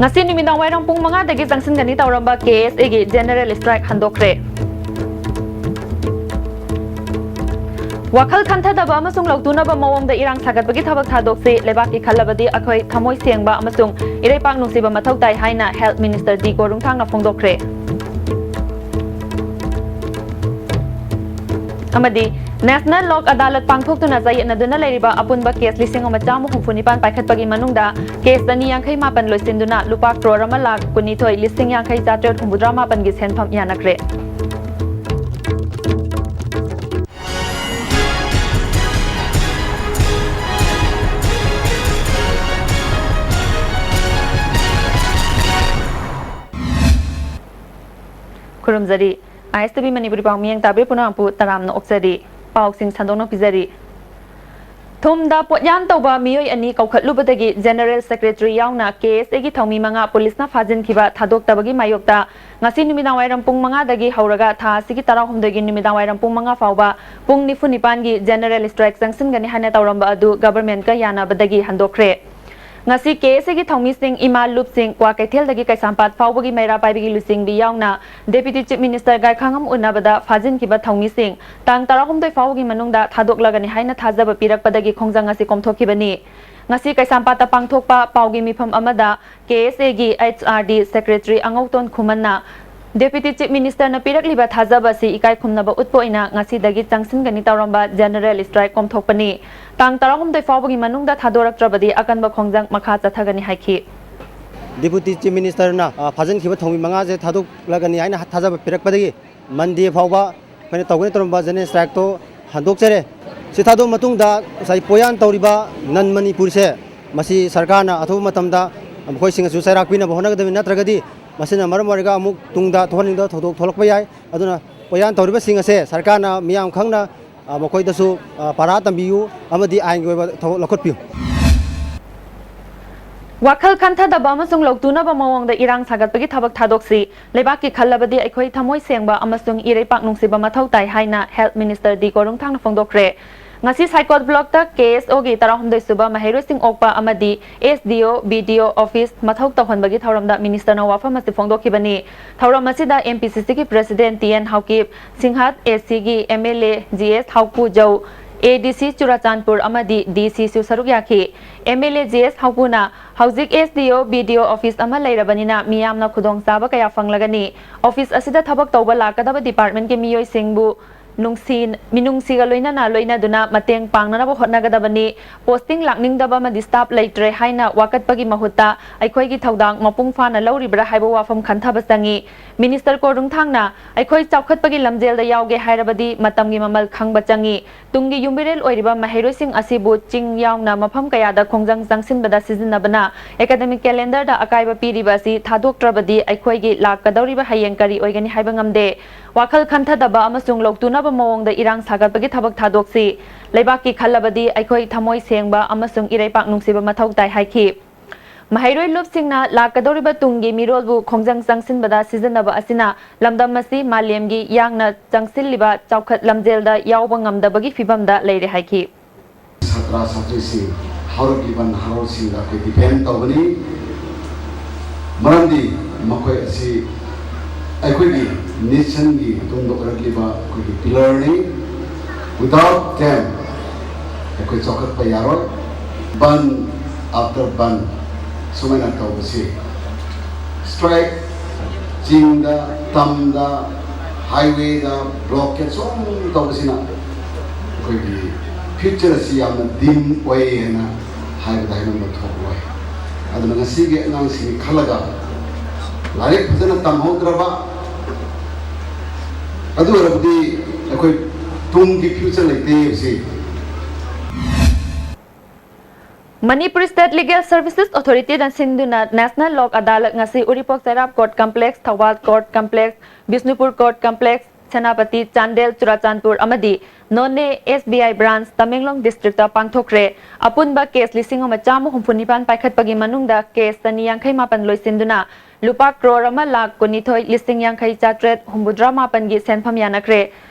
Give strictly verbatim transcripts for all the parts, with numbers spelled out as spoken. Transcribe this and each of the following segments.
ꯉꯁꯤ ꯅꯨꯃꯤꯗꯥꯡ ꯋꯥꯏꯔꯝ ꯄꯨꯡ ꯃꯉꯥꯗꯒꯤ ꯆꯪꯁꯤꯟꯒꯅꯤ ꯇꯧꯔꯝꯕ ꯀꯦ ꯑꯦꯁ ꯑꯦꯒꯤ ꯖꯦꯅꯔꯦꯜ ꯁ꯭ꯇ꯭ꯔꯥꯏꯛ ꯍꯟꯗꯣꯛꯈ꯭ꯔꯦ꯫ ꯋꯥꯈꯜ ꯈꯟꯊꯗꯕ ꯑꯃꯁꯨꯡ ꯂꯧꯇꯨꯅꯕ ꯃꯑꯣꯡꯗ ꯏꯔꯥꯡ ꯁꯥꯒꯠꯄꯒꯤ ꯊꯕꯛ ꯊꯥꯗꯣꯛꯁꯤ, ꯂꯩꯕꯥꯛꯀꯤ ꯈꯜꯂꯕꯗꯤ ꯑꯩꯈꯣꯏ ꯊꯃꯣꯏ ꯁꯦꯡꯕ ꯑꯃꯁꯨꯡ ꯏꯔꯩꯄꯥꯛ ꯅꯨꯡꯁꯤꯕ ꯃꯊꯧ ꯇꯥꯏ ꯍꯥꯏꯅ ꯍꯦꯜꯊ ꯃꯤꯅꯤꯁꯇꯔ ꯗꯤ ꯒꯣꯔꯨꯡꯊꯥꯡꯅ ꯐꯣꯡꯗꯣꯛꯈ꯭ꯔꯦ꯫ ꯑꯃꯗꯤ ꯅꯦꯁꯅꯦꯜ ꯂꯣꯛ ꯑꯗꯥꯂꯠ ꯄꯥꯡꯊꯣꯛꯇꯨꯅ ꯆꯌꯦꯠꯅꯗꯨꯅ ꯂꯩꯔꯤꯕ ꯑꯄꯨꯟꯕ ꯀꯦꯁ ꯂꯤꯁꯤꯡ ꯑꯃ ꯆꯥꯝꯃ ꯍꯨꯝꯐꯨ ꯅꯤꯄꯥꯟ ꯄꯥꯏꯈꯠꯄꯒꯤ ꯃꯅꯨꯡꯗ ꯀꯦꯁ ꯆꯅꯤ ꯌꯥꯡꯈꯩ ꯃꯥꯄꯟ ꯂꯣꯏꯁꯤꯟꯗꯨꯅ ꯂꯨꯄꯥ ꯀ꯭ꯔꯣꯔ ꯑꯃ ꯂꯥꯈ ꯀꯨꯟꯅꯤꯊꯣꯏ ꯂꯤꯁꯤꯡ ꯌꯥꯡꯈꯩ ꯆꯥꯇ꯭ꯔꯦꯠ ꯍꯨꯝꯐꯨꯇꯔꯥ ꯃꯥꯄꯟꯒꯤ ꯁꯦꯟꯐꯝ ꯌꯥꯅꯈ꯭ꯔꯦ꯫ ꯈꯨꯔꯨꯝꯖꯔꯤ꯫ ꯑꯥꯏ ꯑꯦꯁ ꯇꯤ ꯚꯤ ꯃꯅꯤꯄꯨꯔꯤ ꯄꯥꯎ ꯃꯤꯠꯌꯦꯡ ꯇꯥꯕꯤꯔꯤꯕ ꯄꯨꯝꯅꯃꯛꯄꯨ ꯇꯔꯥꯝꯅ ꯑꯣꯛꯆꯔꯤ꯫ ꯄꯥꯎꯁꯤꯡ ꯁꯟꯗꯣꯛꯅ ꯄꯤꯖꯔꯤ꯫ ꯊꯨꯝꯗ ꯄꯣꯠꯌꯥꯟ ꯇꯧꯕ ꯃꯤꯑꯣꯏ ꯑꯅꯤ ꯀꯧꯈꯠꯂꯨꯕꯗꯒꯤ ꯖꯦꯅꯔꯦꯜ ꯁꯦꯀ꯭ꯔꯦꯇꯔꯤ ꯌꯥꯎꯅ ꯀꯦ ꯑꯦꯁ ꯑꯦꯒꯤ ꯊꯧꯃꯤ ꯃꯉꯥ ꯄꯨꯂꯤꯁꯅ ꯐꯥꯖꯤꯟꯈꯤꯕ ꯊꯥꯗꯣꯛꯇꯕꯒꯤ ꯃꯥꯌꯣꯛꯇ ꯉꯁꯤ ꯅꯨꯃꯤꯗꯥꯡ ꯋꯥꯏꯔꯝ ꯄꯨꯡ ꯃꯉꯥꯗꯒꯤ ꯍꯧꯔꯒ ꯊꯥ ꯑꯁꯤꯒꯤ ꯇꯔꯥꯍꯨꯝꯗꯣꯏꯒꯤ ꯅꯨꯃꯤꯗꯥꯡ ꯋꯥꯏꯔꯝ ꯄꯨꯡ ꯃꯉꯥ ꯐꯥꯎꯕ ꯄꯨꯡ ꯅꯤꯐꯨ ꯅꯤꯄꯥꯟꯒꯤ ꯖꯦꯅꯔꯦꯜ ꯁ꯭ꯇ꯭ꯔꯥꯏꯛ ꯆꯪꯁꯤꯟꯒꯅꯤ ꯍꯥꯏꯅ ꯇꯧꯔꯝꯕ ꯑꯗꯨ ꯒꯚꯔꯟꯃꯦꯟꯠꯀ ꯌꯥꯅꯕꯗꯒꯤ ꯍꯟꯗꯣꯛꯈ꯭ꯔꯦ꯫ ꯉꯁꯤ ꯀꯦ ꯑꯦꯁ ꯑꯦꯒꯤ ꯊꯧꯃꯤꯁꯤꯡ ꯏꯃꯥ ꯂꯨꯞꯁꯤꯡ, ꯀ꯭ꯋꯥꯀꯩꯊꯦꯜꯗꯒꯤ ꯀꯩꯁꯥꯝꯄꯥꯠ ꯐꯥꯎꯕꯒꯤ ꯃꯩꯔꯥ ꯄꯥꯏꯕꯤꯒꯤ ꯂꯨꯆꯤꯡꯕꯤ ꯌꯥꯎꯅ ꯗꯦꯄ꯭ꯌꯨꯇꯤ ꯆꯤꯐ ꯃꯤꯅꯤꯁꯇꯔ ꯒꯥꯏꯈꯥꯉꯝ ꯎꯅꯕꯗ ꯐꯥꯖꯤꯟꯈꯤꯕ ꯊꯧꯃꯤꯁꯤꯡ ꯇꯥꯡ ꯇꯔꯥꯍꯨꯝꯗꯣꯏ ꯐꯥꯎꯕꯒꯤ ꯃꯅꯨꯡꯗ ꯊꯥꯗꯣꯛꯂꯒꯅꯤ ꯍꯥꯏꯅ ꯊꯥꯖꯕ ꯄꯤꯔꯛꯄꯗꯒꯤ ꯈꯣꯡꯖꯪ ꯑꯁꯤ ꯀꯣꯝꯊꯣꯛꯈꯤꯕꯅꯤ꯫ ꯉꯁꯤ ꯀꯩꯁꯥꯝꯄꯥꯠꯇ ꯄꯥꯡꯊꯣꯛꯄ ꯄꯥꯎꯒꯤ ꯃꯤꯐꯝ ꯑꯃꯗ ꯀꯦ ꯑꯦꯁ ꯑꯦꯒꯤ ꯑꯩꯆ ꯑꯥꯔ ꯗꯤ ꯁꯦꯀ꯭ꯔꯦꯇꯔꯤ ꯑꯉꯧꯇꯣꯟ ꯈꯨꯃꯟꯅ ꯗꯦꯄ꯭ꯌꯨꯇꯤ ꯆꯤꯐ ꯃꯤꯅꯤꯁꯇꯔꯅ ꯄꯤꯔꯛꯂꯤꯕ ꯊꯥꯖꯕ ꯑꯁꯤ ꯏꯀꯥꯏ ꯈꯨꯝꯅꯕ ꯎꯠꯄ ꯑꯣꯏꯅ ꯉꯁꯤꯗꯒꯤ ꯆꯪꯁꯤꯟꯒꯅꯤ ꯇꯧꯔꯝꯕ ꯖꯦꯅꯔꯦꯜ ꯁ꯭ꯇ꯭ꯔꯥꯏꯛ ꯀꯣꯝꯊꯣꯛꯄꯅꯤ꯫ ꯇꯥꯡ ꯇꯔꯥꯍꯨꯝꯗꯣꯏ ꯐꯥꯎꯕꯒꯤ ꯃꯅꯨꯡꯗ ꯊꯥꯗꯣꯔꯛꯇ꯭ꯔꯕꯗꯤ ꯑꯀꯟꯕ ꯈꯣꯡꯖꯪ ꯃꯈꯥ ꯆꯠꯊꯒꯅꯤ ꯍꯥꯏꯈꯤ꯫ ꯗꯦꯄ꯭ꯌꯨꯇꯤ ꯆꯤꯐ ꯃꯤꯅꯤꯁꯇꯔꯅ, ꯑ, ꯐꯥꯖꯤꯟꯈꯤꯕ ꯊꯧꯃꯤ ꯃꯉꯥꯁꯦ ꯊꯥꯗꯣꯛꯂꯒꯅꯤ ꯍꯥꯏꯅ ꯊꯥꯖꯕ ꯄꯤꯔꯛꯄꯗꯒꯤ ꯃꯟꯗꯦ ꯐꯥꯎꯕ ꯑꯩꯈꯣꯏꯅ ꯇꯧꯒꯅꯤ ꯇꯧꯔꯝꯕ ꯖꯦꯅꯔꯦꯜ ꯁ꯭ꯇ꯭ꯔꯥꯏꯛꯇꯣ ꯍꯟꯗꯣꯛꯆꯔꯦ꯫ ꯁꯤ ꯊꯥꯗꯣꯛꯑ ꯃꯇꯨꯡꯗ ꯉꯁꯥꯏ ꯄꯣꯌꯥꯟ ꯇꯧꯔꯤꯕ ꯅꯟ ꯃꯅꯤꯄꯨꯔꯁꯦ, ꯃꯁꯤ ꯁꯔꯀꯥꯔꯅ ꯑꯊꯨꯕ ꯃꯇꯝꯗ ꯃꯈꯣꯏꯁꯤꯡ ꯑꯁꯨ ꯆꯩꯔꯥꯛ ꯄꯤꯅꯕ ꯍꯣꯠꯅꯒꯗꯕꯅꯤ, ꯅꯠꯇ꯭ꯔꯒꯗꯤ ꯃꯁꯤꯅ ꯃꯔꯝ ꯑꯣꯏꯔꯒ ꯑꯃꯨꯛ ꯇꯨꯡꯗ ꯊꯣꯛꯍꯟꯅꯤꯡꯗꯕ ꯊꯧꯗꯣꯛ ꯊꯣꯛꯂꯛꯄ ꯌꯥꯏ꯫ ꯑꯗꯨꯅ ꯄꯣꯌꯥꯟ ꯇꯧꯔꯤꯕꯁꯤꯡ ꯑꯁꯦ ꯁꯔꯀꯥꯔꯅ ꯃꯤꯌꯥꯝ ꯈꯪꯅ, ꯑ, ꯃꯈꯣꯏꯗꯁꯨ, ꯑ, ꯄꯥꯔꯥ ꯇꯝꯕꯤꯌꯨ ꯑꯃꯗꯤ ꯑꯥꯏꯟꯒꯤ ꯑꯣꯏꯕ ꯊꯕꯛ ꯂꯧꯈꯠꯄꯤꯌꯨ꯫ ꯋꯥꯈꯜ ꯈꯟꯊꯗꯕ ꯑꯃꯁꯨꯡ ꯂꯧꯇꯨꯅꯕ ꯃꯑꯣꯡꯗ ꯏꯔꯥꯡ ꯁꯥꯒꯠꯄꯒꯤ ꯊꯕꯛ ꯊꯥꯗꯣꯛꯁꯤ꯫ ꯂꯩꯕꯥꯛꯀꯤ ꯈꯜꯂꯕꯗꯤ ꯑꯩꯈꯣꯏ ꯊꯃꯣꯏ ꯁꯦꯡꯕ ꯑꯃꯁꯨꯡ ꯏꯔꯩꯄꯥꯛ ꯅꯨꯡꯁꯤꯕ ꯃꯊꯧ ꯇꯥꯏ ꯍꯥꯏꯅ ꯍꯦꯜꯊ ꯃꯤꯅꯤꯁꯇꯔ ꯗꯤ ꯒꯣꯔꯨꯡꯊꯥꯡꯅ ꯐꯣꯡꯗꯣꯛꯈ꯭ꯔꯦ꯫ ꯉꯁꯤ ꯁꯥꯏꯀꯣꯠ ꯕ꯭ꯂꯣꯛꯇ ꯀꯦ ꯑꯦꯁ ꯑꯣꯒꯤ ꯇꯔꯥꯍꯨꯝꯗꯣꯏ ꯁꯨꯕ ꯃꯍꯩꯔꯣꯏꯁꯤꯡ ꯑꯣꯛꯄ ꯑꯃꯗꯤ ꯑꯦꯁ ꯗꯤ ꯑꯣ, ꯕꯤ ꯗꯤ ꯑꯣ ꯑꯣꯐꯤꯁ ꯃꯊꯧ ꯇꯧꯍꯟꯕꯒꯤ ꯊꯧꯔꯝꯗ ꯃꯤꯅꯤꯁꯇꯔꯅ ꯋꯥꯐꯝ ꯑꯁꯤ ꯐꯣꯡꯗꯣꯛꯈꯤꯕꯅꯤ꯫ ꯊꯧꯔꯝ ꯑꯁꯤꯗ ꯑꯦꯝ ꯄꯤ ꯁꯤ ꯁꯤꯒꯤ ꯄ꯭ꯔꯦꯁꯤꯗꯦꯟ ꯇꯤ ꯑꯦꯟ ꯍꯥꯎꯀꯤꯞ, ꯁꯤꯡꯍꯥꯠ ꯑꯦ ꯁꯤꯒꯤ ꯑꯦꯝ ꯑꯦꯜ ꯑꯦ ꯖꯤ ꯑꯦꯁ ꯍꯥꯎꯄꯨ ꯖꯧ, ꯑꯦ ꯗꯤ ꯁꯤ ꯆꯨꯔꯥꯆꯥꯟꯄꯨꯔ ꯑꯃꯗꯤ ꯗꯤ ꯁꯤꯁꯨ ꯁꯔꯨꯛ ꯌꯥꯈꯤ꯫ ꯑꯦꯝ ꯑꯦꯜ ꯑꯦ ꯖꯤ ꯑꯦꯁ ꯍꯥꯎꯄꯨꯅ ꯍꯧꯖꯤꯛ ꯑꯦꯁ ꯗꯤ ꯑꯣ, ꯕꯤ ꯗꯤ ꯑꯣ ꯑꯣꯐꯤꯁ ꯑꯃ ꯂꯩꯔꯕꯅꯤꯅ ꯃꯤꯌꯥꯝꯅ ꯈꯨꯗꯣꯡꯆꯥꯕ ꯀꯌꯥ ꯐꯪꯂꯒꯅꯤ꯫ ꯑꯣꯐꯤꯁ ꯑꯁꯤꯗ ꯊꯕꯛ ꯇꯧꯕ ꯂꯥꯛꯀꯗꯕ ꯗꯤꯄꯥꯔꯠꯃꯦꯟꯠꯀꯤ ꯃꯤꯑꯣꯏꯁꯤꯡꯕꯨ ꯅꯨꯡꯁꯤ, ꯃꯤꯅꯨꯡꯁꯤꯒ ꯂꯣꯏꯅꯅ ꯂꯣꯏꯅꯗꯨꯅ ꯃꯇꯦꯡ ꯄꯥꯡꯅꯅꯕ ꯍꯣꯠꯅꯒꯗꯕꯅꯤ꯫ ꯄꯣꯁꯇꯤꯡ ꯂꯥꯛꯅꯤꯡꯗꯕ ꯑꯃꯗꯤ ꯁ꯭ꯇꯥꯐ ꯂꯩꯇ꯭ꯔꯦ ꯍꯥꯏꯅ ꯋꯥꯀꯠꯄꯒꯤ ꯃꯍꯨꯠꯇ ꯑꯩꯈꯣꯏꯒꯤ ꯊꯧꯗꯥꯡ ꯃꯄꯨꯡ ꯐꯥꯅ ꯂꯧꯔꯤꯕ꯭ꯔꯥ ꯍꯥꯏꯕ ꯋꯥꯐꯝ ꯈꯟꯊꯕ ꯆꯪꯏ꯫ ꯃꯤꯅꯤꯁꯇꯔ ꯀꯣꯔꯨꯡꯊꯥꯡꯅ ꯑꯩꯈꯣꯏ ꯆꯥꯎꯈꯠꯄꯒꯤ ꯂꯝꯖꯦꯜꯗ ꯌꯥꯎꯒꯦ ꯍꯥꯏꯔꯕꯗꯤ ꯃꯇꯝꯒꯤ ꯃꯃꯜ ꯈꯪꯕ ꯆꯪꯏ꯫ ꯇꯨꯡꯒꯤ ꯌꯨꯝꯕꯤꯔꯦꯜ ꯑꯣꯏꯔꯤꯕ ꯃꯍꯩꯔꯣꯏꯁꯤꯡ ꯑꯁꯤꯕꯨ ꯆꯤꯡ ꯌꯥꯎꯅ ꯃꯐꯝ ꯀꯌꯥꯗ ꯈꯣꯡꯖꯪ ꯆꯪꯁꯤꯟꯕꯗ ꯁꯤꯖꯤꯟꯅꯕꯅ ꯑꯦꯀꯥꯗꯃꯤꯛ ꯀꯦꯂꯦꯟꯗꯔꯗ ꯑꯀꯥꯏꯕ ꯄꯤꯔꯤꯕ ꯑꯁꯤ ꯊꯥꯗꯣꯛꯇ꯭ꯔꯕꯗꯤ ꯑꯩꯈꯣꯏꯒꯤ ꯂꯥꯛꯀꯗꯧꯔꯤꯕ ꯍꯌꯦꯡ ꯀꯔꯤ ꯑꯣꯏꯒꯅꯤ ꯍꯥꯏꯕ ꯉꯝꯗꯦ꯫ ꯋꯥꯈꯜ ꯈꯟꯊꯗꯕ ꯑꯃꯁꯨꯡ ꯂꯧꯇꯨꯅꯕ ꯃꯑꯣꯡꯗ ꯏꯔꯥꯡ ꯁꯥꯒꯠꯄꯒꯤ ꯊꯕꯛ ꯊꯥꯗꯣꯛꯁꯤ꯫ ꯂꯩꯕꯥꯛꯀꯤ ꯈꯜꯂꯕꯗꯤ ꯑꯩꯈꯣꯏ ꯊꯃꯣꯏ ꯁꯦꯡꯕ ꯑꯃꯁꯨꯡ ꯏꯔꯩꯄꯥꯛ ꯅꯨꯡꯁꯤꯕ ꯃꯊꯧ ꯇꯥꯏ ꯍꯥꯏꯈꯤ꯫ ꯃꯍꯩꯔꯣꯏ ꯂꯨꯞꯁꯤꯡꯅ ꯂꯥꯛꯀꯗꯧꯔꯤꯕ ꯇꯨꯡꯒꯤ ꯃꯤꯔꯣꯜꯕꯨ ꯈꯣꯡꯖꯪ ꯆꯪꯁꯤꯟꯕꯗ ꯁꯤꯖꯤꯟꯅꯕ ꯑꯁꯤꯅ ꯂꯝꯗꯝ ꯑꯁꯤ ꯃꯥꯂꯦꯝꯒꯤ ꯌꯥꯡꯅ ꯆꯪꯁꯤꯜꯂꯤꯕ ꯆꯥꯎꯈꯠ ꯂꯝꯖꯦꯜꯗ ꯌꯥꯎꯕ ꯉꯝꯗꯕꯒꯤ ꯐꯤꯚꯝꯗ ꯂꯩꯔꯦ ꯍꯥꯏꯈꯤ꯫ ꯁꯥꯇ꯭ꯔ ꯁꯥꯇ꯭ꯔꯤꯁꯤꯡ, ꯍꯧꯔꯛꯂꯤꯕ ꯅꯍꯥꯔꯣꯜꯁꯤꯡꯗ ꯑꯩꯈꯣꯏ ꯗꯤꯄꯦꯟ ꯇꯧꯒꯅꯤ꯫ ꯃꯔꯝꯗꯤ ꯃꯈꯣꯏ ꯑꯁꯤ ꯑꯩꯈꯣꯏꯒꯤ ꯅꯦꯁꯟꯒꯤ ꯇꯨꯡꯗ ꯑꯣꯏꯔꯛꯂꯤꯕ ꯑꯩꯈꯣꯏꯒꯤ ꯄꯤꯂꯔꯅꯤ꯫ Without them ꯑꯩꯈꯣꯏ ꯆꯥꯎꯈꯠꯄ ꯌꯥꯔꯣꯏ꯫ ꯕꯟ after ꯕꯟ ꯁꯨꯃꯥꯏꯅ ꯇꯧꯕꯁꯤ, ꯁ꯭ꯇ꯭ꯔꯥꯏꯛ, ꯆꯤꯡꯗ, ꯇꯝꯗ, ꯍꯥꯏꯋꯦꯗ ꯕ꯭ꯂꯣꯀꯦꯠ ꯁꯨꯝ ꯇꯧꯕꯁꯤꯅ ꯑꯩꯈꯣꯏꯒꯤ ꯐ꯭ꯌꯨꯆꯔ ꯑꯁꯤ ꯌꯥꯝꯅ ꯗꯤꯝ ꯑꯣꯏ ꯍꯥꯏꯅ ꯍꯥꯏꯕꯗ ꯍꯥꯏꯃꯟꯕ ꯊꯣꯛꯂꯣꯏ꯫ ꯑꯗꯨꯅ ꯉꯁꯤꯒꯤ ꯑꯉꯥꯡꯁꯤꯡꯒꯤ ꯈꯜꯂꯒ, ꯂꯥꯏꯔꯤꯛ ꯐꯖꯅ ꯇꯝꯍꯧꯗ꯭ꯔꯕ, ꯑꯗꯨ ꯑꯣꯏꯔꯕꯗꯤ ꯑꯩꯈꯣꯏ ꯇꯨꯡꯒꯤ ꯐ꯭ꯌꯨꯆꯔ ꯂꯩꯇꯦ ꯍꯥꯏꯕꯁꯤ꯫ ꯃꯅꯤꯄꯨꯔ ꯁ꯭ꯇꯦꯠ ꯂꯤꯒꯦꯜ ꯁꯔꯚꯤꯁꯦꯁ ꯑꯣꯊꯣꯔꯤꯇꯤꯅ ꯁꯤꯟꯗꯨꯅ ꯅꯦꯁꯅꯦꯜ ꯂꯣꯛ ꯑꯗꯥꯂꯠ ꯉꯁꯤ ꯎꯔꯤꯄꯣꯛ ꯆꯩꯔꯥꯞ court complex, Thoubal court complex, Bishnupur court complex, Senapati, Chandel, Churachandpur ꯑꯃꯗꯤ Noney S B I branch, Tamenglong district ꯄꯥꯡꯊꯣꯛꯈ꯭ꯔꯦ꯫ ꯑꯄꯨꯟꯕ ꯀꯦꯁ ꯂꯤꯁꯤꯡ ꯑꯃ ꯆꯥꯝꯃ ꯍꯨꯝꯐꯨ ꯅꯤꯄꯥꯟ ꯄꯥꯏꯈꯠꯄꯒꯤ ꯃꯅꯨꯡꯗ ꯀꯦꯁ ꯆꯅꯤ ꯌꯥꯡꯈꯩ ꯃꯥꯄꯟ ꯂꯣꯏꯁꯤꯟꯗꯨꯅ ꯂꯨꯄꯥ ꯀ꯭ꯔꯣꯔ ꯑꯃ ꯂꯥꯈ ꯀꯨꯟꯅꯤꯊꯣꯏ ꯂꯤꯁꯤꯡ ꯌꯥꯡꯈꯩ ꯆꯥꯇ꯭ꯔꯦꯠ ꯍꯨꯝꯐꯨꯇꯔꯥ ꯃꯥꯄꯟꯒꯤ ꯁꯦꯟꯐꯝ ꯌꯥꯅꯈ꯭ꯔꯦ꯫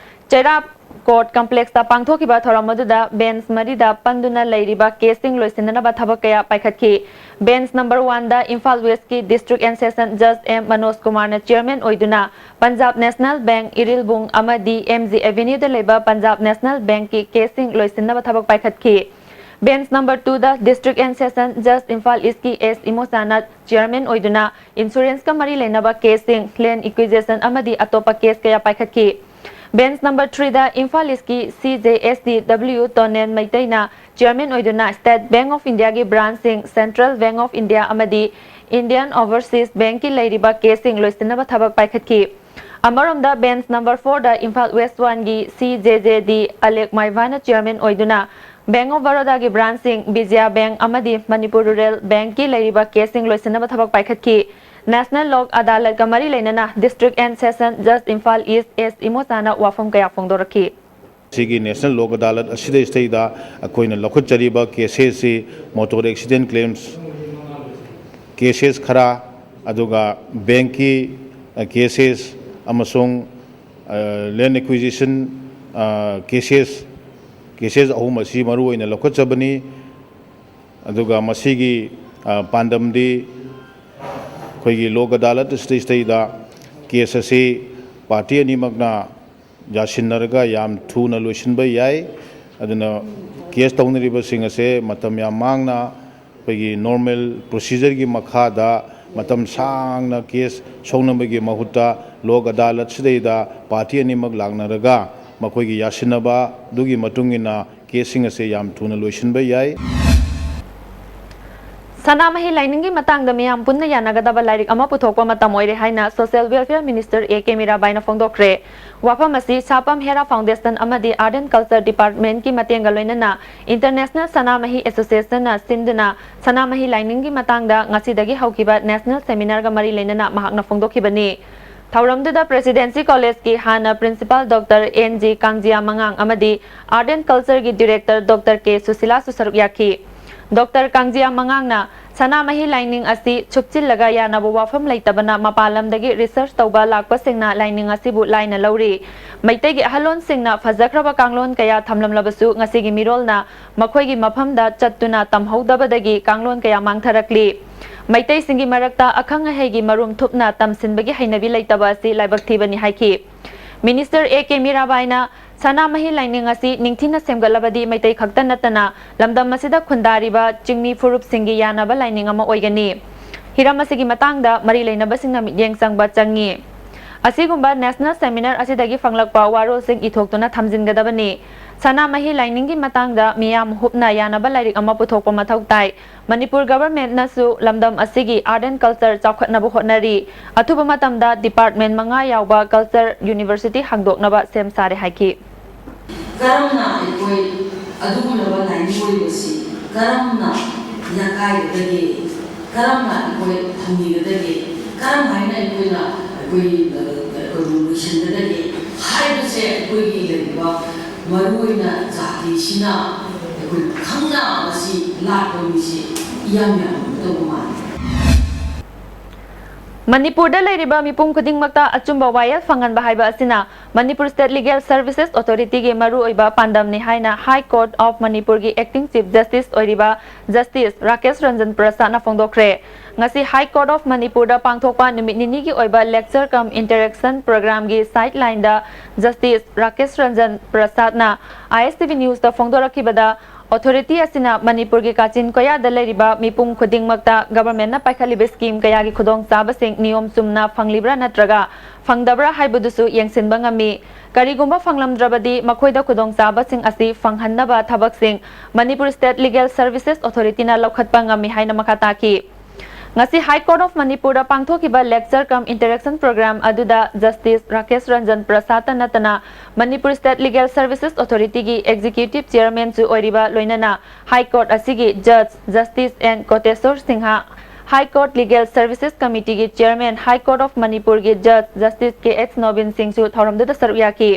ꯆꯩꯔꯥꯞ Court Complex ꯇ ꯄꯥꯡꯊꯣꯛꯈꯤꯕ ꯊꯧꯔꯝ ꯑꯗꯨꯗ bench ꯃꯔꯤꯗ ꯄꯟꯗꯨꯅ ꯂꯩꯔꯤꯕ case ꯁꯤꯡ ꯂꯣꯏꯁꯤꯟꯅꯅꯕ ꯊꯕꯛ ꯀꯌꯥ ꯄꯥꯏꯈꯠꯈꯤ꯫ Bench number one ꯗ ꯏꯝꯐꯥꯜ West ꯀꯤ District and Session Judge M Manoj ꯀꯨꯃꯥꯔꯅ chairman ꯑꯣꯏꯗꯨꯅ Punjab National Bank, ꯏꯔꯤꯜꯕꯨꯡ ꯑꯃꯗꯤ ꯑꯦꯝ ꯖꯤ Avenue ꯗ ꯂꯩꯕ Punjab National Bank ꯀꯤ case ꯁꯤꯡ ꯂꯣꯏꯁꯤꯟꯅꯕ ꯊꯕꯛ ꯄꯥꯏꯈꯠꯈꯤ꯫ Bench number two the District and Session Judge Imphal East ꯀꯤ ꯑꯦꯁ ꯏꯃꯣꯆꯥꯅ chairman ꯑꯣꯏꯗꯨꯅ insurance ꯀ ꯃꯔꯤ ꯂꯩꯅꯕ case ꯁꯤꯡ, land acquisition ꯑꯃꯗꯤ ꯑꯇꯣꯞꯄ case ꯀꯌꯥ ꯄꯥꯏꯈꯠꯈꯤ꯫ Bench number three ꯗ ꯏꯝꯐꯥꯜ East ꯀꯤ C J S D W ꯇꯣꯅꯦꯟ ꯃꯩꯇꯩꯅ chairman ꯑꯣꯏꯗꯨꯅ State Bank of India ꯒꯤ branch ꯁꯤꯡ, Central Bank of India ꯑꯃꯗꯤ Indian Overseas Bank ꯀꯤ ꯂꯩꯔꯤꯕ case ꯁꯤꯡ ꯂꯣꯏꯁꯤꯟꯅꯕ ꯊꯕꯛ ꯄꯥꯏꯈꯠꯈꯤ꯫ ꯑꯃꯔꯣꯝꯗ bench number four ꯗ ꯏꯝꯐꯥꯜ West one ꯒꯤ C J J D ꯑꯂꯦꯛ ꯃꯥꯏꯚꯥꯅ chairman ꯑꯣꯏꯗꯨꯅ Bank of Baroda ꯒꯤ branch ꯁꯤꯡ, Vijaya Bank ꯑꯃꯗꯤ Manipur Rural Bank ꯀꯤ ꯂꯩꯔꯤꯕ case ꯁꯤꯡ ꯂꯣꯏꯁꯤꯟꯅꯕ ꯊꯕꯛ ꯄꯥꯏꯈꯠꯈꯤ꯫ National Lok Adalat ꯀ ꯃꯔꯤ ꯂꯩꯅꯅ District and Session Judge Imphal East ꯑꯦꯁ ꯏꯃꯣꯆꯥꯅ ꯋꯥꯐꯝ ꯀꯌꯥ ꯐꯣꯡꯗꯣꯔꯛꯈꯤ꯫ ꯁꯤꯒꯤ National Lok Adalat ꯑꯁꯤꯗꯩꯁꯤꯗꯩꯗ ꯑꯩꯈꯣꯏꯅ ꯂꯧꯈꯠꯆꯔꯤꯕ cases ꯁꯤ motor accident claims cases ꯈꯔ, ꯑꯗꯨꯒ bank ꯀꯤ, ꯑ, cases ꯑꯃꯁꯨꯡ, ꯑ, land acquisition, ꯑ, cases, cases ꯑꯍꯨꯝ ꯑꯁꯤ ꯃꯔꯨ ꯑꯣꯏꯅ ꯂꯧꯈꯠꯆꯕꯅꯤ꯫ ꯑꯗꯨꯒ ꯃꯁꯤꯒꯤ, ꯑ, ꯄꯥꯟꯗꯝꯗꯤ ꯑꯩꯈꯣꯏꯒꯤ Lok Adalat ꯑꯁꯤꯗꯩꯁꯤꯗꯩꯗ case ꯑꯁꯤ party ꯑꯅꯤꯃꯛꯅ ꯌꯥꯁꯤꯟꯅꯔꯒ ꯌꯥꯝ ꯊꯨꯅ ꯂꯣꯏꯁꯤꯟꯕ ꯌꯥꯏ꯫ ꯑꯗꯨꯅ case ꯇꯧꯅꯔꯤꯕꯁꯤꯡ ꯑꯁꯦ ꯃꯇꯝ ꯌꯥꯝ ꯃꯥꯡꯅ ꯑꯩꯈꯣꯏꯒꯤ normal procedure ꯒꯤ ꯃꯈꯥꯗ ꯃꯇꯝ ꯁꯥꯡꯅ case ꯁꯣꯛꯅꯕꯒꯤ ꯃꯍꯨꯠꯇ Lok Adalat ꯁꯤꯗꯩꯗ party ꯑꯅꯤꯃꯛ ꯂꯥꯛꯅꯔꯒ ꯃꯈꯣꯏꯒꯤ ꯌꯥꯁꯤꯟꯅꯕ ꯑꯗꯨꯒꯤ ꯃꯇꯨꯡ ꯏꯟꯅ case ꯁꯤꯡ ꯑꯁꯦ ꯌꯥꯝ ꯊꯨꯅ ꯂꯣꯏꯁꯤꯟꯕ ꯌꯥꯏ꯫ ꯁꯅꯥꯃꯍꯤ ꯂꯥꯏꯅꯤꯡꯒꯤ ꯃꯇꯥꯡꯗ ꯃꯤꯌꯥꯝ ꯄꯨꯟꯅ ꯌꯥꯅꯒꯗꯕ ꯂꯥꯏꯔꯤꯛ ꯑꯃ ꯄꯨꯊꯣꯛꯄ ꯃꯇꯝ ꯑꯣꯏꯔꯦ ꯍꯥꯏꯅ Social Welfare Minister A K ꯃꯤꯔꯥꯕꯥꯏꯅ ꯐꯣꯡꯗꯣꯛꯈ꯭ꯔꯦ꯫ ꯋꯥꯐꯝ ꯑꯁꯤ ꯁꯥꯄꯝ ꯍꯦꯔꯥ Foundation ꯑꯃꯗꯤ Art and Culture Department ꯀꯤ ꯃꯇꯦꯡꯒ ꯂꯣꯏꯅꯅ International ꯁꯅꯥꯃꯍꯤ Association ꯅ ꯁꯤꯟꯗꯨꯅ ꯁꯅꯥꯃꯍꯤ ꯂꯥꯏꯅꯤꯡꯒꯤ ꯃꯇꯥꯡꯗ ꯉꯁꯤꯗꯒꯤ ꯍꯧꯈꯤꯕ National Seminar ꯒ ꯃꯔꯤ ꯂꯩꯅꯅ ꯃꯍꯥꯛꯅ ꯐꯣꯡꯗꯣꯛꯈꯤꯕꯅꯤ꯫ ꯊꯧꯔꯝꯗꯨꯗ Presidency College ꯀꯤ ꯍꯥꯟꯅ Principal Doctor ꯑꯦꯟ ꯖꯤ ꯀꯥꯡꯖꯤꯌꯥ ꯃꯉꯥꯡ ꯑꯃꯗꯤ Art and Culture ꯒꯤ Director Doctor ꯀꯦ ꯁꯨꯁꯤꯂꯥꯁꯨ ꯁꯔꯨꯛ ꯌꯥꯈꯤ꯫ ꯗꯣꯛꯇꯔ ꯀꯥꯡꯖꯤꯌꯥ ꯃꯉꯥꯡꯅ ꯁꯅꯥꯃꯍꯤ ꯂꯥꯏꯅꯤꯡ ꯑꯁꯤ ꯁꯨꯞꯆꯤꯜꯂꯒ ꯌꯥꯅꯕ ꯋꯥꯐꯝ ꯂꯩꯇꯕꯅ ꯃꯄꯥꯟ ꯂꯝꯗꯒꯤ ꯔꯤꯁꯔꯆ ꯇꯧꯕ ꯂꯥꯛꯄꯁꯤꯡꯅ ꯂꯥꯏꯅꯤꯡ ꯑꯁꯤꯕꯨ ꯂꯥꯏꯅ ꯂꯧꯔꯤ꯫ ꯃꯩꯇꯩꯒꯤ ꯑꯍꯜꯂꯣꯟꯁꯤꯡꯅ ꯐꯖꯈ꯭ꯔꯕ ꯀꯥꯡꯂꯣꯟ ꯀꯌꯥ ꯊꯝꯂꯝꯂꯕꯁꯨ ꯉꯁꯤꯒꯤ ꯃꯤꯔꯣꯜꯅ ꯃꯈꯣꯏꯒꯤ ꯃꯐꯝꯗ ꯆꯠꯇꯨꯅ ꯇꯝꯍꯧꯗꯕꯗꯒꯤ ꯀꯥꯡꯂꯣꯟ ꯀꯌꯥ ꯃꯥꯡꯊꯔꯛꯂꯤ꯫ ꯃꯩꯇꯩꯁꯤꯡꯒꯤ ꯃꯔꯛꯇ ꯑꯈꯪ ꯑꯍꯩꯒꯤ ꯃꯔꯨꯝ ꯊꯨꯞꯅ ꯇꯝꯁꯤꯟꯕꯒꯤ ꯍꯩꯅꯕꯤ ꯂꯩꯇꯕ ꯑꯁꯤ ꯂꯥꯏꯕꯛ ꯊꯤꯕꯅꯤ ꯍꯥꯏꯈꯤ꯫ ꯃꯤꯅꯤꯁꯇꯔ ꯑꯦ ꯀꯦ ꯃꯤꯔꯥꯕꯥꯏꯅ ꯁꯅꯥꯃꯍꯤ ꯂꯥꯏꯅꯤꯡ ꯑꯁꯤ ꯅꯤꯡꯊꯤꯅ ꯁꯦꯝꯒꯠꯂꯕꯗꯤ ꯃꯩꯇꯩ ꯈꯛꯇ ꯅꯠꯇꯅ ꯂꯝꯗꯝ ꯑꯁꯤꯗ ꯈꯨꯟꯗꯥꯔꯤꯕ ꯆꯤꯡꯃꯤ ꯐꯨꯔꯨꯞꯁꯤꯡꯒꯤ ꯌꯥꯅꯕ ꯂꯥꯏꯅꯤꯡ ꯑꯃ ꯑꯣꯏꯒꯅꯤ꯫ ꯍꯤꯔꯝ ꯑꯁꯤꯒꯤ ꯃꯇꯥꯡꯗ ꯃꯔꯤ ꯂꯩꯅꯕꯁꯤꯡꯅ ꯃꯤꯠꯌꯦꯡ ꯆꯪꯕ ꯆꯪꯉꯤ꯫ ꯑꯁꯤꯒꯨꯝꯕ ꯅꯦꯁꯅꯦꯜ ꯁꯦꯃꯤꯅꯥꯔ ꯑꯁꯤꯗꯒꯤ ꯐꯪꯂꯛꯄ ꯋꯥꯔꯣꯜꯁꯤꯡ ꯏꯊꯣꯛꯇꯨꯅ ꯊꯝꯖꯤꯟꯒꯗꯕꯅꯤ꯫ ꯁꯅꯥꯃꯍꯤ ꯂꯥꯏꯅꯤꯡꯒꯤ ꯃꯇꯥꯡꯗ ꯃꯤꯌꯥꯝ ꯍꯨꯞꯅ ꯌꯥꯅꯕ ꯂꯥꯏꯔꯤꯛ ꯑꯃ ꯄꯨꯊꯣꯛꯄ ꯃꯊꯧ ꯇꯥꯏ꯫ ꯃꯅꯤꯄꯨꯔ ꯒꯚꯔꯟꯃꯦꯟꯠꯅꯁꯨ ꯂꯝꯗꯝ ꯑꯁꯤꯒꯤ ꯑꯥꯔꯠ ꯑꯦꯟ ꯀꯜꯆꯔ ꯆꯥꯎꯈꯠꯅꯕ ꯍꯣꯠꯅꯔꯤ꯫ ꯑꯊꯨꯕ ꯃꯇꯝꯗ ꯗꯤꯄꯥꯔꯠꯃꯦꯟꯠ ꯃꯉꯥ ꯌꯥꯎꯕ ꯀꯜꯆꯔ ꯌꯨꯅꯤꯚꯔꯁꯤꯇꯤ ꯍꯥꯡꯗꯣꯛꯅꯕ ꯁꯦꯝ ꯁꯥꯔꯦ ꯍꯥꯏꯈꯤ꯫ ꯀꯔꯝꯅ ꯑꯩꯈꯣꯏ ꯑꯗꯨꯒꯨꯝꯂꯕ ꯂꯥꯏꯅꯤꯡ ꯑꯣꯏꯕꯁꯤ ꯀꯔꯝꯅ ꯌꯥꯀꯥꯏꯒꯗꯒꯦ, ꯀꯔꯝꯅ ꯑꯩꯈꯣꯏ ꯊꯝꯕꯤꯒꯗꯒꯦ, ꯀꯔꯝ ꯍꯥꯏꯅ ꯑꯩꯈꯣꯏꯅ ꯑꯩꯈꯣꯏ, ꯑ, ꯑꯩꯈꯣꯏꯕꯨ ꯂꯣꯏꯁꯤꯟꯒꯗꯒꯦ ꯍꯥꯏꯕꯁꯦ ꯑꯩꯈꯣꯏꯒꯤ ꯂꯩꯔꯤꯕ ꯃꯔꯨꯑꯣꯏꯅ ꯖꯥꯇꯤꯁꯤꯅ ꯑꯩꯈꯣꯏ ꯈꯪꯅ ꯃꯁꯤ ꯂꯥꯠꯄ ꯃꯤꯁꯦ ꯏꯌꯥꯝ ꯌꯥꯝꯒꯗꯧꯕ ꯃꯥꯜꯂꯤ꯫ ꯃꯅꯤꯄꯨꯔꯗ ꯂꯩꯔꯤꯕ ꯃꯤꯄꯨꯝ ꯈꯨꯗꯤꯡꯃꯛꯇ ꯑꯆꯨꯝꯕ ꯋꯥꯌꯦꯜ ꯐꯪꯍꯟꯕ ꯍꯥꯏꯕ ꯑꯁꯤꯅ ꯃꯅꯤꯄꯨꯔ ꯁ꯭ꯇꯦꯠ ꯂꯤꯒꯦꯜ ꯁꯔꯚꯤꯁꯦꯁ ꯑꯣꯊꯣꯔꯤꯇꯤꯒꯤ ꯃꯔꯨꯑꯣꯏꯕ ꯄꯥꯟꯗꯝꯅꯤ ꯍꯥꯏꯅ ꯍꯥꯏ ꯀꯣꯔꯠ ꯑꯣꯐ ꯃꯅꯤꯄꯨꯔꯒꯤ ꯑꯦꯛꯇꯤꯡ ꯆꯤꯐ ꯖꯁꯇꯤꯁ ꯑꯣꯏꯔꯤꯕ ꯖꯁꯇꯤꯁ ꯔꯥꯀꯦꯁ ꯔꯟꯖꯟ ꯄ꯭ꯔꯁꯥꯗꯅ ꯐꯣꯡꯗꯣꯛꯈ꯭ꯔꯦ꯫ ꯉꯁꯤ ꯍꯥꯏ ꯀꯣꯔꯠ ꯑꯣꯐ ꯃꯅꯤꯄꯨꯔꯗ ꯄꯥꯡꯊꯣꯛꯄ ꯅꯨꯃꯤꯠ ꯅꯤꯅꯤꯒꯤ ꯑꯣꯏꯕ ꯂꯦꯛꯆꯔ ꯀꯝ ꯏꯟꯇꯔꯦꯛꯁꯟ ꯄ꯭ꯔꯣꯒ꯭ꯔꯥꯝꯒꯤ ꯁꯥꯏꯠ ꯂꯥꯏꯟꯗ ꯖꯁꯇꯤꯁ ꯔꯥꯀꯦꯁ ꯔꯟꯖꯟ ꯄ꯭ꯔꯁꯥꯗꯅ ꯑꯥꯏ ꯑꯦꯁ ꯇꯤ ꯚꯤ ꯅ꯭ꯌꯨꯁꯇ ꯐꯣꯡꯗꯣꯔꯛꯈꯤꯕꯗ, ꯑꯣꯊꯣꯔꯤꯇꯤ ꯑꯁꯤꯅ ꯃꯅꯤꯄꯨꯔꯒꯤ ꯀꯥꯆꯤꯟ ꯀꯣꯌꯥꯗ ꯂꯩꯔꯤꯕ ꯃꯤꯄꯨꯝ ꯈꯨꯗꯤꯡꯃꯛꯇ ꯒꯚꯔꯟꯃꯦꯟꯠꯅ ꯄꯥꯏꯈꯠꯂꯤꯕ ꯁ꯭ꯀꯤꯝ ꯀꯌꯥꯒꯤ ꯈꯨꯗꯣꯡꯆꯥꯕꯁꯤꯡ ꯅꯤꯌꯣꯝ ꯆꯨꯝꯅ ꯐꯪꯂꯤꯕ꯭ꯔꯥ ꯅꯠꯇ꯭ꯔꯒ ꯐꯪꯗꯕ꯭ꯔꯥ ꯍꯥꯏꯕꯗꯨꯁꯨ ꯌꯦꯡꯁꯤꯟꯕ ꯉꯝꯃꯤ꯫ ꯀꯔꯤꯒꯨꯝꯕ ꯐꯪꯂꯝꯗ꯭ꯔꯕꯗꯤ ꯃꯈꯣꯏꯗ ꯈꯨꯗꯣꯡꯆꯥꯕꯁꯤꯡ ꯑꯁꯤ ꯐꯪꯍꯟꯅꯕ ꯊꯕꯛꯁꯤꯡ ꯃꯅꯤꯄꯨꯔ ꯁ꯭ꯇꯦꯠ ꯂꯤꯒꯦꯜ ꯁꯔꯚꯤꯁꯦꯁ ꯑꯣꯊꯣꯔꯤꯇꯤꯅ ꯂꯧꯈꯠꯄ ꯉꯝꯃꯤ ꯍꯥꯏꯅ ꯃꯈꯥ ꯇꯥꯈꯤ꯫ ꯉꯁꯤ ꯍꯥꯏ ꯀꯣꯔꯠ ꯑꯣꯐ ꯃꯅꯤꯄꯨꯔꯗ ꯄꯥꯡꯊꯣꯛꯈꯤꯕ ꯂꯦꯛꯆꯔ ꯀꯝ ꯏꯟꯇꯔꯦꯛꯁꯟ ꯄ꯭ꯔꯣꯒ꯭ꯔꯥꯝ ꯑꯗꯨꯗ ꯖꯁꯇꯤꯁ ꯔꯥꯀꯦꯁ ꯔꯟꯖꯟ ꯄ꯭ꯔꯁꯥꯗꯇ ꯅꯠꯇꯅ ꯃꯅꯤꯄꯨꯔ ꯁ꯭ꯇꯦꯠ ꯂꯤꯒꯦꯜ ꯁꯔꯚꯤꯁꯦꯁ ꯑꯣꯊꯣꯔꯤꯇꯤꯒꯤ ꯑꯦꯛꯖꯤꯀ꯭ꯌꯨꯇꯤꯚ ꯆꯤꯌꯔꯃꯦꯟꯁꯨ ꯑꯣꯏꯔꯤꯕ ꯂꯣꯏꯅꯅ ꯍꯥꯏ ꯀꯣꯔꯠ ꯑꯁꯤꯒꯤ ꯖꯖ justice N Kotiswar Singh, high court legal services ꯀꯃꯤꯇꯤꯒꯤ ꯆꯤꯌꯔꯃꯦꯟ, ꯍꯥꯏ ꯀꯣꯔꯠ ꯑꯣꯐ ꯃꯅꯤꯄꯨꯔꯒꯤ ꯖꯖ ꯖꯁꯇꯤꯁ ꯀꯦ ꯑꯦꯁ ꯅꯣꯕꯤꯟ ꯁꯤꯡꯁꯨ ꯊꯧꯔꯝꯗꯨꯗ ꯁꯔꯨꯛ ꯌꯥꯈꯤ꯫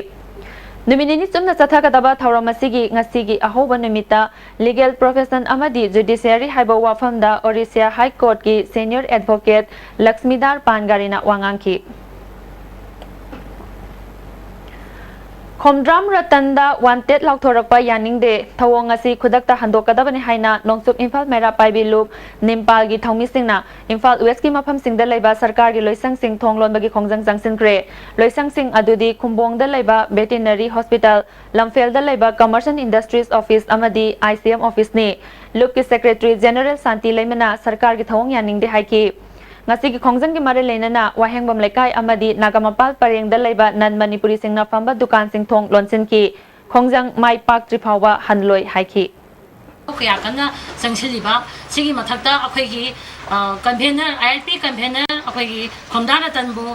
ꯅꯨꯃꯤꯠ ꯅꯤꯅꯤ ꯆꯨꯞꯅ ꯆꯠꯊꯒꯗꯕ ꯊꯧꯔꯝ ꯑꯁꯤꯒꯤ ꯉꯁꯤꯒꯤ ꯑꯍꯧꯕ ꯅꯨꯃꯤꯠꯇ legal profession ꯑꯃꯗꯤ judiciary ꯍꯥꯏꯕ ꯋꯥꯐꯝꯗ Orissa High Courtꯀꯤ senior advocate ꯂꯛꯁꯃꯤꯗꯥꯔ ꯄꯥꯟꯒꯥꯔꯤꯅ ꯋꯥ ꯉꯥꯡꯈꯤ꯫ ꯈꯣꯝꯗ꯭ꯔꯥꯝ ꯔꯇꯟꯗ wanted ꯂꯥꯎꯊꯣꯔꯛꯄ ꯌꯥꯅꯤꯡꯗꯦ, ꯊꯧꯑꯣꯡ ꯑꯁꯤ ꯈꯨꯗꯛꯇ ꯍꯟꯗꯣꯛꯀꯗꯕꯅꯤ ꯍꯥꯏꯅ ꯅꯣꯡꯆꯨꯞ ꯏꯝꯐꯥꯜ ꯃꯩꯔꯥ ꯄꯥꯏꯕꯤ ꯂꯨꯞ ꯅꯤꯝꯄꯥꯜꯒꯤ ꯊꯧꯃꯤꯁꯤꯡꯅ ꯏꯝꯐꯥꯜ ꯋꯦꯁꯀꯤ ꯃꯐꯝꯁꯤꯡꯗ ꯂꯩꯕ ꯁꯔꯀꯥꯔꯒꯤ ꯂꯣꯏꯁꯪꯁꯤꯡ ꯊꯣꯡ ꯂꯣꯟꯕꯒꯤ ꯈꯣꯡꯖꯪ ꯆꯪꯁꯤꯟꯈ꯭ꯔꯦ꯫ ꯂꯣꯏꯁꯪꯁꯤꯡ ꯑꯗꯨꯗꯤ ꯈꯨꯝꯕꯣꯡꯗ ꯂꯩꯕ Veterinary Hospital, ꯂꯝꯐꯦꯜꯗ ꯂꯩꯕ Commerce and Industries Office ꯑꯃꯗꯤ I C M officeꯅꯤ꯫ ꯂꯨꯞꯀꯤ Secretary General ꯁꯥꯟꯇꯤ ꯂꯩꯃꯅ ꯁꯔꯀꯥꯔꯒꯤ ꯊꯧꯑꯣꯡ ꯌꯥꯅꯤꯡꯗꯦ ꯍꯥꯏꯈꯤ꯫ ꯉꯁꯤꯒꯤ ꯈꯣꯡꯖꯪꯒꯤ ꯃꯔꯤ ꯂꯩꯅꯅ ꯋꯥꯍꯦꯡꯕꯝ ꯂꯩꯀꯥꯏ ꯑꯃꯗꯤ ꯅꯥꯒꯥꯃꯄꯥꯜ ꯄꯔꯦꯡꯗ ꯂꯩꯕ ꯅꯟ ꯃꯅꯤꯄꯨꯔꯤꯁꯤꯡꯅ ꯐꯝꯕ ꯗꯨꯀꯥꯟꯁꯤꯡ ꯊꯣꯡ ꯂꯣꯟꯁꯤꯟꯈꯤ꯫ ꯈꯣꯡꯖꯪ ꯃꯥꯏ ꯄꯥꯛꯇ꯭ꯔꯤ ꯐꯥꯎꯕ ꯍꯜꯂꯣꯏ ꯍꯥꯏꯈꯤ꯫ ꯀꯌꯥ ꯀꯟꯅ ꯆꯪꯁꯤꯜꯂꯤꯕ ꯁꯤꯒꯤ ꯃꯊꯛꯇ ꯑꯩꯈꯣꯏꯒꯤ, ꯑ, convener, I L P convener ꯑꯩꯈꯣꯏꯒꯤ ꯈꯣꯝꯗꯥ ꯔꯇꯟꯕꯨ,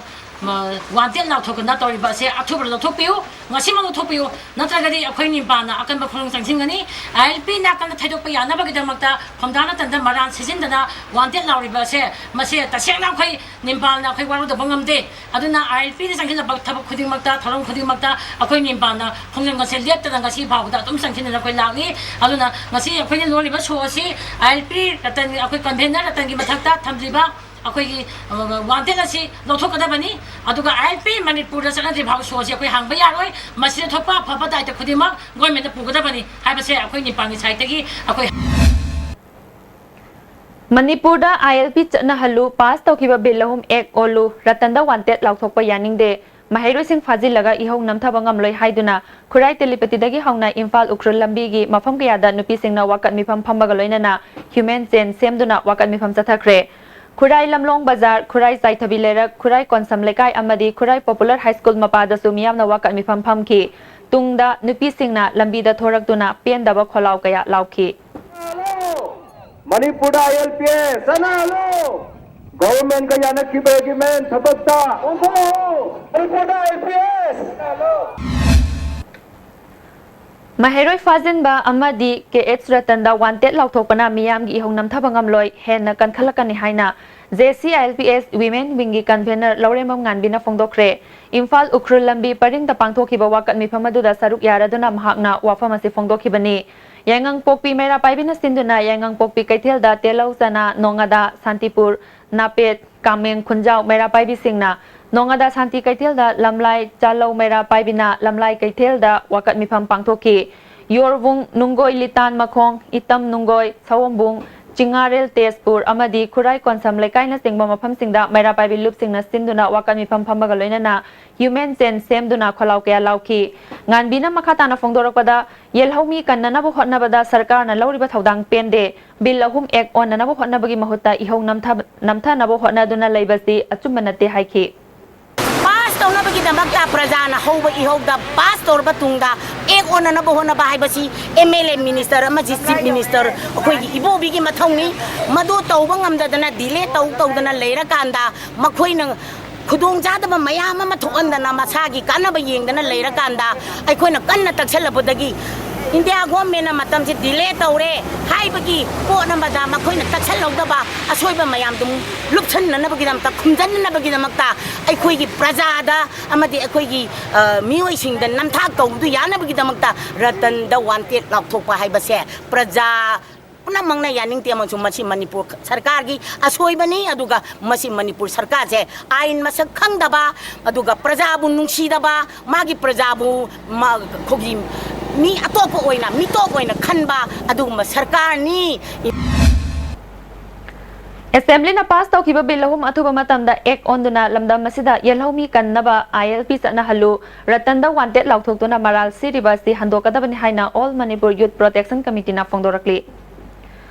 ꯃ, wanted ꯂꯥꯎꯊꯣꯛꯇꯅ ꯇꯧꯔꯤꯕ ꯑꯁꯦ ꯑꯊꯨꯕꯗ ꯂꯧꯊꯣꯛꯄꯤꯌꯨ, ꯉꯁꯤꯃꯛ ꯂꯧꯊꯣꯛꯄꯤꯌꯨ, ꯅꯠꯇ꯭ꯔꯒꯗꯤ ꯑꯩꯈꯣꯏ ꯅꯤꯝꯄꯥꯜꯅ ꯑꯀꯟꯕ ꯈꯣꯡꯖꯪ ꯆꯪꯁꯤꯟꯒꯅꯤ꯫ I L P ꯅꯥꯀꯟꯗ ꯊꯩꯗꯣꯛꯄ ꯌꯥꯅꯕꯒꯤꯗꯃꯛꯇ ꯈꯣꯝꯗꯥ ꯔꯇꯟꯗ ꯃꯔꯥꯟ ꯁꯤꯖꯤꯟꯗꯅ wanted ꯂꯥꯎꯔꯤꯕ ꯑꯁꯦ, ꯃꯁꯤ ꯇꯁꯦꯡꯅ ꯑꯩꯈꯣꯏ ꯅꯤꯝꯄꯥꯜꯅ ꯑꯩꯈꯣꯏ ꯋꯥꯔꯧꯗꯕ ꯉꯝꯗꯦ꯫ ꯑꯗꯨꯅ I L P ꯅ ꯆꯪꯁꯤꯜꯂꯛꯄ ꯊꯕꯛ ꯈꯨꯗꯤꯡꯃꯛꯇ, ꯊꯧꯔꯝ ꯈꯨꯗꯤꯡꯃꯛꯇ ꯑꯩꯈꯣꯏ ꯅꯤꯝꯄꯥꯜꯅ ꯈꯣꯡꯖꯪ ꯑꯁꯦ ꯂꯦꯞꯇꯅ ꯉꯁꯤ ꯐꯥꯎꯕꯗ ꯑꯗꯨꯝ ꯆꯪꯁꯤꯟꯗꯅ ꯑꯩꯈꯣꯏ ꯂꯥꯛꯂꯤ꯫ ꯑꯗꯨꯅ ꯉꯁꯤ ꯑꯩꯈꯣꯏꯅ ꯂꯣꯜꯂꯤꯕ show ꯑꯁꯤ I L P ꯔꯇꯟ, ꯑꯩꯈꯣꯏ convener ꯔꯇꯟꯒꯤ ꯃꯊꯛꯇ ꯊꯝꯂꯤꯕ ꯑꯩꯈꯣꯏꯒꯤ, ꯑ, wanted ꯑꯁꯤ ꯂꯧꯊꯣꯛꯀꯗꯕꯅꯤ꯫ ꯑꯗꯨꯒ I L P ꯃꯅꯤꯄꯨꯔꯗ ꯆꯠꯅꯗ꯭ꯔꯤ ꯐꯥꯎꯕ show ꯑꯁꯤ ꯑꯩꯈꯣꯏ ꯍꯥꯡꯕ ꯌꯥꯔꯣꯏ꯫ ꯃꯁꯤꯗ ꯊꯣꯛꯄ ꯑꯐꯕ ꯗꯥꯏꯇ ꯈꯨꯗꯤꯡꯃꯛ government ꯇ ꯄꯨꯒꯗꯕꯅꯤ ꯍꯥꯏꯕꯁꯦ ꯑꯩꯈꯣꯏ ꯅꯤꯝꯄꯥꯜꯒꯤ side ꯇꯒꯤ ꯑꯩꯈꯣꯏ ꯃꯅꯤꯄꯨꯔꯗ I L P ꯆꯠꯅꯍꯜꯂꯨ, pass ꯇꯧꯈꯤꯕ bill ꯑꯍꯨꯝ act ꯑꯣꯜꯂꯨ, ꯔꯇꯟꯗ wanted ꯂꯥꯎꯊꯣꯛꯄ ꯌꯥꯅꯤꯡꯗꯦ, ꯃꯍꯩꯔꯣꯏꯁꯤꯡ ꯐꯥꯖꯤꯜꯂꯒ ꯏꯍꯧ ꯅꯝꯊꯕ ꯉꯝꯂꯣꯏ ꯍꯥꯏꯗꯨꯅ ꯈꯨꯔꯥꯏ ꯇꯦꯂꯤꯄꯇꯤꯗꯒꯤ ꯍꯧꯅ ꯏꯝꯐꯥꯜ ꯎꯈ꯭ꯔꯨꯜ ꯂꯝꯕꯤꯒꯤ ꯃꯐꯝ ꯀꯌꯥꯗ ꯅꯨꯄꯤꯁꯤꯡꯅ ꯋꯥꯀꯠ ꯃꯤꯐꯝ ꯐꯝꯕꯒ ꯂꯣꯏꯅꯅ human chain ꯁꯦꯝꯗꯨꯅ ꯋꯥꯀꯠ ꯃꯤꯐꯝ ꯆꯠꯊꯈ꯭ꯔꯦ꯫ ꯈꯨꯔꯥꯏ ꯂꯝꯂꯣꯡ ꯕꯖꯥꯔ, ꯈꯨꯔꯥꯏ ꯆꯥꯏꯊꯕꯤ ꯂꯩꯔꯛ, ꯈꯨꯔꯥꯏ ꯀꯣꯟꯁꯝ ꯂꯩꯀꯥꯏ ꯑꯃꯗꯤ ꯈꯨꯔꯥꯏ Popular High School ꯃꯄꯥꯗꯁꯨ ꯃꯤꯌꯥꯝꯅ ꯋꯥꯀꯠ ꯃꯤꯐꯝ ꯐꯝꯈꯤ꯫ ꯇꯨꯡꯗ ꯅꯨꯄꯤꯁꯤꯡꯅ ꯂꯝꯕꯤꯗ ꯊꯣꯔꯛꯇꯨꯅ ꯄꯦꯟꯗꯕ ꯈꯣꯜꯂꯥꯎ ꯀꯌꯥ ꯂꯥꯎꯈꯤ꯫ ꯃꯅꯤꯄꯨꯔꯗ I L P ꯆꯠꯅꯍꯜꯂꯨ! Government ꯀ ꯌꯥꯅꯈꯤꯕ agreement ꯊꯕꯛꯇ ꯑꯣꯟꯊꯣꯛꯎ! ꯃꯅꯤꯄꯨꯔꯗ I L P ꯆꯠꯅꯍꯜꯂꯨ! ꯃꯍꯩꯔꯣꯏ ꯐꯥꯖꯤꯟꯕ ꯑꯃꯗꯤ K H ꯔꯇꯟꯗ wanted ꯂꯥꯎꯊꯣꯛꯄꯅ ꯃꯤꯌꯥꯝꯒꯤ ꯏꯍꯧ ꯅꯝꯊꯕ ꯉꯝꯂꯣꯏ, ꯍꯦꯟꯅ ꯀꯟꯈꯠꯂꯛꯀꯅꯤ ꯍꯥꯏꯅ J C I L P S Women Wing ꯒꯤ convener ꯂꯧꯔꯦꯝꯕꯝ ꯉꯥꯟꯕꯤꯅ ꯐꯣꯡꯗꯣꯛꯈ꯭ꯔꯦ꯫ ꯏꯝꯐꯥꯜ ꯎꯈ꯭ꯔꯨꯜ ꯂꯝꯕꯤ ꯄꯔꯤꯡꯗ ꯄꯥꯡꯊꯣꯛꯈꯤꯕ ꯋꯥꯀꯠ ꯃꯤꯐꯝ ꯑꯗꯨꯗ ꯁꯔꯨꯛ ꯌꯥꯔꯗꯨꯅ ꯃꯍꯥꯛꯅ ꯋꯥꯐꯝ ꯑꯁꯤ ꯐꯣꯡꯗꯣꯛꯈꯤꯕꯅꯤ꯫ ꯌꯥꯏꯉꯪꯄꯣꯛꯄꯤ ꯃꯩꯔꯥ ꯄꯥꯏꯕꯤꯅ ꯁꯤꯟꯗꯨꯅ ꯌꯥꯏꯉꯪꯄꯣꯛꯄꯤ ꯀꯩꯊꯦꯜꯗ ꯇꯦꯜꯍꯧ, ꯆꯅꯥ, ꯅꯣꯡꯉꯥꯗꯥ, ꯁꯥꯟꯇꯤꯄꯨꯔ, ꯅꯥꯄꯦꯠ, ꯀꯥꯃꯦꯡ, ꯈꯨꯟꯖꯥꯎ ꯃꯩꯔꯥ ꯄꯥꯏꯕꯤꯁꯤꯡꯅ ꯅꯣꯡꯉꯥꯗꯥ ꯁꯥꯟꯇꯤ ꯀꯩꯊꯦꯜꯗ ꯂꯝꯂꯥꯏ ꯆꯥꯂꯧ ꯃꯩꯔꯥ ꯄꯥꯏꯕꯤꯅ ꯂꯝꯂꯥꯏ ꯀꯩꯊꯦꯜꯗ ꯋꯥꯀꯠ ꯃꯤꯐꯝ ꯄꯥꯡꯊꯣꯛꯈꯤ꯫ ꯌꯣꯔꯕꯨꯡ, ꯅꯨꯡꯒꯣꯏ ꯂꯤꯇꯥꯟ ꯃꯈꯣꯡ, ꯏꯇꯝ ꯅꯨꯡꯒꯣꯏ, ꯁꯑꯣꯝꯕꯨꯡ, ꯆꯤꯉꯥꯔꯦꯜ ꯇꯦꯖꯄꯨꯔ ꯑꯃꯗꯤ ꯈꯨꯔꯥꯏ ꯀꯣꯟꯁꯝ ꯂꯩꯀꯥꯏꯅꯆꯤꯡꯕ ꯃꯐꯝꯁꯤꯡꯗ ꯃꯩꯔꯥ ꯄꯥꯏꯕꯤ ꯂꯨꯞꯁꯤꯡꯅ ꯁꯤꯟꯗꯨꯅ ꯋꯥꯀꯠ ꯃꯤꯐꯝ ꯐꯝꯕꯒ ꯂꯣꯏꯅꯅ human chain ꯁꯦꯝꯗꯨꯅ ꯈꯣꯜꯂꯥꯎ ꯀꯌꯥ ꯂꯥꯎꯈꯤ꯫ ꯉꯥꯟꯕꯤꯅ ꯃꯈꯥ ꯇꯥꯅ ꯐꯣꯡꯗꯣꯔꯛꯄꯗ, ꯌꯦꯜꯍꯧꯃꯤ ꯀꯟꯅꯅꯕ ꯍꯣꯠꯅꯕꯗ ꯁꯔꯀꯥꯔꯅ ꯂꯧꯔꯤꯕ ꯊꯧꯗꯥꯡ ꯄꯦꯟꯗꯦ꯫ ꯕꯤꯜ ꯑꯍꯨꯝ ꯑꯦꯛ ꯑꯣꯟꯅꯅꯕ ꯍꯣꯠꯅꯕꯒꯤ ꯃꯍꯨꯠꯇ ꯏꯍꯧ ꯅꯝꯊ-, ꯅꯝꯊꯅꯕ ꯍꯣꯠꯅꯗꯨꯅ ꯂꯩꯕꯁꯤ ꯑꯆꯨꯝꯕ ꯅꯠꯇꯦ ꯍꯥꯏꯈꯤ꯫ ꯄꯥꯁ ꯇꯧꯅꯕꯒꯤꯗꯃꯛꯇ ꯄ꯭ꯔꯖꯥꯅ ꯍꯧꯕ ꯏꯍꯧꯗ ꯄꯥꯁ ꯇꯧꯔꯕ ꯇꯨꯡꯗ ꯑꯦꯛ ꯑꯣꯟꯅꯅꯕ ꯍꯣꯠꯅꯕ ꯍꯥꯏꯕꯁꯤ M L A minister ꯑꯃꯗꯤ chief minister ꯑꯩꯈꯣꯏꯒꯤ ꯏꯕꯣꯕꯤꯒꯤ ꯃꯊꯧꯅꯤ꯫ ꯃꯗꯨ ꯇꯧꯕ ꯉꯝꯗꯗꯅ delay ꯇꯧ ꯇꯧꯗꯅ ꯂꯩꯔꯀꯥꯟꯗ ꯃꯈꯣꯏꯅ ꯈꯨꯗꯣꯡꯆꯥꯗꯕ ꯃꯌꯥꯝ ꯑꯃ ꯊꯣꯛꯍꯟꯗꯅ ꯃꯁꯥꯒꯤ ꯀꯥꯟꯅꯕ ꯌꯦꯡꯗꯅ ꯂꯩꯔꯀꯥꯟꯗ ꯑꯩꯈꯣꯏꯅ ꯀꯟꯅ ꯇꯛꯁꯜꯂꯛꯄꯗꯒꯤ India government ꯅ ꯃꯇꯝꯁꯤ delay ꯇꯧꯔꯦ ꯍꯥꯏꯕꯒꯤ ꯄꯣꯠ ꯑꯃꯗ ꯃꯈꯣꯏꯅ ꯇꯛꯁꯜꯍꯧꯗꯕ ꯑꯁꯣꯏꯕ ꯃꯌꯥꯝꯗꯨ ꯂꯨꯞꯁꯟꯅꯅꯕꯒꯤꯗꯃꯛꯇ, ꯈꯨꯝꯖꯟꯅꯅꯕꯒꯤꯗꯃꯛꯇ ꯑꯩꯈꯣꯏꯒꯤ ꯄ꯭ꯔꯖꯥꯗ ꯑꯃꯗꯤ ꯑꯩꯈꯣꯏꯒꯤ, ꯑ, ꯃꯤꯑꯣꯏꯁꯤꯡꯗ ꯅꯝꯊꯥꯛ ꯇꯧꯕꯗꯨ ꯌꯥꯅꯕꯒꯤꯗꯃꯛꯇ ꯔꯇꯟꯗ wanted ꯂꯥꯎꯊꯣꯛꯄ ꯍꯥꯏꯕꯁꯦ ꯄ꯭ꯔꯖꯥ ꯄꯨꯝꯅꯃꯛꯅ ꯌꯥꯅꯤꯡꯗꯦ ꯑꯃꯁꯨꯡ ꯃꯁꯤ ꯃꯅꯤꯄꯨꯔ ꯁꯔꯀꯥꯔꯒꯤ ꯑꯁꯣꯏꯕꯅꯤ꯫ ꯑꯗꯨꯒ ꯃꯁꯤ ꯃꯅꯤꯄꯨꯔ ꯁꯔꯀꯥꯔꯁꯦ ꯑꯥꯏꯟ ꯃꯁꯛ ꯈꯪꯗꯕ, ꯑꯗꯨꯒ ꯄ꯭ꯔꯖꯥꯕꯨ ꯅꯨꯡꯁꯤꯗꯕ, ꯃꯥꯒꯤ ꯄ꯭ꯔꯖꯥꯕꯨ ꯃꯥ-, ꯑꯩꯈꯣꯏꯒꯤ ꯃꯤ ꯑꯇꯣꯞꯄ ꯑꯣꯏꯅ, ꯃꯤꯇꯣꯞ ꯑꯣꯏꯅ ꯈꯟꯕ ꯑꯗꯨꯒꯨꯝꯕ ꯁꯔꯀꯥꯔꯅꯤ꯫ ꯑꯦꯁꯦꯝꯕ꯭ꯂꯤꯅ ꯄꯥꯁ ꯇꯧꯈꯤꯕ ꯕꯤꯜ ꯑꯍꯨꯝ ꯑꯊꯨꯕ ꯃꯇꯝꯗ ꯑꯦꯛ ꯑꯣꯟꯗꯨꯅ ꯂꯝꯗꯝ ꯑꯁꯤꯗ ꯌꯦꯜꯍꯧꯃꯤ ꯀꯟꯅꯕ I L P ꯆꯠꯅꯍꯜꯂꯨ, ꯔꯇꯟꯗ wanted ꯂꯥꯎꯊꯣꯛꯇꯨꯅ ꯃꯔꯥꯜ ꯁꯤꯔꯤꯕ ꯑꯁꯤ ꯍꯟꯗꯣꯛꯀꯗꯕꯅꯤ ꯍꯥꯏꯅ All Manipur Youth Protection Committee ꯅ ꯐꯣꯡꯗꯣꯔꯛꯂꯤ꯫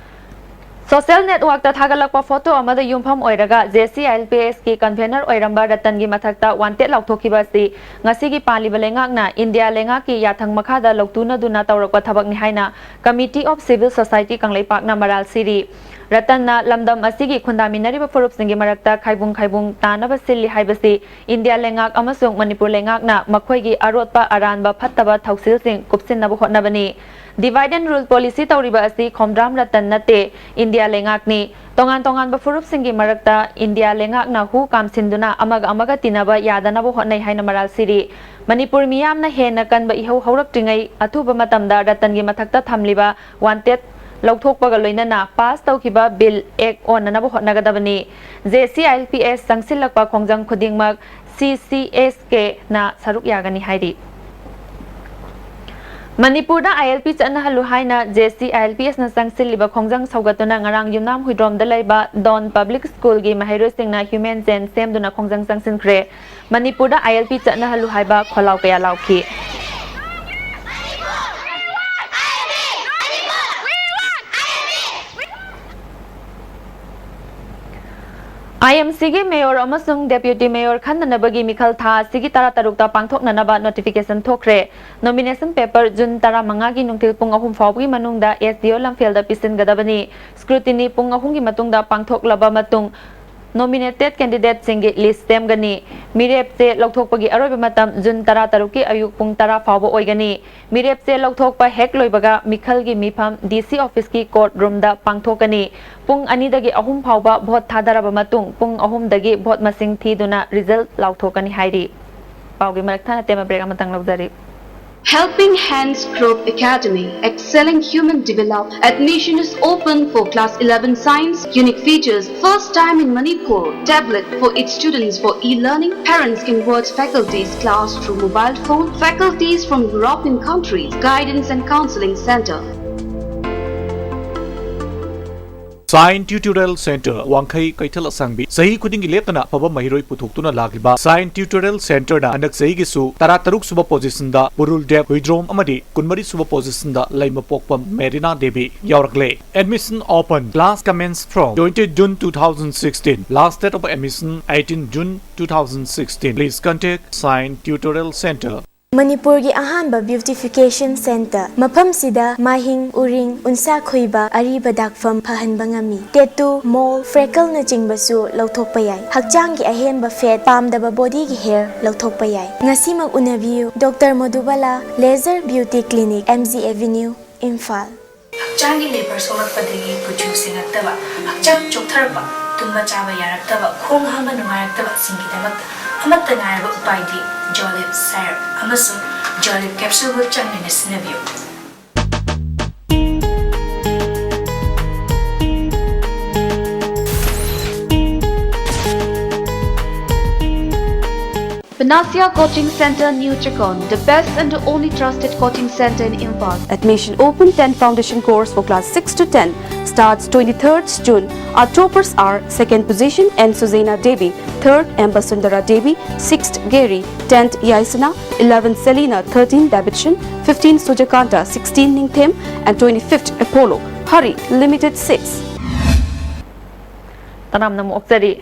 Social network ꯇ ꯊꯥꯒꯠꯂꯛꯄ ꯐꯣꯇꯣ ꯑꯃꯗ ꯌꯨꯝꯐꯝ ꯑꯣꯏꯔꯒ J C I L P S ꯀꯤ convener ꯑꯣꯏꯔꯝꯕ ꯔꯇꯟꯒꯤ ꯃꯊꯛꯇ wanted ꯂꯥꯎꯊꯣꯛꯈꯤꯕ ꯑꯁꯤ ꯉꯁꯤꯒꯤ ꯄꯥꯜꯂꯤꯕ ꯂꯩꯉꯥꯛꯅ ꯏꯟꯗꯤꯌꯥ ꯂꯩꯉꯥꯛꯀꯤ ꯌꯥꯊꯪ ꯃꯈꯥꯗ ꯂꯧꯇꯨꯅꯗꯨꯅ ꯇꯧꯔꯛꯄ ꯊꯕꯛꯅꯤ ꯍꯥꯏꯅ Committee of Civil Society ꯀꯪꯂꯩꯄꯥꯛꯅ ꯃꯔꯥꯜ ꯁꯤꯔꯤ꯫ ꯔꯇꯟꯅ ꯂꯝꯗꯝ ꯑꯁꯤꯒꯤ ꯈꯨꯟꯗꯥꯃꯤꯟꯅꯔꯤꯕ ꯐꯨꯔꯨꯞꯁꯤꯡꯒꯤ ꯃꯔꯛꯇ ꯈꯥꯏꯕꯨꯡ ꯈꯥꯏꯕꯨꯡ ꯇꯥꯅꯕ ꯁꯤꯜꯂꯤ ꯍꯥꯏꯕꯁꯤ ꯏꯟꯗꯤꯌꯥ ꯂꯩꯉꯥꯛ ꯑꯃꯁꯨꯡ ꯃꯅꯤꯄꯨꯔ ꯂꯩꯉꯥꯛꯅ ꯃꯈꯣꯏꯒꯤ ꯑꯔꯣꯠꯄ ꯑꯔꯥꯟꯕ ꯐꯠꯇꯕ ꯊꯧꯁꯤꯜꯁꯤꯡ ꯀꯨꯞꯁꯤꯟꯅꯕ ꯍꯣꯠꯅꯕꯅꯤ꯫ Divide and rule policy ꯇꯧꯔꯤꯕ ꯑꯁꯤ ꯈꯣꯝꯗ꯭ꯔꯥꯝ ꯔꯇꯟ ꯅꯠꯇꯦ, ꯏꯟꯗꯤꯌꯥ ꯂꯩꯉꯥꯛꯅꯤ꯫ ꯇꯣꯉꯥꯟ ꯇꯣꯉꯥꯟꯕ ꯐꯨꯔꯨꯞꯁꯤꯡꯒꯤ ꯃꯔꯛꯇ ꯏꯟꯗꯤꯌꯥ ꯂꯩꯉꯥꯛꯅ ꯍꯨ ꯀꯥꯝꯁꯤꯟꯗꯨꯅ ꯑꯃꯒ ꯑꯃꯒ ꯇꯤꯟꯅꯕ ꯌꯥꯗꯅꯕ ꯍꯣꯠꯅꯩ ꯍꯥꯏꯅ ꯃꯔꯥꯜ ꯁꯤꯔꯤ꯫ ꯃꯅꯤꯄꯨꯔ ꯃꯤꯌꯥꯝꯅ ꯍꯦꯟꯅ ꯀꯟꯕ ꯏꯍꯧ ꯍꯧꯔꯛꯇ꯭ꯔꯤꯉꯩ ꯑꯊꯨꯕ ꯃꯇꯝꯗ ꯔꯇꯟꯒꯤ ꯃꯊꯛꯇ ꯊꯝꯂꯤꯕ ꯋꯥꯟꯇꯦꯠ ꯂꯧꯊꯣꯛꯄꯒ ꯂꯣꯏꯅꯅ ꯄꯥꯁ ꯇꯧꯈꯤꯕ ꯕꯤꯜ ꯑꯦꯛ ꯑꯣꯟꯅꯅꯕ ꯍꯣꯠꯅꯒꯗꯕꯅꯤ꯫ J C I L P S ꯆꯪꯁꯤꯜꯂꯛꯄ ꯈꯣꯡꯖꯪ ꯈꯨꯗꯤꯡꯃꯛ ꯁꯤ ꯁꯤ ꯑꯦꯁ ꯀꯦꯅ ꯁꯔꯨꯛ ꯌꯥꯒꯅꯤ ꯍꯥꯏꯔꯤ꯫ ꯃꯅꯤꯄꯨꯔꯗ ꯑꯥꯏ ꯑꯦꯜ ꯄꯤ ꯆꯠꯅꯍꯜꯂꯨ ꯍꯥꯏꯅ J C I L P ꯑꯦꯁꯅ ꯆꯪꯁꯤꯜꯂꯤꯕ ꯈꯣꯡꯖꯪ ꯁꯧꯒꯠꯇꯨꯅ ꯉꯔꯥꯡ ꯌꯨꯝꯅꯥꯝ ꯍꯨꯏꯗ꯭ꯔꯣꯝꯗ ꯂꯩꯕ ꯗꯣꯟ ꯄꯕ꯭ꯂꯤꯛ ꯁ꯭ꯀꯨꯜꯒꯤ ꯃꯍꯩꯔꯣꯏꯁꯤꯡꯅ ꯍ꯭ꯌꯨꯃꯦꯟ ꯆꯦꯟ ꯁꯦꯝꯗꯨꯅ ꯈꯣꯡꯖꯪ ꯆꯪꯁꯤꯟꯈ꯭ꯔꯦ꯫ ꯃꯅꯤꯄꯨꯔꯗ ꯑꯥꯏ ꯑꯦꯜ ꯄꯤ ꯆꯠꯅꯍꯜꯂꯨ ꯍꯥꯏꯕ ꯈꯣꯜꯂꯥꯎ ꯀꯌꯥ ꯂꯥꯎꯈꯤ꯫ ꯑꯥꯏ ꯑꯦꯝ ꯁꯤꯒꯤ ꯃꯦꯌꯣꯔ ꯑꯃꯁꯨꯡ ꯗꯦꯄ꯭ꯌꯨꯇꯤ ꯃꯦꯌꯣꯔ ꯈꯟꯅꯅꯕꯒꯤ ꯃꯤꯈꯜ ꯊꯥ ꯑꯁꯤꯒꯤ ꯇꯔꯥꯇꯔꯨꯛꯇ ꯄꯥꯡꯊꯣꯛꯅꯅꯕ ꯅꯣꯇꯤꯐꯤꯀꯦꯁꯟ ꯊꯣꯛꯈ꯭ꯔꯦ꯫ ꯅꯣꯃꯤꯅꯦꯁꯟ ꯄꯦꯄꯔ ꯖꯨꯟ ꯇꯔꯥꯃꯉꯥꯒꯤ ꯅꯨꯡꯊꯤꯜ ꯄꯨꯡ ꯑꯍꯨꯝ ꯐꯥꯎꯕꯒꯤ ꯃꯅꯨꯡꯗ ꯑꯦꯁ ꯗꯤ ꯑꯣ ꯂꯝꯐꯦꯜꯗ ꯄꯤꯁꯤꯟꯒꯗꯕꯅꯤ꯫ ꯁ꯭ꯀ꯭ꯔꯨꯇꯤꯅꯤ ꯄꯨꯡ ꯑꯍꯨꯝꯒꯤ ꯃꯇꯨꯡꯗ ꯄꯥꯡꯊꯣꯛꯂꯕ ꯃꯇꯨꯡ, ꯅꯣꯃꯤꯅꯦꯇꯦꯗ ꯀꯦꯟꯗꯤꯗꯦꯠꯁꯤꯡꯒꯤ ꯂꯤꯁ ꯁꯦꯝꯒꯅꯤ꯫ ꯃꯤꯔꯦꯞꯁꯦ ꯂꯧꯊꯣꯛꯄꯒꯤ ꯑꯔꯣꯏꯕ ꯃꯇꯝ ꯖꯨꯟ ꯇꯔꯥꯇꯔꯨꯛꯀꯤ ꯑꯌꯨꯛ ꯄꯨꯡ ꯇꯔꯥ ꯐꯥꯎꯕ ꯑꯣꯏꯒꯅꯤ꯫ ꯃꯤꯔꯦꯞꯁꯦ ꯂꯧꯊꯣꯛꯄ ꯍꯦꯛ ꯂꯣꯏꯕꯒ ꯃꯤꯈꯜꯒꯤ ꯃꯤꯐꯝ ꯗꯤ ꯁꯤ ꯑꯣꯐꯤꯁꯀꯤ ꯀꯣꯔꯠ ꯔꯨꯝꯗ ꯄꯥꯡꯊꯣꯛꯀꯅꯤ꯫ ꯄꯨꯡ ꯑꯅꯤꯗꯒꯤ ꯑꯍꯨꯝ ꯐꯥꯎꯕ ꯚꯣꯠ ꯊꯥꯗꯔꯕ ꯃꯇꯨꯡ, ꯄꯨꯡ ꯑꯍꯨꯝꯗꯒꯤ ꯚꯣꯠ ꯃꯁꯤꯡ ꯊꯤꯗꯨꯅ ꯔꯤꯖꯜ ꯂꯥꯎꯊꯣꯛꯀꯅꯤ ꯍꯥꯏꯔꯤ꯫ ꯄꯥꯎꯒꯤ ꯃꯔꯛ ꯊꯠꯅ ꯇꯦꯟꯕ ꯕ꯭ꯔꯦꯛ ꯑꯃꯇꯪ ꯂꯧꯖꯔꯤ꯫ Helping Hands Group Academy, excelling human develop. Admission is open for class eleven science. Unique features, first time in Manipur. Tablet for its students for e-learning. Parents can watch faculties class through mobile phone. Faculties from European countries. Guidance and counseling center. Sign Tutorial Center, ꯋꯥꯡꯈꯩ ꯀꯩꯊꯦꯜ ꯑꯁꯥꯡꯕꯤ꯫ ꯆꯍꯤ ꯈꯨꯗꯤꯡꯒꯤ ꯂꯦꯞꯇꯅ ꯑꯐꯕ ꯃꯍꯩꯔꯣꯏ ꯄꯨꯊꯣꯛꯇꯨꯅ ꯂꯥꯛꯂꯤꯕ Sign Tutorial Centerꯅ ꯍꯟꯗꯛ ꯆꯍꯤꯒꯤꯁꯨ ꯇꯔꯥꯇꯔꯨꯛ ꯁꯨꯕ positionꯗ ꯎꯔꯨꯜ ꯗꯦꯕ ꯍꯨꯏꯗ꯭ꯔꯣꯝ ꯑꯃꯗꯤ ꯀꯨꯟꯃꯔꯤ ꯁꯨꯕ positionꯗ ꯂꯩꯃꯄꯣꯛꯄꯝ ꯃꯦꯔꯤꯅꯥ ꯗꯦꯕꯤ ꯌꯥꯎꯔꯛꯂꯦ꯫ Admission open. Class commence from twenty June two thousand sixteen. Last date of admission eighteen June two thousand sixteen. Please contact Sign Tutorial Center. ꯃꯅꯤꯄꯨꯔꯒꯤ ꯑꯍꯥꯟꯕ ꯕ꯭ꯌꯨꯇꯤꯐꯤꯀꯦꯁꯟ ꯁꯦꯟꯇꯔ꯫ ꯃꯐꯝꯁꯤꯗ ꯃꯥꯏꯍꯤꯡ, ꯎꯔꯤꯡ, ꯎꯟꯁꯥ ꯈꯨꯏꯕ, ꯑꯔꯤꯕ ꯗꯥꯛꯐꯝ ꯐꯍꯟꯕ ꯉꯝꯃꯤ꯫ ꯇꯦꯇꯨ, ꯃꯣꯜ, ꯐ꯭ꯔꯦꯀꯜꯅꯆꯤꯡꯕꯁꯨ ꯂꯧꯊꯣꯛꯄ ꯌꯥꯏ꯫ ꯍꯛꯆꯥꯡꯒꯤ ꯑꯍꯦꯟꯕ ꯐꯦꯠ, ꯄꯥꯝꯗꯕ ꯕꯣꯗꯤꯒꯤ ꯍꯦꯌꯔ ꯂꯧꯊꯣꯛꯄ ꯌꯥꯏ꯫ ꯉꯁꯤꯃꯛ ꯎꯅꯕꯤꯌꯨ꯫ Doctor Modubala, laser beauty clinic, M G avenue, Imphal. ꯍꯛꯆꯥꯡꯒꯤ ꯂꯦꯕꯔ ꯁꯣꯛꯂꯛꯄꯗꯒꯤ ꯀꯨꯆꯨ ꯁꯦꯡꯉꯛꯇꯕ, ꯍꯛꯆꯥꯡ ꯆꯣꯛꯊꯔꯛꯄ, ꯇꯨꯝꯕ ꯆꯥꯕ ꯌꯥꯔꯛꯇꯕ, ꯈꯣꯡ ꯍꯥꯝꯕ ꯅꯨꯡꯉꯥꯏꯔꯛꯇꯕꯁꯤꯡꯒꯤꯗꯃꯛꯇ ꯑꯃꯠꯇ ꯉꯥꯏꯔꯕ ꯎꯄꯥꯏꯗꯤ ꯖꯣꯂꯤꯞ ꯁꯥꯏꯔꯞ ꯑꯃꯁꯨꯡ ꯖꯣꯂꯤꯞ ꯀꯦꯞꯁꯨꯜꯕꯨ ꯆꯥꯡ ꯅꯥꯏꯅ ꯁꯤꯖꯤꯟꯅꯕꯤꯌꯨ꯫ Panasia Coaching Center, New Chakon, the best and the only trusted coaching center in Imphal. Admission open. Ten foundation course for class six to ten starts twenty-third June. Our toppers are: second position, N Suzena Devi; third, M Basundara Devi; sixth, Gary; tenth, Yaisana; eleventh, Selina; thirteen, Davidson; fifteen, Sujakanta; sixteen, Ningthem; and twenty-fifth, Apollo. Hurry, limited seats. ꯇꯔꯥꯝꯅ ꯑꯃꯨꯛ ꯑꯣꯛꯆꯔꯤ꯫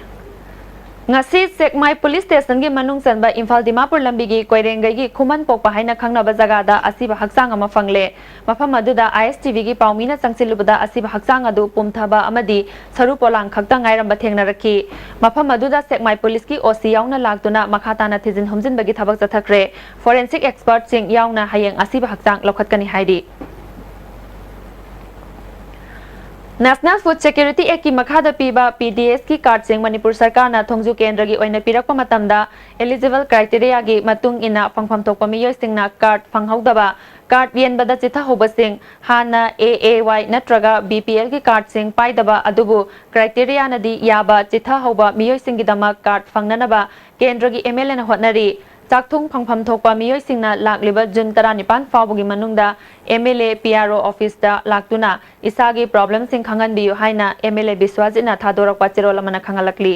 ꯉꯁꯤ ꯁꯦꯛꯃꯥꯏ police ꯁ꯭ꯇꯦꯁꯟꯒꯤ ꯃꯅꯨꯡ ꯆꯟꯕ ꯏꯝꯐꯥꯜ ꯗꯤꯃꯥꯄꯨꯔ ꯂꯝꯕꯤꯒꯤ ꯀꯣꯏꯔꯦꯡꯒꯩꯒꯤ ꯈꯨꯃꯟ ꯄꯣꯛꯄ ꯍꯥꯏꯅ ꯈꯪꯅꯕ ꯖꯒꯥꯗ ꯑꯁꯤꯕ ꯍꯛꯆꯥꯡ ꯑꯃ ꯐꯪꯂꯦ꯫ ꯃꯐꯝ ꯑꯗꯨꯗ ꯑꯥꯏ ꯑꯦꯁ ꯇꯤ ꯚꯤꯒꯤ ꯄꯥꯎꯃꯤꯅ ꯆꯪꯁꯤꯜꯂꯨꯕꯗ ꯑꯁꯤꯕ ꯍꯛꯆꯥꯡ ꯑꯗꯨ ꯄꯨꯝꯊꯕ ꯑꯃꯗꯤ ꯁꯔꯨ ꯄꯣꯂꯥꯡ ꯈꯛꯇ ꯉꯥꯏꯔꯝꯕ ꯊꯦꯡꯅꯔꯛꯈꯤ꯫ ꯃꯐꯝ ꯑꯗꯨꯗ ꯁꯦꯛꯃꯥꯏ ꯄꯨꯂꯤꯁꯀꯤ ꯑꯣ ꯁꯤ ꯌꯥꯎꯅ ꯂꯥꯛꯇꯨꯅ ꯃꯈꯥ ꯇꯥꯅ ꯊꯤꯖꯤꯟ ꯍꯨꯝꯖꯤꯟꯕꯒꯤ ꯊꯕꯛ ꯆꯠꯊꯈ꯭ꯔꯦ꯫ ꯐꯣꯔꯦꯟꯁꯤꯛ ꯑꯦꯛꯁꯄꯔꯠꯁꯤꯡ ꯌꯥꯎꯅ ꯍꯌꯦꯡ ꯑꯁꯤꯕ ꯍꯛꯆꯥꯡ ꯂꯧꯈꯠꯀꯅꯤ ꯍꯥꯏꯔꯤ꯫ National Food Security Act ꯀꯤ ꯃꯈꯥꯗ ꯄꯤꯕ ꯄꯤ ꯗꯤ ꯑꯦꯁ ꯀꯤ ꯀꯥꯔꯗꯁꯤꯡ ꯃꯅꯤꯄꯨꯔ ꯁꯔꯀꯥꯔꯅ ꯊꯣꯡꯖꯨ ꯀꯦꯟꯗ꯭ꯔꯒꯤ ꯑꯣꯏꯅ ꯄꯤꯔꯛꯄ ꯃꯇꯝꯗ eligible criteria ꯒꯤ ꯃꯇꯨꯡ ꯏꯟꯅ ꯐꯪꯐꯝ ꯊꯣꯛꯄ ꯃꯤꯑꯣꯏꯁꯤꯡꯅ ꯀꯥꯔꯗ ꯐꯪꯍꯧꯗꯕ, ꯀꯥꯔꯗ ꯌꯦꯟꯕꯗ ꯆꯤꯠꯊꯍꯧꯕꯁꯤꯡ, ꯍꯥꯟꯅ ꯑꯦ ꯑꯦ ꯋꯥꯏ ꯅꯠꯇ꯭ꯔꯒ ꯕꯤ ꯄꯤ ꯑꯦꯜ ꯒꯤ ꯀꯥꯔꯗꯁꯤꯡ ꯄꯥꯏꯗꯕ ꯑꯗꯨꯕꯨ criteria ꯅꯗꯤ ꯌꯥꯕ ꯆꯤꯠꯊꯍꯧꯕ ꯃꯤꯑꯣꯏꯁꯤꯡꯒꯤꯗꯃꯛ ꯀꯥꯔꯗ ꯐꯪꯅꯅꯕ ꯀꯦꯟꯗ꯭ꯔꯒꯤ ꯑꯦꯝ ꯑꯦꯜ ꯑꯦꯅ ꯍꯣꯠꯅꯔꯤ꯫ ꯆꯥꯛꯊꯨꯡ ꯐꯪꯐꯝ ꯊꯣꯛꯄ ꯃꯤꯑꯣꯏꯁꯤꯡꯅ ꯂꯥꯛꯂꯤꯕ ꯖꯨꯟ ꯇꯔꯥꯅꯤꯄꯥꯟ ꯐꯥꯎꯕꯒꯤ ꯃꯅꯨꯡꯗ ꯑꯦꯝ ꯑꯦꯜ ꯑꯦ ꯄꯤ ꯑꯥꯔ ꯑꯣ ꯑꯣꯐꯤꯁꯇ ꯂꯥꯛꯇꯨꯅ ꯏꯁꯥꯒꯤ ꯄ꯭ꯔꯣꯕ꯭ꯂꯦꯝꯁꯤꯡ ꯈꯪꯍꯟꯕꯤꯌꯨ ꯍꯥꯏꯅ ꯑꯦꯝ ꯑꯦꯜ ꯑꯦ ꯕꯤꯁ꯭ꯋꯥꯖꯤꯠꯅ ꯊꯥꯗꯣꯔꯛꯄ ꯆꯦꯔꯣꯜ ꯑꯃꯅ ꯈꯪꯍꯜꯂꯛꯂꯤ꯫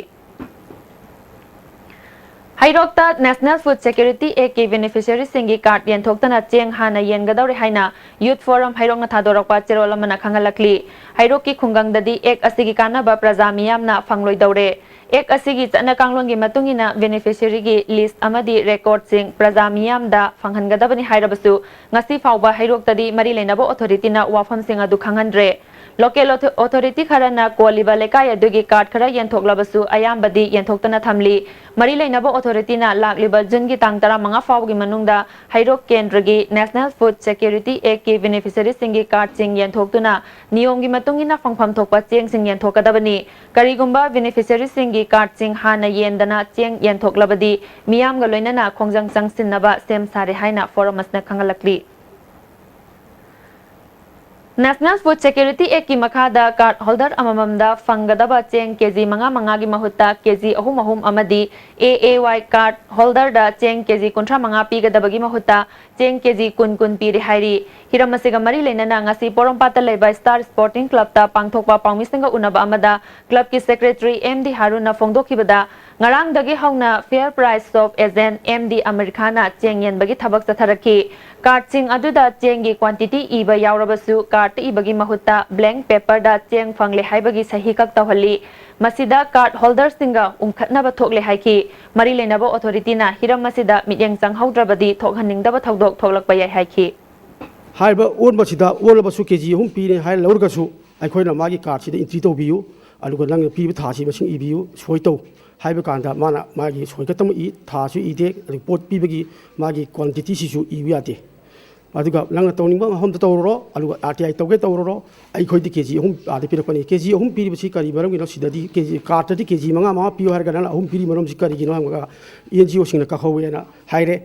ꯍꯩꯔꯣꯛꯇ National Food Security Act ꯀꯤ beneficiary ꯁꯤꯡꯒꯤ ꯀꯥꯔꯗ ꯌꯦꯟꯊꯣꯛꯇꯅ ꯆꯦꯡ ꯍꯥꯟꯅ ꯌꯦꯟꯒꯗꯧꯔꯦ ꯍꯥꯏꯅ Youth Forum ꯍꯩꯔꯣꯛꯅ ꯊꯥꯗꯣꯔꯛꯄ ꯆꯦꯔꯣꯜ ꯑꯃꯅ ꯈꯪꯍꯜꯂꯛꯂꯤ꯫ ꯍꯩꯔꯣꯛꯀꯤ ꯈꯨꯡꯒꯪꯗꯗꯤ ꯑꯦꯛ ꯑꯁꯤꯒꯤ ꯀꯥꯟꯅꯕ ꯄ꯭ꯔꯖꯥ ꯃꯤꯌꯥꯝꯅ ꯐꯪꯂꯣꯏꯗꯧꯔꯦ꯫ ꯑꯦꯛ ꯑꯁꯤꯒꯤ ꯆꯠꯅ ꯀꯥꯡꯂꯣꯟꯒꯤ ꯃꯇꯨꯡ ꯏꯟꯅ beneficiary ꯒꯤ list ꯑꯃꯗꯤ record ꯁꯤꯡ ꯄ꯭ꯔꯖꯥ ꯃꯤꯌꯥꯝꯗ ꯐꯪꯍꯟꯒꯗꯕꯅꯤ ꯍꯥꯏꯔꯕꯁꯨ, ꯉꯁꯤ ꯐꯥꯎꯕ ꯍꯩꯔꯣꯛꯇꯗꯤ ꯃꯔꯤ ꯂꯩꯅꯕ authority ꯅ ꯋꯥꯐꯝꯁꯤꯡ ꯑꯗꯨ ꯈꯪꯍꯟꯗ꯭ꯔꯦ꯫ Local authority ꯈꯔꯅ ꯀꯣꯜꯂꯤꯕ ꯂꯩꯀꯥꯏ ꯑꯗꯨꯒꯤ ꯀꯥꯔꯗ ꯈꯔ ꯌꯦꯟꯊꯣꯛꯂꯕꯁꯨ ꯑꯌꯥꯝꯕꯗꯤ ꯌꯦꯟꯊꯣꯛꯇꯅ ꯊꯝꯂꯤ꯫ ꯃꯔꯤ ꯂꯩꯅꯕ ꯑꯣꯊꯣꯔꯤꯇꯤꯅ ꯂꯥꯛꯂꯤꯕ ꯖꯨꯟꯒꯤ ꯇꯥꯡ ꯇꯔꯥꯃꯉꯥ ꯐꯥꯎꯕꯒꯤ ꯃꯅꯨꯡꯗ ꯍꯩꯔꯣꯛ ꯀꯦꯟꯗ꯭ꯔꯒꯤ National Food Security Act ꯀꯤ ꯕꯦꯅꯤꯐꯤꯁꯔꯤꯁꯤꯡꯒꯤ ꯀꯥꯔꯗꯁꯤꯡ ꯌꯦꯟꯊꯣꯛꯇꯨꯅ ꯅꯤꯌꯣꯝꯒꯤ ꯃꯇꯨꯡ ꯏꯟꯅ ꯐꯪꯐꯝ ꯊꯣꯛꯄ ꯆꯦꯡꯁꯤꯡ ꯌꯦꯟꯊꯣꯛꯀꯗꯕꯅꯤ꯫ ꯀꯔꯤꯒꯨꯝꯕ ꯕꯦꯅꯤꯐꯤꯁꯔꯤꯁꯤꯡꯒꯤ ꯀꯥꯔꯗꯁꯤꯡ ꯍꯥꯟꯅ ꯌꯦꯟꯗꯅ ꯆꯦꯡ ꯌꯦꯟꯊꯣꯛꯂꯕꯗꯤ ꯃꯤꯌꯥꯝꯒ ꯂꯣꯏꯅꯅ ꯈꯣꯡꯖꯪ ꯆꯪꯁꯤꯟꯅꯕ ꯁꯦꯝ ꯁꯥꯔꯦ ꯍꯥꯏꯅ ꯐꯣꯔꯝ ꯑꯁꯤꯅ ꯈꯪꯍꯜꯂꯛꯂꯤ꯫ National Food Security Act ꯀꯤ ꯃꯈꯥꯗ ꯀꯥꯔꯗ ꯍꯣꯜꯗꯔ ꯑꯃꯃꯝꯗ ꯐꯪꯒꯗꯕ ꯆꯦꯡ ꯀꯦꯖꯤ ꯃꯉꯥ ꯃꯉꯥꯒꯤ ꯃꯍꯨꯠꯇ ꯀꯦꯖꯤ ꯑꯍꯨꯝ ꯑꯍꯨꯝ ꯑꯃꯗꯤ A A Y ꯀꯥꯔꯗ ꯍꯣꯜꯗꯔꯗ ꯆꯦꯡ ꯀꯦꯖꯤ ꯀꯨꯟꯊ꯭ꯔꯥ ꯃꯉꯥ ꯄꯤꯒꯗꯕꯒꯤ ꯃꯍꯨꯠꯇ ꯆꯦꯡ ꯀꯦꯖꯤ ꯀꯨꯟ ꯀꯨꯟ ꯄꯤꯔꯦ ꯍꯥꯏꯔꯤ꯫ ꯍꯤꯔꯝ ꯑꯁꯤꯒ ꯃꯔꯤ ꯂꯩꯅꯅ ꯉꯁꯤ ꯄꯣꯔꯣꯝꯄꯥꯠꯇ ꯂꯩꯕ ꯁ꯭ꯇꯥꯔ ꯁ꯭ꯄꯣꯔꯇꯤꯡ ꯀ꯭ꯂꯕꯇ ꯄꯥꯡꯊꯣꯛꯄ ꯄꯥꯎꯃꯤꯁꯤꯡꯒ ꯎꯅꯕ ꯑꯃꯗ ꯀ꯭ꯂꯕꯀꯤ ꯁꯦꯀ꯭ꯔꯦꯇꯔꯤ ꯑꯦꯝ ꯗꯤ ꯍꯥꯔꯨꯟꯅ ꯐꯣꯡꯗꯣꯛꯈꯤꯕꯗ, ꯉꯔꯥꯡꯗꯒꯤ ꯍꯧꯅ Fair Price Shop agent M D Amir ꯈꯥꯟꯅ ꯆꯦꯡ ꯌꯦꯟꯕꯒꯤ ꯊꯕꯛ ꯆꯠꯊꯔꯛꯈꯤ꯫ ꯀꯥꯔꯗꯁꯤꯡ ꯑꯗꯨꯗ ꯆꯦꯡꯒꯤ ꯀ꯭ꯋꯥꯟꯇꯤꯇꯤ ꯏꯕ ꯌꯥꯎꯔꯕꯁꯨ, ꯀꯥꯔꯗ ꯏꯕꯒꯤ ꯃꯍꯨꯠꯇ ꯕ꯭ꯂꯦꯡ ꯄꯦꯄꯔꯗ ꯆꯦꯡ ꯐꯪꯂꯦ ꯍꯥꯏꯕꯒꯤ ꯁꯍꯤ ꯈꯛ ꯇꯧꯍꯜꯂꯤ꯫ ꯃꯁꯤꯗ ꯀꯥꯔꯗ ꯍꯣꯜꯗꯔꯁꯤꯡꯒ ꯎꯪꯈꯠꯅꯕ ꯊꯣꯛꯂꯦ ꯍꯥꯏꯈꯤ꯫ ꯃꯔꯤ ꯂꯩꯅꯕ ꯑꯣꯊꯣꯔꯤꯇꯤꯅ ꯍꯤꯔꯝ ꯑꯁꯤꯗ ꯃꯤꯠꯌꯦꯡ ꯆꯪꯍꯧꯗ꯭ꯔꯕꯗꯤ ꯊꯣꯛꯍꯟꯅꯤꯡꯗꯕ ꯊꯧꯗꯣꯛ ꯊꯣꯛꯂꯛꯄ ꯌꯥꯏ ꯍꯥꯏꯈꯤ꯫ ꯍꯥꯏꯔꯤꯕ ꯑꯣꯟꯕꯁꯤꯗ ꯑꯣꯜꯂꯕꯁꯨ ꯀꯦ ꯖꯤ ꯑꯍꯨꯝ ꯄꯤꯔꯦ ꯍꯥꯏꯔ ꯂꯧꯔꯒꯁꯨ, ꯑꯩꯈꯣꯏꯅ ꯃꯥꯒꯤ ꯀꯥꯔꯗꯁꯤꯗ ꯑꯦꯟꯇ꯭ꯔꯤ ꯇꯧꯕꯤꯌꯨ, ꯑꯗꯨꯒ ꯅꯪꯅ ꯄꯤꯕ ꯊꯥꯁꯤ ꯃꯁꯤꯡ ꯏꯕꯤꯌꯨ, ꯁꯣꯏ ꯇꯧ ꯍꯥꯏꯕ ꯀꯥꯟꯗ ꯃꯥꯅ ꯃꯥꯒꯤ ꯁꯣꯏ ꯈꯛꯇꯃꯛ ꯏ, ꯊꯥꯁꯨ ꯏꯗꯦ, ꯑꯗꯨꯒ ꯄꯣꯠ ꯄꯤꯕꯒꯤ ꯃꯥꯒꯤ ꯀ꯭ꯋꯥꯟꯇꯤꯇꯤꯁꯤꯁꯨ ꯏꯕ ꯌꯥꯗꯦ꯫ ꯑꯗꯨꯒ ꯅꯪꯅ ꯇꯧꯅꯤꯡꯕ ꯃꯐꯝꯗ ꯇꯧꯔꯨꯔꯣ, ꯑꯗꯨꯒ ꯑꯥꯔ ꯇꯤ ꯑꯥꯏ ꯇꯧꯒꯦ ꯇꯧꯔꯨꯔꯣ, ꯑꯩꯈꯣꯏꯗꯤ ꯀꯦ ꯖꯤ ꯑꯍꯨꯝ ꯑꯥꯗ ꯄꯤꯔꯛꯄꯅꯤ꯫ ꯀꯦ ꯖꯤ ꯑꯍꯨꯝ ꯄꯤꯔꯤꯕꯁꯤ ꯀꯔꯤ ꯃꯔꯝꯒꯤꯅꯣ? ꯁꯤꯗꯗꯤ ꯀꯦ ꯖꯤ, ꯀꯥꯔꯠꯇꯗꯤ ꯀꯦ ꯖꯤ ꯃꯉꯥ ꯃꯉꯥ ꯄꯤꯌꯨ ꯍꯥꯏꯔꯒ ꯅꯪꯅ ꯑꯍꯨꯝ ꯄꯤꯔꯤ ꯃꯔꯝꯁꯤ ꯀꯔꯤꯒꯤꯅꯣ ꯍꯥꯏꯕꯒ ꯑꯦꯟ ꯖꯤ ꯑꯣꯁꯤꯡꯅ ꯀꯛꯍꯧꯋꯦꯅ ꯍꯥꯏꯔꯦ꯫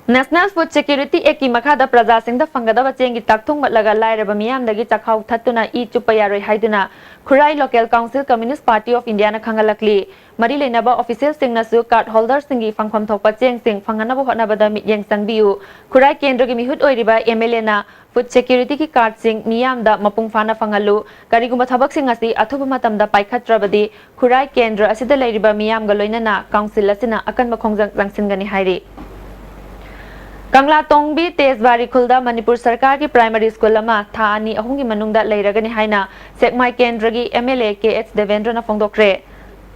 National Food Security Act ꯀꯤ ꯃꯈꯥꯗ ꯄ꯭ꯔꯖꯥꯁꯤꯡꯗ ꯐꯪꯒꯗꯕ ꯆꯦꯡꯒꯤ ꯆꯥꯛ ꯊꯣꯡꯕꯠꯂꯒ ꯂꯥꯏꯔꯕ ꯃꯤꯌꯥꯝꯗꯒꯤ ꯆꯥꯛꯈꯥꯎ ꯊꯠꯇꯨꯅ ꯏ ꯆꯨꯞꯄ ꯌꯥꯔꯣꯏ ꯍꯥꯏꯗꯨꯅ ꯈꯨꯔꯥꯏ Local Council Communist Party of India ꯅ ꯈꯪꯍꯜꯂꯛꯂꯤ꯫ ꯃꯔꯤ ꯂꯩꯅꯕ ꯑꯣꯐꯤꯁꯤꯌꯦꯜꯁꯤꯡꯅꯁꯨ ꯀꯥꯔꯗ ꯍꯣꯜꯗꯔꯁꯤꯡꯒꯤ ꯐꯪꯐꯝ ꯊꯣꯛꯄ ꯆꯦꯡꯁꯤꯡ ꯐꯪꯍꯟꯅꯕ ꯍꯣꯠꯅꯕꯗ ꯃꯤꯠꯌꯦꯡ ꯆꯪꯕꯤꯌꯨ꯫ ꯈꯨꯔꯥꯏ ꯀꯦꯟꯗ꯭ꯔꯒꯤ ꯃꯤꯍꯨꯠ ꯑꯣꯏꯔꯤꯕ ꯑꯦꯝ ꯑꯦꯜ ꯑꯦꯅ ꯐꯨꯗ ꯁꯦꯀ꯭ꯌꯨꯔꯤꯇꯤꯒꯤ ꯀꯥꯔꯗꯁꯤꯡ ꯃꯤꯌꯥꯝꯗ ꯃꯄꯨꯡ ꯐꯥꯅ ꯐꯪꯍꯜꯂꯨ꯫ ꯀꯔꯤꯒꯨꯝꯕ ꯊꯕꯛꯁꯤꯡ ꯑꯁꯤ ꯑꯊꯨꯕ ꯃꯇꯝꯗ ꯄꯥꯏꯈꯠꯇ꯭ꯔꯕꯗꯤ ꯈꯨꯔꯥꯏ ꯀꯦꯟꯗ꯭ꯔ ꯑꯁꯤꯗ ꯂꯩꯔꯤꯕ ꯃꯤꯌꯥꯝꯒ ꯂꯣꯏꯅꯅ ꯀꯥꯎꯟꯁꯤꯜ ꯑꯁꯤꯅ ꯑꯀꯟꯕ ꯈꯣꯡꯖꯪ ꯆꯪꯁꯤꯟꯒꯅꯤ ꯍꯥꯏꯔꯤ꯫ ꯀꯪꯂꯥꯇꯣꯡꯕꯤ ꯇꯦꯖꯕꯥꯔꯤ ꯈꯨꯜꯗ ꯃꯅꯤꯄꯨꯔ ꯁꯔꯀꯥꯔꯒꯤ ꯄ꯭ꯔꯥꯏꯃꯔꯤ ꯁ꯭ꯀꯨꯜ ꯑꯃ ꯊꯥ ꯑꯅꯤ ꯑꯍꯨꯝꯒꯤ ꯃꯅꯨꯡꯗ ꯂꯩꯔꯒꯅꯤ ꯍꯥꯏꯅ ꯁꯦꯛꯃꯥꯏ ꯀꯦꯟꯗ꯭ꯔꯒꯤ M L A K H ꯗꯦꯕꯦꯟꯗ꯭ꯔꯅ ꯐꯣꯡꯗꯣꯛꯈ꯭ꯔꯦ꯫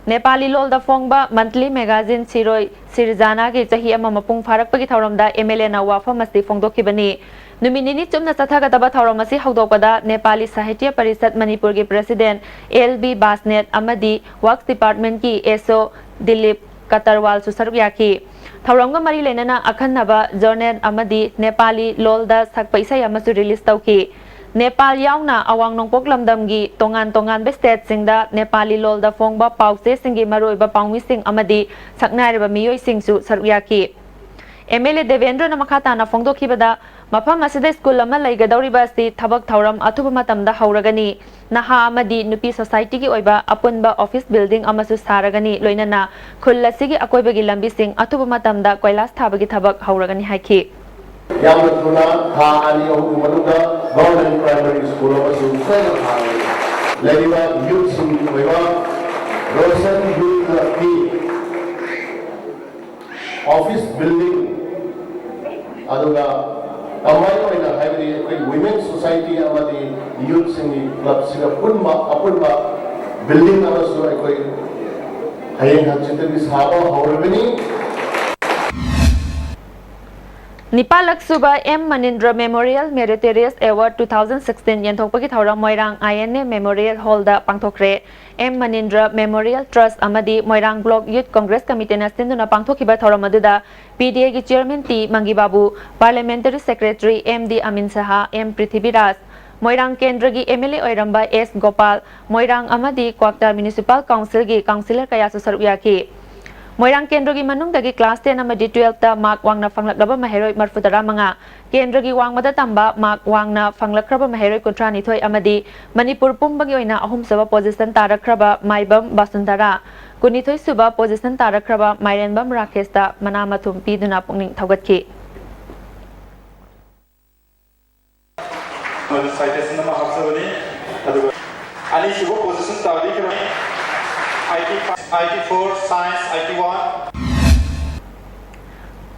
ꯅꯦꯄꯥꯂꯤ ꯂꯣꯜꯗ ꯐꯣꯡꯕ monthly magazine ꯁꯤꯔꯣꯏ ꯁꯤꯔꯖꯥꯅꯥꯒꯤ ꯆꯍꯤ ꯑꯃ ꯃꯄꯨꯡ ꯐꯥꯔꯛꯄꯒꯤ ꯊꯧꯔꯝꯗ MLA ꯅ ꯋꯥꯐꯝ ꯑꯁꯤ ꯐꯣꯡꯗꯣꯛꯈꯤꯕꯅꯤ꯫ ꯅꯨꯃꯤꯠ ꯅꯤꯅꯤ ꯆꯨꯞꯅ ꯆꯠꯊꯒꯗꯕ ꯊꯧꯔꯝ ꯑꯁꯤ ꯍꯧꯗꯣꯛꯄꯗ ꯅꯦꯄꯥꯂꯤ ꯁꯥꯍꯤꯇ꯭ꯌ ꯄꯔꯤꯁꯠ ꯃꯅꯤꯄꯨꯔꯒꯤ president L B ꯕꯥꯁꯅꯦꯠ ꯑꯃꯗꯤ Works Department ꯀꯤ S O ꯗꯤꯂꯤꯞ ꯀꯇꯔꯋꯥꯜꯁꯨ ꯁꯔꯨꯛ ꯌꯥꯈꯤ꯫ ꯊꯧꯔꯝꯒ ꯃꯔꯤ ꯂꯩꯅꯅ ꯑꯈꯟꯅꯕ journal ꯑꯃꯗꯤ ꯅꯦꯄꯥꯂꯤ ꯂꯣꯜꯗ ꯁꯛꯄ ꯏꯁꯩ ꯑꯃꯁꯨ release ꯇꯧꯈꯤ꯫ ꯅꯦꯄꯥꯜ ꯌꯥꯎꯅ ꯑꯋꯥꯡ ꯅꯣꯡꯄꯣꯛ ꯂꯝꯗꯝꯒꯤ ꯇꯣꯉꯥꯟ ꯇꯣꯉꯥꯟꯕ state ꯁꯤꯡꯗ ꯅꯦꯄꯥꯂꯤ ꯂꯣꯜꯗ ꯐꯣꯡꯕ ꯄꯥꯎꯆꯦꯁꯤꯡꯒꯤ ꯃꯔꯨꯑꯣꯏꯕ ꯄꯥꯎꯃꯤꯁꯤꯡ ꯑꯃꯗꯤ ꯁꯛꯅꯥꯏꯔꯕ ꯃꯤꯑꯣꯏꯁꯤꯡꯁꯨ ꯁꯔꯨꯛ ꯌꯥꯈꯤ꯫ MLA ꯗꯦꯕꯦꯟꯗ꯭ꯔꯅ ꯃꯈꯥ ꯇꯥꯅ ꯐꯣꯡꯗꯣꯛꯈꯤꯕꯗ, ꯃꯐꯝ ꯑꯁꯤꯗ school ꯑꯃ ꯂꯩꯒꯗꯧꯔꯤꯕ ꯑꯁꯤ ꯊꯕꯛ ꯊꯧꯔꯝ ꯑꯊꯨꯕ ꯃꯇꯝꯗ ꯍꯧꯔꯒꯅꯤ꯫ ꯅꯍꯥ ꯑꯃꯗꯤ ꯅꯨꯄꯤ society ꯒꯤ ꯑꯣꯏꯕ ꯑꯄꯨꯟꯕ office building ꯑꯃꯁꯨ ꯁꯥꯔꯒꯅꯤ, ꯂꯣꯏꯅꯅ ꯈꯨꯜ ꯑꯁꯤꯒꯤ ꯑꯀꯣꯏꯕꯒꯤ ꯂꯝꯕꯤꯁꯤꯡ ꯑꯊꯨꯕ ꯃꯇꯝꯗ ꯀꯣꯏꯂꯥꯁ ꯊꯥꯕꯒꯤ ꯊꯕꯛ ꯍꯧꯔꯒꯅꯤ ꯍꯥꯏꯈꯤ꯫ ꯌꯥꯝꯅ ꯊꯨꯅ, ꯊꯥ ꯑꯅꯤ ꯑꯍꯨꯝꯒꯤ ꯃꯅꯨꯡꯗ government primary school ꯑꯃꯁꯨ ꯁꯣꯏꯗꯅ ꯍꯥꯡꯒꯅꯤ꯫ ꯂꯩꯔꯤꯕ youth ꯁꯤꯡꯒꯤ ꯑꯣꯏꯕ Roshan Youth Club ꯀꯤ office building, ꯑꯗꯨꯒ combine ꯑꯣꯏꯅ, ꯍꯥꯏꯕꯗꯤ ꯑꯩꯈꯣꯏ women society ꯑꯃꯗꯤ youth ꯁꯤꯡꯒꯤ club ꯁꯤꯒ ꯄꯨꯟꯕ ꯑꯄꯨꯟꯕ building ꯑꯃꯁꯨ ꯑꯩꯈꯣꯏ ꯍꯌꯦꯡ ꯍꯪꯆꯤꯠꯇꯒꯤ ꯁꯥꯕ ꯍꯧꯔꯒꯅꯤ꯫ ꯅꯤꯄꯥꯜꯂꯛ ꯁꯨꯕ M ꯃꯅꯤꯟꯗ꯭ꯔ Memorial Meritorious Award two thousand sixteen ꯌꯦꯟꯊꯣꯛꯄꯒꯤ ꯊꯧꯔꯝ ꯃꯣꯏꯔꯥꯡ I N A Memorial Hall the ꯄꯥꯡꯊꯣꯛꯈ꯭ꯔꯦ꯫ M ꯃꯅꯤꯟꯗ꯭ꯔ Memorial Trust ꯑꯃꯗꯤ ꯃꯣꯏꯔꯥꯡ Block Youth Congress Committee ꯅ ꯁꯤꯟꯗꯨꯅ ꯄꯥꯡꯊꯣꯛꯈꯤꯕ ꯊꯧꯔꯝ ꯑꯗꯨꯗ P D A ꯒꯤ chairman T ꯃꯪꯒꯤꯕꯥꯕꯨ, parliamentary secretary M D ꯑꯃꯤꯟ ꯁꯍꯥ, M ꯄ꯭ꯔꯤꯊꯤꯕꯤꯔꯥꯖ, ꯃꯣꯏꯔꯥꯡ ꯀꯦꯟꯗ꯭ꯔꯒꯤ MLA ꯑꯣꯏꯔꯝꯕ S ꯒꯣꯄꯥꯜ, ꯃꯣꯏꯔꯥꯡ ꯑꯃꯗꯤ ꯀ꯭ꯋꯥꯛꯇꯥ Municipal Council ꯒꯤ councillor ꯀꯌꯥꯁꯨ ꯁꯔꯨꯛ ꯌꯥꯈꯤ꯫ ꯃꯣꯏꯔꯥꯡ ꯀꯦꯟꯗ꯭ꯔꯒꯤ ꯃꯅꯨꯡꯗꯒꯤ class ten ꯑꯃꯗꯤ twelve ꯇ mark ꯋꯥꯡꯅ ꯐꯪꯂꯛꯂꯕ ꯃꯍꯩꯔꯣꯏ ꯃꯔꯤꯐꯨ ꯇꯔꯥ ꯃꯉꯥ, ꯀꯦꯟꯗ꯭ꯔꯒꯤ ꯋꯥꯡꯃꯗ ꯇꯝꯕ mark ꯋꯥꯡꯅ ꯐꯪꯂꯛꯈ꯭ꯔꯕ ꯃꯍꯩꯔꯣꯏ ꯀꯨꯟꯊ꯭ꯔꯥ ꯅꯤꯊꯣꯏ ꯑꯃꯗꯤ ꯃꯅꯤꯄꯨꯔ ꯄꯨꯝꯕꯒꯤ ꯑꯣꯏꯅ ꯑꯍꯨꯝꯁꯨꯕ position ꯇꯥꯔꯛꯈ꯭ꯔꯕ ꯃꯥꯏꯕꯝ ꯕꯥꯁꯨꯟꯙꯔꯥ, ꯀꯨꯟꯅꯤꯊꯣꯏ ꯁꯨꯕ position ꯇꯥꯔꯛꯈ꯭ꯔꯕ ꯃꯥꯏꯔꯦꯟꯕꯝ ꯔꯥꯀꯦꯁꯇ ꯃꯅꯥ ꯃꯊꯨꯝ ꯄꯤꯗꯨꯅ ꯄꯨꯛꯅꯤꯡ ꯊꯧꯒꯠꯈꯤ꯫ ꯑꯗꯨ citation ꯑꯃ ꯍꯥꯞꯆꯕꯅꯤ꯫ ꯑꯗꯨꯒ ꯑꯅꯤꯁꯨꯕ position ꯇꯥꯕꯤꯈ꯭ꯔꯦ꯫ I T, I T four, Science, I T one꯫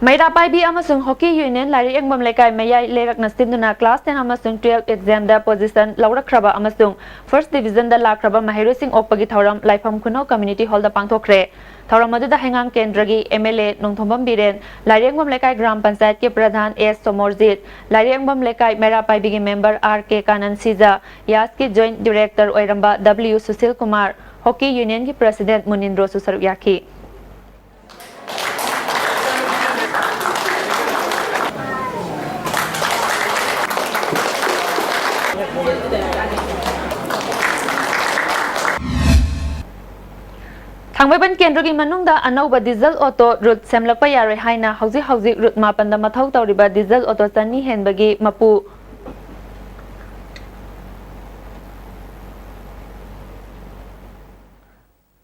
ꯃꯩꯔꯥ ꯄꯥꯏꯕꯤ ꯑꯃꯁꯨꯡ ꯍꯣꯀꯤ ꯌꯨꯅꯤꯌꯟ ꯂꯥꯏꯔꯤꯛ ꯌꯦꯡꯐꯝ ꯂꯩꯀꯥꯏ ꯃꯌꯥꯏ ꯂꯩꯔꯛꯅ ꯁꯤꯟꯗꯨꯅ class ten ꯑꯃꯁꯨꯡ twelve examꯗ position ꯂꯧꯔꯛꯈ꯭ꯔꯕ ꯑꯃꯁꯨꯡ first divisionꯗ ꯂꯥꯛꯈ꯭ꯔꯕ ꯃꯍꯩꯔꯣꯏꯁꯤꯡ ꯑꯣꯛꯄꯒꯤ ꯊꯧꯔꯝ ꯂꯥꯏꯐꯝ ꯈꯨꯅꯧ community hallꯗ ꯄꯥꯡꯊꯣꯛꯈ꯭ꯔꯦ꯫ ꯊꯧꯔꯝ ꯑꯗꯨꯗ ꯍꯩꯉꯥꯡ ꯀꯦꯟꯗ꯭ꯔꯒꯤ MLA ꯅꯣꯡꯊꯣꯝꯕꯝ ꯕꯤꯔꯦꯟ, ꯂꯥꯏꯔꯤꯛ ꯌꯦꯡꯐꯝ ꯂꯩꯀꯥꯏ ꯒ꯭ꯔꯥꯝ ꯄꯟꯆꯥꯌꯠꯀꯤ ꯄ꯭ꯔꯙꯥꯟ ꯑꯦꯁ ꯁꯣꯃꯣꯔꯖꯤꯠ, ꯂꯥꯏꯔꯤꯛ ꯌꯦꯡꯐꯝ ꯂꯩꯀꯥꯏ ꯃꯩꯔꯥ ꯄꯥꯏꯕꯤꯒꯤ member R K ꯀꯥꯅꯟ ꯁꯤꯖ, ꯌꯥꯁꯀꯤ joint director ꯑꯣꯏꯔꯝꯕ W Sushil Kumar, hockey ꯌꯨꯅꯤꯌꯟꯒꯤ president ꯃꯨꯅꯤꯟꯗ꯭ꯔꯣꯁꯨ ꯁꯔꯨꯛ ꯌꯥꯈꯤ꯫ ꯊꯥꯡꯃꯩꯕꯟ ꯀꯦꯟꯗ꯭ꯔꯒꯤ ꯃꯅꯨꯡꯗ ꯑꯅꯧꯕ diesel auto route ꯁꯦꯝꯂꯛꯄ ꯌꯥꯔꯣꯏ ꯍꯥꯏꯅ ꯍꯧꯖꯤꯛ ꯍꯧꯖꯤꯛ route ꯃꯥꯄꯟꯗ ꯃꯊꯧ ꯇꯧꯔꯤꯕ diesel auto ꯆꯅꯤ ꯍꯦꯟꯕꯒꯤ ꯃꯄꯨ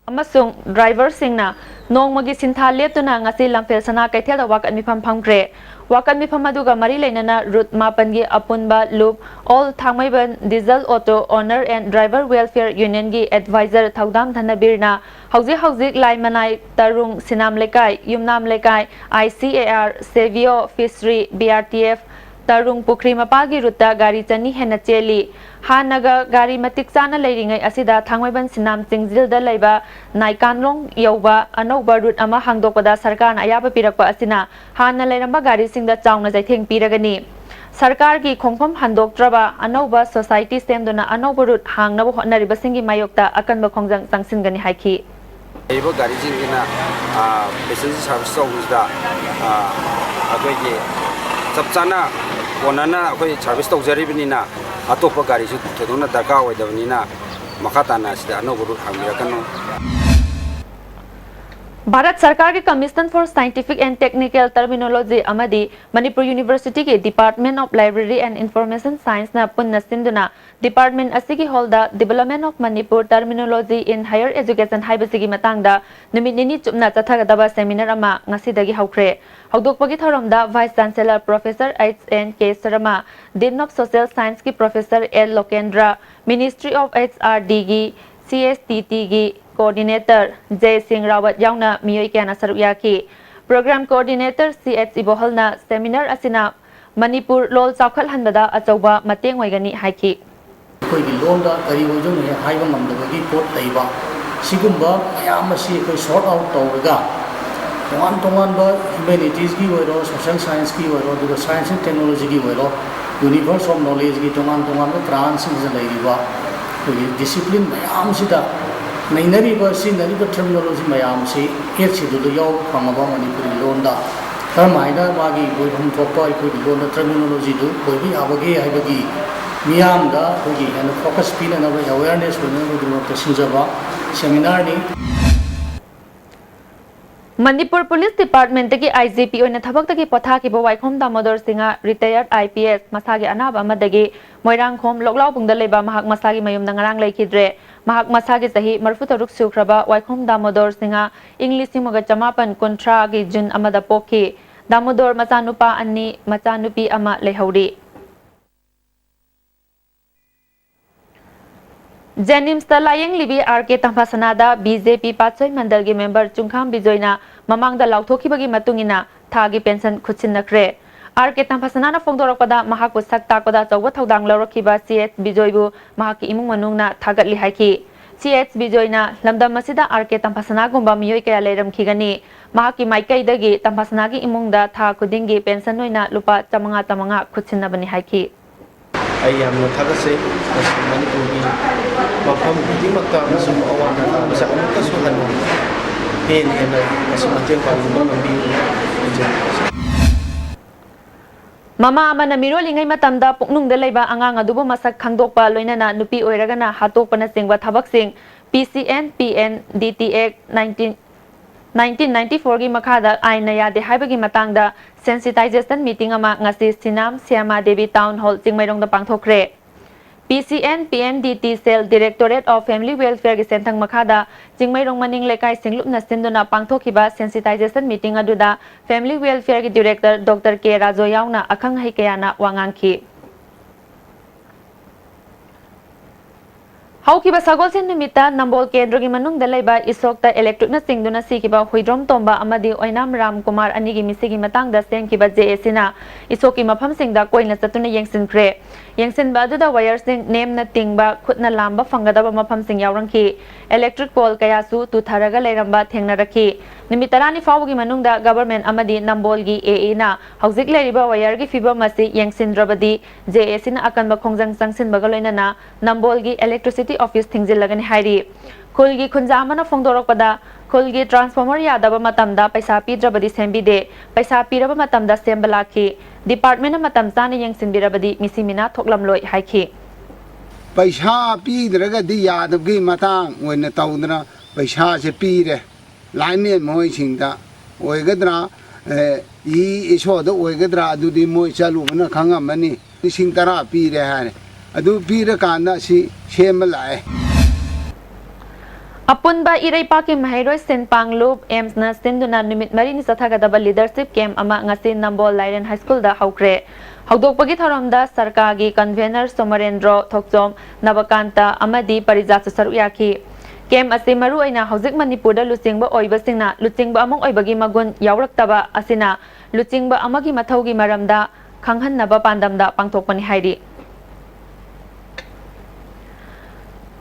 ꯑꯃꯁꯨꯡ driverꯁꯤꯡꯅ ꯅꯣꯡꯃꯒꯤ ꯁꯤꯟꯊꯥ ꯂꯦꯞꯇꯨꯅ ꯉꯁꯤ ꯂꯝꯐꯦꯜ ꯁꯅꯥ ꯀꯩꯊꯦꯜꯗ ꯋꯥꯀꯠ ꯃꯤꯐꯝ ꯐꯝꯈ꯭ꯔꯦ꯫ ꯋꯥꯀꯠ ꯃꯤꯐꯝ ꯑꯗꯨꯒ ꯃꯔꯤ ꯂꯩꯅꯅ route ꯃꯥꯄꯟꯒꯤ ꯑꯄꯨꯟꯕ ꯂꯨꯞ All Thangmeiband Diesel Auto Owner and Driver Welfare Unionꯒꯤ advisor ꯊꯧꯗꯥꯝ ꯙꯅꯕꯤꯔꯅ ꯍꯧꯖꯤꯛ ꯍꯧꯖꯤꯛ ꯂꯥꯏꯃꯅꯥꯏ, ꯇꯔꯨꯡ, ꯁꯤꯅꯥꯝ ꯂꯩꯀꯥꯏ, ꯌꯨꯝꯅꯥꯝ ꯂꯩꯀꯥꯏ, ICAR, ꯁꯦꯚꯤꯌꯣ, ꯐꯤꯁꯔꯤ, BRTF, ꯇꯔꯨꯡ ꯄꯨꯈ꯭ꯔꯤ ꯃꯄꯥꯜꯒꯤ ꯔꯨꯠꯇ ꯒꯥꯔꯤ ꯆꯅꯤ ꯍꯦꯟꯅ ꯆꯦꯜꯂꯤ꯫ ꯍꯥꯟꯅꯒ ꯒꯥꯔꯤ ꯃꯇꯤꯛ ꯆꯥꯅ ꯂꯩꯔꯤꯉꯩ ꯑꯁꯤꯗ ꯊꯥꯡꯃꯩꯕꯟ ꯁꯤꯅꯥꯝ ꯆꯤꯡꯖꯤꯜꯗ ꯂꯩꯕ ꯅꯥꯏꯀꯥꯟꯂꯣꯡ ꯌꯧꯕ ꯑꯅꯧꯕ ꯔꯨꯠ ꯑꯃ ꯍꯥꯡꯗꯣꯛꯄꯗ ꯁꯔꯀꯥꯔꯅ ꯑꯌꯥꯕ ꯄꯤꯔꯛꯄ ꯑꯁꯤꯅ ꯍꯥꯟꯅ ꯂꯩꯔꯝꯕ ꯒꯥꯔꯤꯁꯤꯡꯗ ꯆꯥꯎꯅ ꯆꯩꯊꯦꯡ ꯄꯤꯔꯒꯅꯤ꯫ ꯁꯔꯀꯥꯔꯒꯤ ꯈꯣꯡꯐꯝ ꯍꯟꯗꯣꯛꯇ꯭ꯔꯕ ꯑꯅꯧꯕ society ꯁꯦꯝꯗꯨꯅ ꯑꯅꯧꯕ ꯔꯨꯠ ꯍꯥꯡꯅꯕ ꯍꯣꯠꯅꯔꯤꯕꯁꯤꯡꯒꯤ ꯃꯥꯌꯣꯛꯇ ꯑꯀꯟꯕ ꯈꯣꯡꯖꯪ ꯆꯪꯁꯤꯟꯒꯅꯤ ꯍꯥꯏꯈꯤ꯫ ꯂꯩꯔꯤꯕ ꯒꯥꯔꯤꯁꯤꯡꯁꯤꯅ, ꯑ, passenger service ꯇꯧꯕꯁꯤꯗ, ꯑ, ꯑꯩꯈꯣꯏꯒꯤ ꯆꯞ ꯆꯥꯅ ꯀꯣꯟꯅꯅ ꯑꯩꯈꯣꯏ service ꯇꯧꯖꯔꯤꯕꯅꯤꯅ ꯑꯇꯣꯞꯄ ꯒꯥꯔꯤꯁꯨ ꯊꯣꯏꯗꯣꯛꯅ ꯗꯔꯀꯥꯔ ꯑꯣꯏꯗꯕꯅꯤꯅ ꯃꯈꯥ ꯇꯥꯅ ꯑꯁꯤꯗ ꯑꯅꯧꯕ ꯔꯨꯠ ꯍꯥꯡꯕꯤꯔꯛꯀꯅꯨ꯫ ꯚꯥꯔꯠ ꯁꯔꯀꯥꯔꯒꯤ Commission for Scientific and Technical Terminology ꯑꯃꯗꯤ ꯃꯅꯤꯄꯨꯔ ꯌꯨꯅꯤꯚꯔꯁꯤꯇꯤꯒꯤ Department of Library and Information Scienceꯅ ꯄꯨꯟꯅ ꯁꯤꯟꯗꯨꯅ department ꯑꯁꯤꯒꯤ hallꯗ Development of Manipur Terminology in Higher Education ꯍꯥꯏꯕꯁꯤꯒꯤ ꯃꯇꯥꯡꯗ ꯅꯨꯃꯤꯠ ꯅꯤꯅꯤ ꯆꯨꯞꯅ ꯆꯠꯊꯒꯗꯕ seminar ꯑꯃ ꯉꯁꯤꯗꯒꯤ ꯍꯧꯈ꯭ꯔꯦ꯫ ꯍꯧꯗꯣꯛꯄꯒꯤ ꯊꯧꯔꯝꯗ Vice Chancellor Professor H N K Sharma, Dean of Social Scienceꯀꯤ Professor L Lokendra, Ministry of HRDꯒꯤ CSTTꯒꯤ Coordinator J ꯁꯤꯡ ꯔꯥꯋꯠ ꯌꯥꯎꯅ ꯃꯤꯑꯣꯏ ꯀꯌꯥꯅ ꯁꯔꯨꯛ ꯌꯥꯈꯤ꯫ Program Coordinator C H ꯏꯕꯣꯍꯜꯅ seminar ꯑꯁꯤꯅ ꯃꯅꯤꯄꯨꯔ ꯂꯣꯜ ꯆꯥꯎꯈꯠꯍꯟꯕꯗ ꯑꯆꯧꯕ ꯃꯇꯦꯡ ꯑꯣꯏꯒꯅꯤ ꯍꯥꯏꯈꯤ꯫ ꯑꯩꯈꯣꯏꯒꯤ ꯂꯣꯟꯗ ꯀꯔꯤ ꯑꯣꯏꯗꯣꯏꯅꯣ ꯍꯦꯛ ꯍꯥꯏꯕ ꯉꯝꯗꯕꯒꯤ ꯄꯣꯠ ꯂꯩꯕ, ꯁꯤꯒꯨꯝꯕ ꯃꯌꯥꯝ ꯑꯁꯤ ꯑꯩꯈꯣꯏ sort out ꯇꯧꯔꯒ ꯇꯣꯉꯥꯟ ꯇꯣꯉꯥꯟꯕ humanitiesꯀꯤ ꯑꯣꯏꯔꯣ, social scienceꯀꯤ ꯑꯣꯏꯔꯣ, ꯑꯗꯨꯒ science and technologyꯒꯤ ꯑꯣꯏꯔꯣ, universe of knowledgeꯀꯤ ꯇꯣꯉꯥꯟ ꯇꯣꯉꯥꯟꯕ branchꯁꯤꯡꯁꯤꯗ ꯂꯩꯔꯤꯕ ꯑꯩꯈꯣꯏꯒꯤ discipline ꯃꯌꯥꯝꯁꯤꯗ ꯅꯩꯅꯔꯤꯕ, ꯁꯤꯖꯤꯟꯅꯔꯤꯕ terminology ꯃꯌꯥꯝꯁꯤ eighth scheduleꯗ ꯌꯥꯎꯕ ꯐꯪꯉꯕ ꯃꯅꯤꯄꯨꯔꯤ ꯂꯣꯟꯗ ꯀꯔꯝ ꯍꯥꯏꯅ ꯃꯥꯒꯤ ꯑꯣꯏꯐꯝ ꯊꯣꯛꯄ ꯑꯩꯈꯣꯏꯒꯤ ꯂꯣꯟꯗ terminologyꯗꯨ ꯑꯣꯏꯕ ꯌꯥꯕꯒꯦ ꯍꯥꯏꯕꯒꯤ ꯃꯤꯌꯥꯝꯗ ꯑꯩꯈꯣꯏꯒꯤ ꯍꯦꯟꯅ focus ꯄꯤꯅꯅꯕ, awareness ꯑꯣꯏꯅꯅꯕꯒꯤꯗꯃꯛꯇ ꯁꯤꯟꯖꯕ seminarꯅꯤ꯫ ꯃꯅꯤꯄꯨꯔ ꯄꯨꯂꯤꯁ ꯗꯤꯄꯥꯔꯠꯃꯦꯟꯠꯇꯒꯤ ꯑꯥꯏ ꯖꯤ ꯄꯤ ꯑꯣꯏꯅ ꯊꯕꯛꯇꯒꯤ ꯄꯣꯊꯥꯈꯤꯕ ꯋꯥꯏꯈꯣꯝ ꯗꯥꯃꯣꯗꯣꯔ Singh, retired I P S, ꯃꯁꯥꯒꯤ ꯑꯅꯥꯕ ꯑꯃꯗꯒꯤ ꯃꯣꯏꯔꯥꯡꯈꯣꯝ ꯂꯣꯛꯂꯥꯎꯕꯨꯡꯗ ꯂꯩꯕ ꯃꯍꯥꯛ ꯃꯁꯥꯒꯤ ꯃꯌꯨꯝꯗ ꯉꯔꯥꯡ ꯂꯩꯈꯤꯗ꯭ꯔꯦ꯫ ꯃꯍꯥꯛ ꯃꯁꯥꯒꯤ ꯆꯍꯤ ꯃꯔꯤꯐꯨ ꯇꯔꯨꯛ ꯁꯨꯈ꯭ꯔꯕ ꯋꯥꯏꯈꯣꯝ ꯗꯥꯃꯣꯗꯣꯔ ꯁꯤꯡꯍ ꯏꯪ ꯂꯤꯁꯤꯡ ꯑꯃꯒ ꯆꯃꯥꯄꯟ ꯀꯨꯟꯊ꯭ꯔꯥꯒꯤ ꯖꯨꯟ ꯑꯃꯗ ꯄꯣꯛꯈꯤ꯫ ꯗꯥꯃꯣꯗꯣꯔ ꯃꯆꯥꯅꯨꯄꯥ ꯑꯅꯤ, ꯃꯆꯥꯅꯨꯄꯤ ꯑꯃ ꯂꯩꯍꯧꯔꯤ꯫ ꯖꯦꯅꯤꯝꯁꯇ ꯂꯥꯌꯦꯡꯂꯤꯕꯤ ꯑꯥꯔ ꯀꯦ ꯇꯝꯐꯥꯁꯅꯥꯗ ꯕꯤ ꯖꯦ ꯄꯤ ꯄꯥꯠꯁꯣꯏ ꯃꯟꯗꯜꯒꯤ ꯃꯦꯝꯕꯔ ꯆꯨꯡꯈꯥꯝ ꯕꯤꯖꯣꯏꯅ ꯃꯃꯥꯡꯗ ꯂꯥꯎꯊꯣꯛꯈꯤꯕꯒꯤ ꯃꯇꯨꯡ ꯏꯟꯅ ꯊꯥꯒꯤ ꯄꯦꯟꯁꯟ ꯈꯨꯠꯁꯤꯟꯅꯈ꯭ꯔꯦ꯫ ꯑꯥꯔ ꯀꯦ ꯇꯝꯐꯥꯁꯅꯥꯅ ꯐꯣꯡꯗꯣꯔꯛꯄꯗ ꯃꯍꯥꯛꯄꯨ ꯁꯛ ꯇꯥꯛꯄꯗ ꯑꯆꯧꯕ ꯊꯧꯗꯥꯡ ꯂꯧꯔꯛꯈꯤꯕ ꯁꯤ ꯑꯦꯆ ꯕꯤꯖꯣꯏꯕꯨ ꯃꯍꯥꯛꯀꯤ ꯏꯃꯨꯡ ꯃꯅꯨꯡꯅ ꯊꯥꯒꯠꯂꯤ ꯍꯥꯏꯈꯤ꯫ ꯁꯤ ꯑꯦꯆ ꯕꯤꯖꯣꯏꯅ ꯂꯝꯗꯝ ꯑꯁꯤꯗ ꯑꯥꯔ ꯀꯦ ꯇꯝꯐꯥꯁꯅꯥꯒꯨꯝꯕ ꯃꯤꯑꯣꯏ ꯀꯌꯥ ꯂꯩꯔꯝꯈꯤꯒꯅꯤ꯫ ꯃꯍꯥꯛꯀꯤ ꯃꯥꯏꯀꯩꯗꯒꯤ ꯇꯝꯐꯥꯁꯅꯥꯒꯤ ꯏꯃꯨꯡꯗ ꯊꯥ ꯈꯨꯗꯤꯡꯒꯤ ꯄꯦꯟꯁꯟ ꯑꯣꯏꯅ ꯂꯨꯄꯥ ꯆꯥꯃꯉꯥ ꯆꯥꯃꯉꯥ ꯈꯨꯠꯁꯤꯟꯅꯕꯅꯤ ꯍꯥꯏꯈꯤ꯫ ꯑꯩ ꯌꯥꯝꯅ ꯊꯥꯒꯠꯆꯩ꯫ ꯃꯁꯤ ꯃꯅꯤꯄꯨꯔꯒꯤ ꯃꯐꯝ ꯈꯨꯗꯤꯡꯃꯛꯇ ꯑꯃꯁꯨꯡ ꯑꯋꯥ ꯑꯅꯥ ꯇꯥꯕꯁꯦ ꯑꯃꯨꯛꯀꯁꯨ ꯍꯟꯅ ꯍꯦꯟꯅ ꯍꯦꯟꯅ ꯃꯁꯤ ꯃꯇꯦꯡ ꯄꯥꯡꯕꯤꯕ ꯉꯝꯕꯤꯌꯨ ꯍꯥꯏꯖꯔꯤ꯫ ꯃꯃꯥ ꯑꯃꯅ ꯃꯤꯔꯣꯜꯂꯤꯉꯩ ꯃꯇꯝꯗ ꯄꯨꯛꯅꯨꯡꯗ ꯂꯩꯕ ꯑꯉꯥꯡ ꯑꯗꯨꯕꯨ ꯃꯁꯛ ꯈꯪꯗꯣꯛꯄ, ꯂꯣꯏꯅꯅ ꯅꯨꯄꯤ ꯑꯣꯏꯔꯒꯅ ꯍꯥꯠꯇꯣꯛꯄꯅꯆꯤꯡꯕ ꯊꯕꯛꯁꯤꯡ P C N P N D T Act nineteen, nineteen ninety-fourꯒꯤ ꯃꯈꯥꯗ ꯑꯥꯏꯟꯅ ꯌꯥꯗꯦ ꯍꯥꯏꯕꯒꯤ ꯃꯇꯥꯡꯗ sensitization meeting ꯑꯃ ꯉꯁꯤ ꯁꯤꯅꯥꯝ ꯁ꯭ꯌꯥꯃꯥ Devi Town Hall ꯆꯤꯡꯃꯩꯔꯣꯡꯗ ꯄꯥꯡꯊꯣꯛꯈ꯭ꯔꯦ꯫ P C N P N D T cell, Directorate of Family Welfareꯒꯤ ꯁꯦꯟꯊꯪ ꯃꯈꯥꯗ ꯆꯤꯡꯃꯩꯔꯣꯡ ꯃꯅꯤꯡ ꯂꯩꯀꯥꯏ ꯁꯤꯡꯂꯨꯞꯅ ꯁꯤꯟꯗꯨꯅ ꯄꯥꯡꯊꯣꯛꯈꯤꯕ sensitization meeting ꯑꯗꯨꯗ Family Welfareꯒꯤ Director Doctor K ꯔꯥꯖꯣ ꯌꯥꯎꯅ ꯑꯈꯪ ꯑꯍꯩ ꯀꯌꯥꯅ ꯋꯥ ꯉꯥꯡꯈꯤ꯫ ꯍꯧꯈꯤꯕ ꯁꯒꯣꯜꯁꯦꯟ ꯅꯨꯃꯤꯠꯇ ꯅꯝꯕꯣꯜ ꯀꯦꯟꯗ꯭ꯔꯒꯤ ꯃꯅꯨꯡꯗ ꯂꯩꯕ ꯏꯁꯣꯛꯇ ꯏꯂꯦꯛꯇ꯭ꯔꯤꯛꯅ ꯆꯤꯡꯗꯨꯅ ꯁꯤꯈꯤꯕ ꯍꯨꯏꯗ꯭ꯔꯣꯝ ꯇꯣꯝꯕ ꯑꯃꯗꯤ ꯑꯣꯏꯅꯥꯝ ꯔꯥꯝ ꯀꯨꯃꯥꯔ ꯑꯅꯤꯒꯤ ꯃꯤꯁꯤꯒꯤ ꯃꯇꯥꯡꯗ ꯁꯦꯝꯈꯤꯕ ꯖꯦ ꯑꯦ ꯁꯤꯅ ꯏꯁꯣꯛꯀꯤ ꯃꯐꯝꯁꯤꯡꯗ ꯀꯣꯏꯅ ꯆꯠꯇꯨꯅ ꯌꯦꯡꯁꯤꯟꯈ꯭ꯔꯦ꯫ ꯌꯦꯡꯁꯤꯟꯕ ꯑꯗꯨꯗ ꯋꯥꯌꯔꯁꯤꯡ ꯅꯦꯝꯅ ꯇꯤꯡꯕ, ꯈꯨꯠꯅ ꯂꯥꯝꯕ ꯐꯪꯒꯗꯕ ꯃꯐꯝꯁꯤꯡ ꯌꯥꯎꯔꯝꯈꯤ꯫ ꯏꯂꯦꯛꯇ꯭ꯔꯤꯛ ꯄꯣꯜ ꯀꯌꯥꯁꯨ ꯇꯨꯊꯔꯒ ꯂꯩꯔꯝꯕ ꯊꯦꯡꯅꯔꯛꯈꯤ꯫ ꯅꯨꯃꯤꯠ ꯇꯔꯥꯅꯤ ꯐꯥꯎꯕꯒꯤ ꯃꯅꯨꯡꯗ ꯒꯚꯔꯟꯃꯦꯟꯠ ꯑꯃꯗꯤ ꯅꯝꯕꯣꯜꯒꯤ ꯑꯦ ꯏꯅ ꯍꯧꯖꯤꯛ ꯂꯩꯔꯤꯕ ꯋꯥꯌꯔꯒꯤ ꯐꯤꯕꯝ ꯑꯁꯤ ꯌꯦꯡꯁꯤꯟꯗ꯭ꯔꯕꯗꯤ ꯖꯦ ꯑꯦ ꯁꯤꯅ ꯑꯀꯟꯕ ꯈꯣꯡꯖꯪ ꯆꯪꯁꯤꯟꯕꯒ ꯂꯣꯏꯅꯅ ꯅꯝꯕꯣꯜꯒꯤ ꯏꯂꯦꯛꯇ꯭ꯔꯤꯁꯤꯇꯤ ꯑꯣꯐꯤꯁ ꯊꯤꯡꯖꯤꯜꯂꯒꯅꯤ ꯍꯥꯏꯔꯤ꯫ ꯈꯨꯜꯒꯤ ꯈꯨꯟꯖꯥ ꯑꯃꯅ ꯐꯣꯡꯗꯣꯔꯛꯄꯗ, ꯈꯨꯜꯒꯤ ꯇ꯭ꯔꯥꯟꯁꯐꯣꯔꯃꯔ ꯌꯥꯗꯕ ꯃꯇꯝꯗ ꯄꯩꯁꯥ ꯄꯤꯗ꯭ꯔꯕꯗꯤ ꯁꯦꯝꯕꯤꯗꯦ, ꯄꯩꯁꯥ ꯄꯤꯔꯕ ꯃꯇꯝꯗ ꯁꯦꯝꯕ ꯂꯥꯛꯈꯤ꯫ ꯗꯤꯄꯥꯔꯠꯃꯦꯟꯅ ꯃꯇꯝ ꯆꯥꯅ ꯌꯦꯡꯁꯤꯟꯕꯤꯔꯕꯗꯤ ꯃꯤꯁꯤ ꯃꯤꯅꯥ ꯊꯣꯛꯂꯝꯂꯣꯏ ꯍꯥꯏꯈꯤ꯫ ꯄꯩꯁꯥ ꯄꯤꯗ꯭ꯔꯒꯗꯤ ꯌꯥꯗꯕꯒꯤ ꯃꯇꯥꯡ ꯑꯣꯏꯅ ꯇꯧꯗꯅ ꯄꯩꯁꯥꯁꯦ ꯄꯤꯔꯦ꯫ ꯂꯥꯏꯟꯃꯦꯟ ꯃꯈꯣꯏꯁꯤꯡꯗ ꯑꯣꯏꯒꯗ꯭ꯔꯥ, ꯑꯦ, ꯏ ꯏꯁꯣꯗ ꯑꯣꯏꯒꯗ꯭ꯔꯥ, ꯑꯗꯨꯗꯤ ꯃꯣꯏ ꯆꯠꯂꯨꯕꯅ ꯈꯪꯉꯝꯃꯅꯤ꯫ ꯂꯤꯁꯤꯡ ꯇꯔꯥ ꯄꯤꯔꯦ ꯍꯥꯏꯔꯦ꯫ ꯑꯗꯨ ꯄꯤꯔꯀꯥꯟꯗ ꯑꯁꯤ ꯁꯦꯝꯕ ꯂꯥꯛꯑꯦ꯫ ꯑꯄꯨꯟꯕ ꯏꯔꯩꯄꯥꯛꯀꯤ ꯃꯍꯩꯔꯣꯏ ꯁꯤꯟ ꯄꯥꯡꯂꯨꯞ ꯑꯦꯝꯁꯅ ꯁꯤꯟꯗꯨꯅ ꯅꯨꯃꯤꯠ ꯃꯔꯤꯅꯤ ꯆꯠꯊꯒꯗꯕ ꯂꯤꯗꯔꯁꯤꯞ ꯀꯦꯝꯞ ꯑꯃ ꯉꯁꯤ ꯅꯝꯕꯣꯜ ꯂꯥꯏꯔꯦꯟ ꯍꯥꯏ ꯁ꯭ꯀꯨꯜꯗ ꯍꯧꯈ꯭ꯔꯦ꯫ ꯍꯧꯗꯣꯛꯄꯒꯤ ꯊꯧꯔꯝꯗ ꯁꯔꯀꯥꯔꯒꯤ ꯀꯟꯚꯦꯅꯔ ꯁꯣꯃꯔꯦꯟꯗ꯭ꯔꯣ ꯊꯣꯛꯆꯣꯝ, ꯅꯕꯀꯥꯟꯇ ꯑꯃꯗꯤ ꯄꯔꯤꯖꯥꯠꯁꯨ ꯁꯔꯨꯛ ꯌꯥꯈꯤ꯫ ꯀꯦꯝꯞ ꯑꯁꯤ ꯃꯔꯨꯑꯣꯏꯅ ꯍꯧꯖꯤꯛ ꯃꯅꯤꯄꯨꯔꯗ ꯂꯨꯆꯤꯡꯕ ꯑꯣꯏꯕꯁꯤꯡꯅ ꯂꯨꯆꯤꯡꯕ ꯑꯃ ꯑꯣꯏꯕꯒꯤ ꯃꯒꯨꯟ ꯌꯥꯎꯔꯛꯇꯕ ꯑꯁꯤꯅ ꯂꯨꯆꯤꯡꯕ ꯑꯃꯒꯤ ꯃꯊꯧꯒꯤ ꯃꯔꯝꯗ ꯈꯪꯍꯟꯅꯕ ꯄꯥꯟꯗꯝꯗ ꯄꯥꯡꯊꯣꯛꯄꯅꯤ ꯍꯥꯏꯔꯤ꯫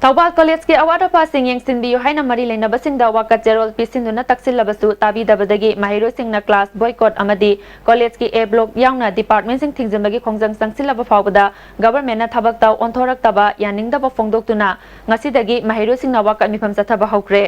ꯊꯧꯕꯥꯜ ꯀꯣꯂꯦꯖꯀꯤ ꯑꯋꯥꯠ ꯑꯄꯥꯁꯤꯡ ꯌꯦꯡꯁꯤꯟꯕꯤꯌꯨ ꯍꯥꯏꯅ ꯃꯔꯤ ꯂꯩꯅꯕꯁꯤꯡꯗ ꯋꯥꯀꯠ ꯆꯦꯔꯣꯜ ꯄꯤꯁꯤꯟꯗꯨꯅ ꯇꯛꯁꯤꯜꯂꯕꯁꯨ ꯇꯥꯕꯤꯗꯕꯗꯒꯤ ꯃꯍꯩꯔꯣꯏꯁꯤꯡꯅ ꯀ꯭ꯂꯥꯁ ꯕꯣꯏꯀꯣꯠ ꯑꯃꯗꯤ ꯀꯣꯂꯦꯖꯀꯤ ꯑꯦ ꯕ꯭ꯂꯣꯛ ꯌꯥꯎꯅ ꯗꯤꯄꯥꯔꯠꯃꯦꯟꯁꯤꯡ ꯊꯤꯡꯖꯤꯟꯕꯒꯤ ꯈꯣꯡꯖꯪ ꯆꯪꯁꯤꯜꯂꯕ ꯐꯥꯎꯕꯗ ꯒꯚꯔꯟꯃꯦꯟꯠꯅ ꯊꯕꯛꯇ ꯑꯣꯟꯊꯣꯔꯛꯇꯕ ꯌꯥꯅꯤꯡꯗꯕ ꯐꯣꯡꯗꯣꯛꯇꯨꯅ ꯉꯁꯤꯗꯒꯤ ꯃꯍꯩꯔꯣꯏꯁꯤꯡꯅ ꯋꯥꯀꯠ ꯃꯤꯐꯝ ꯆꯠꯊꯕ ꯍꯧꯈ꯭ꯔꯦ꯫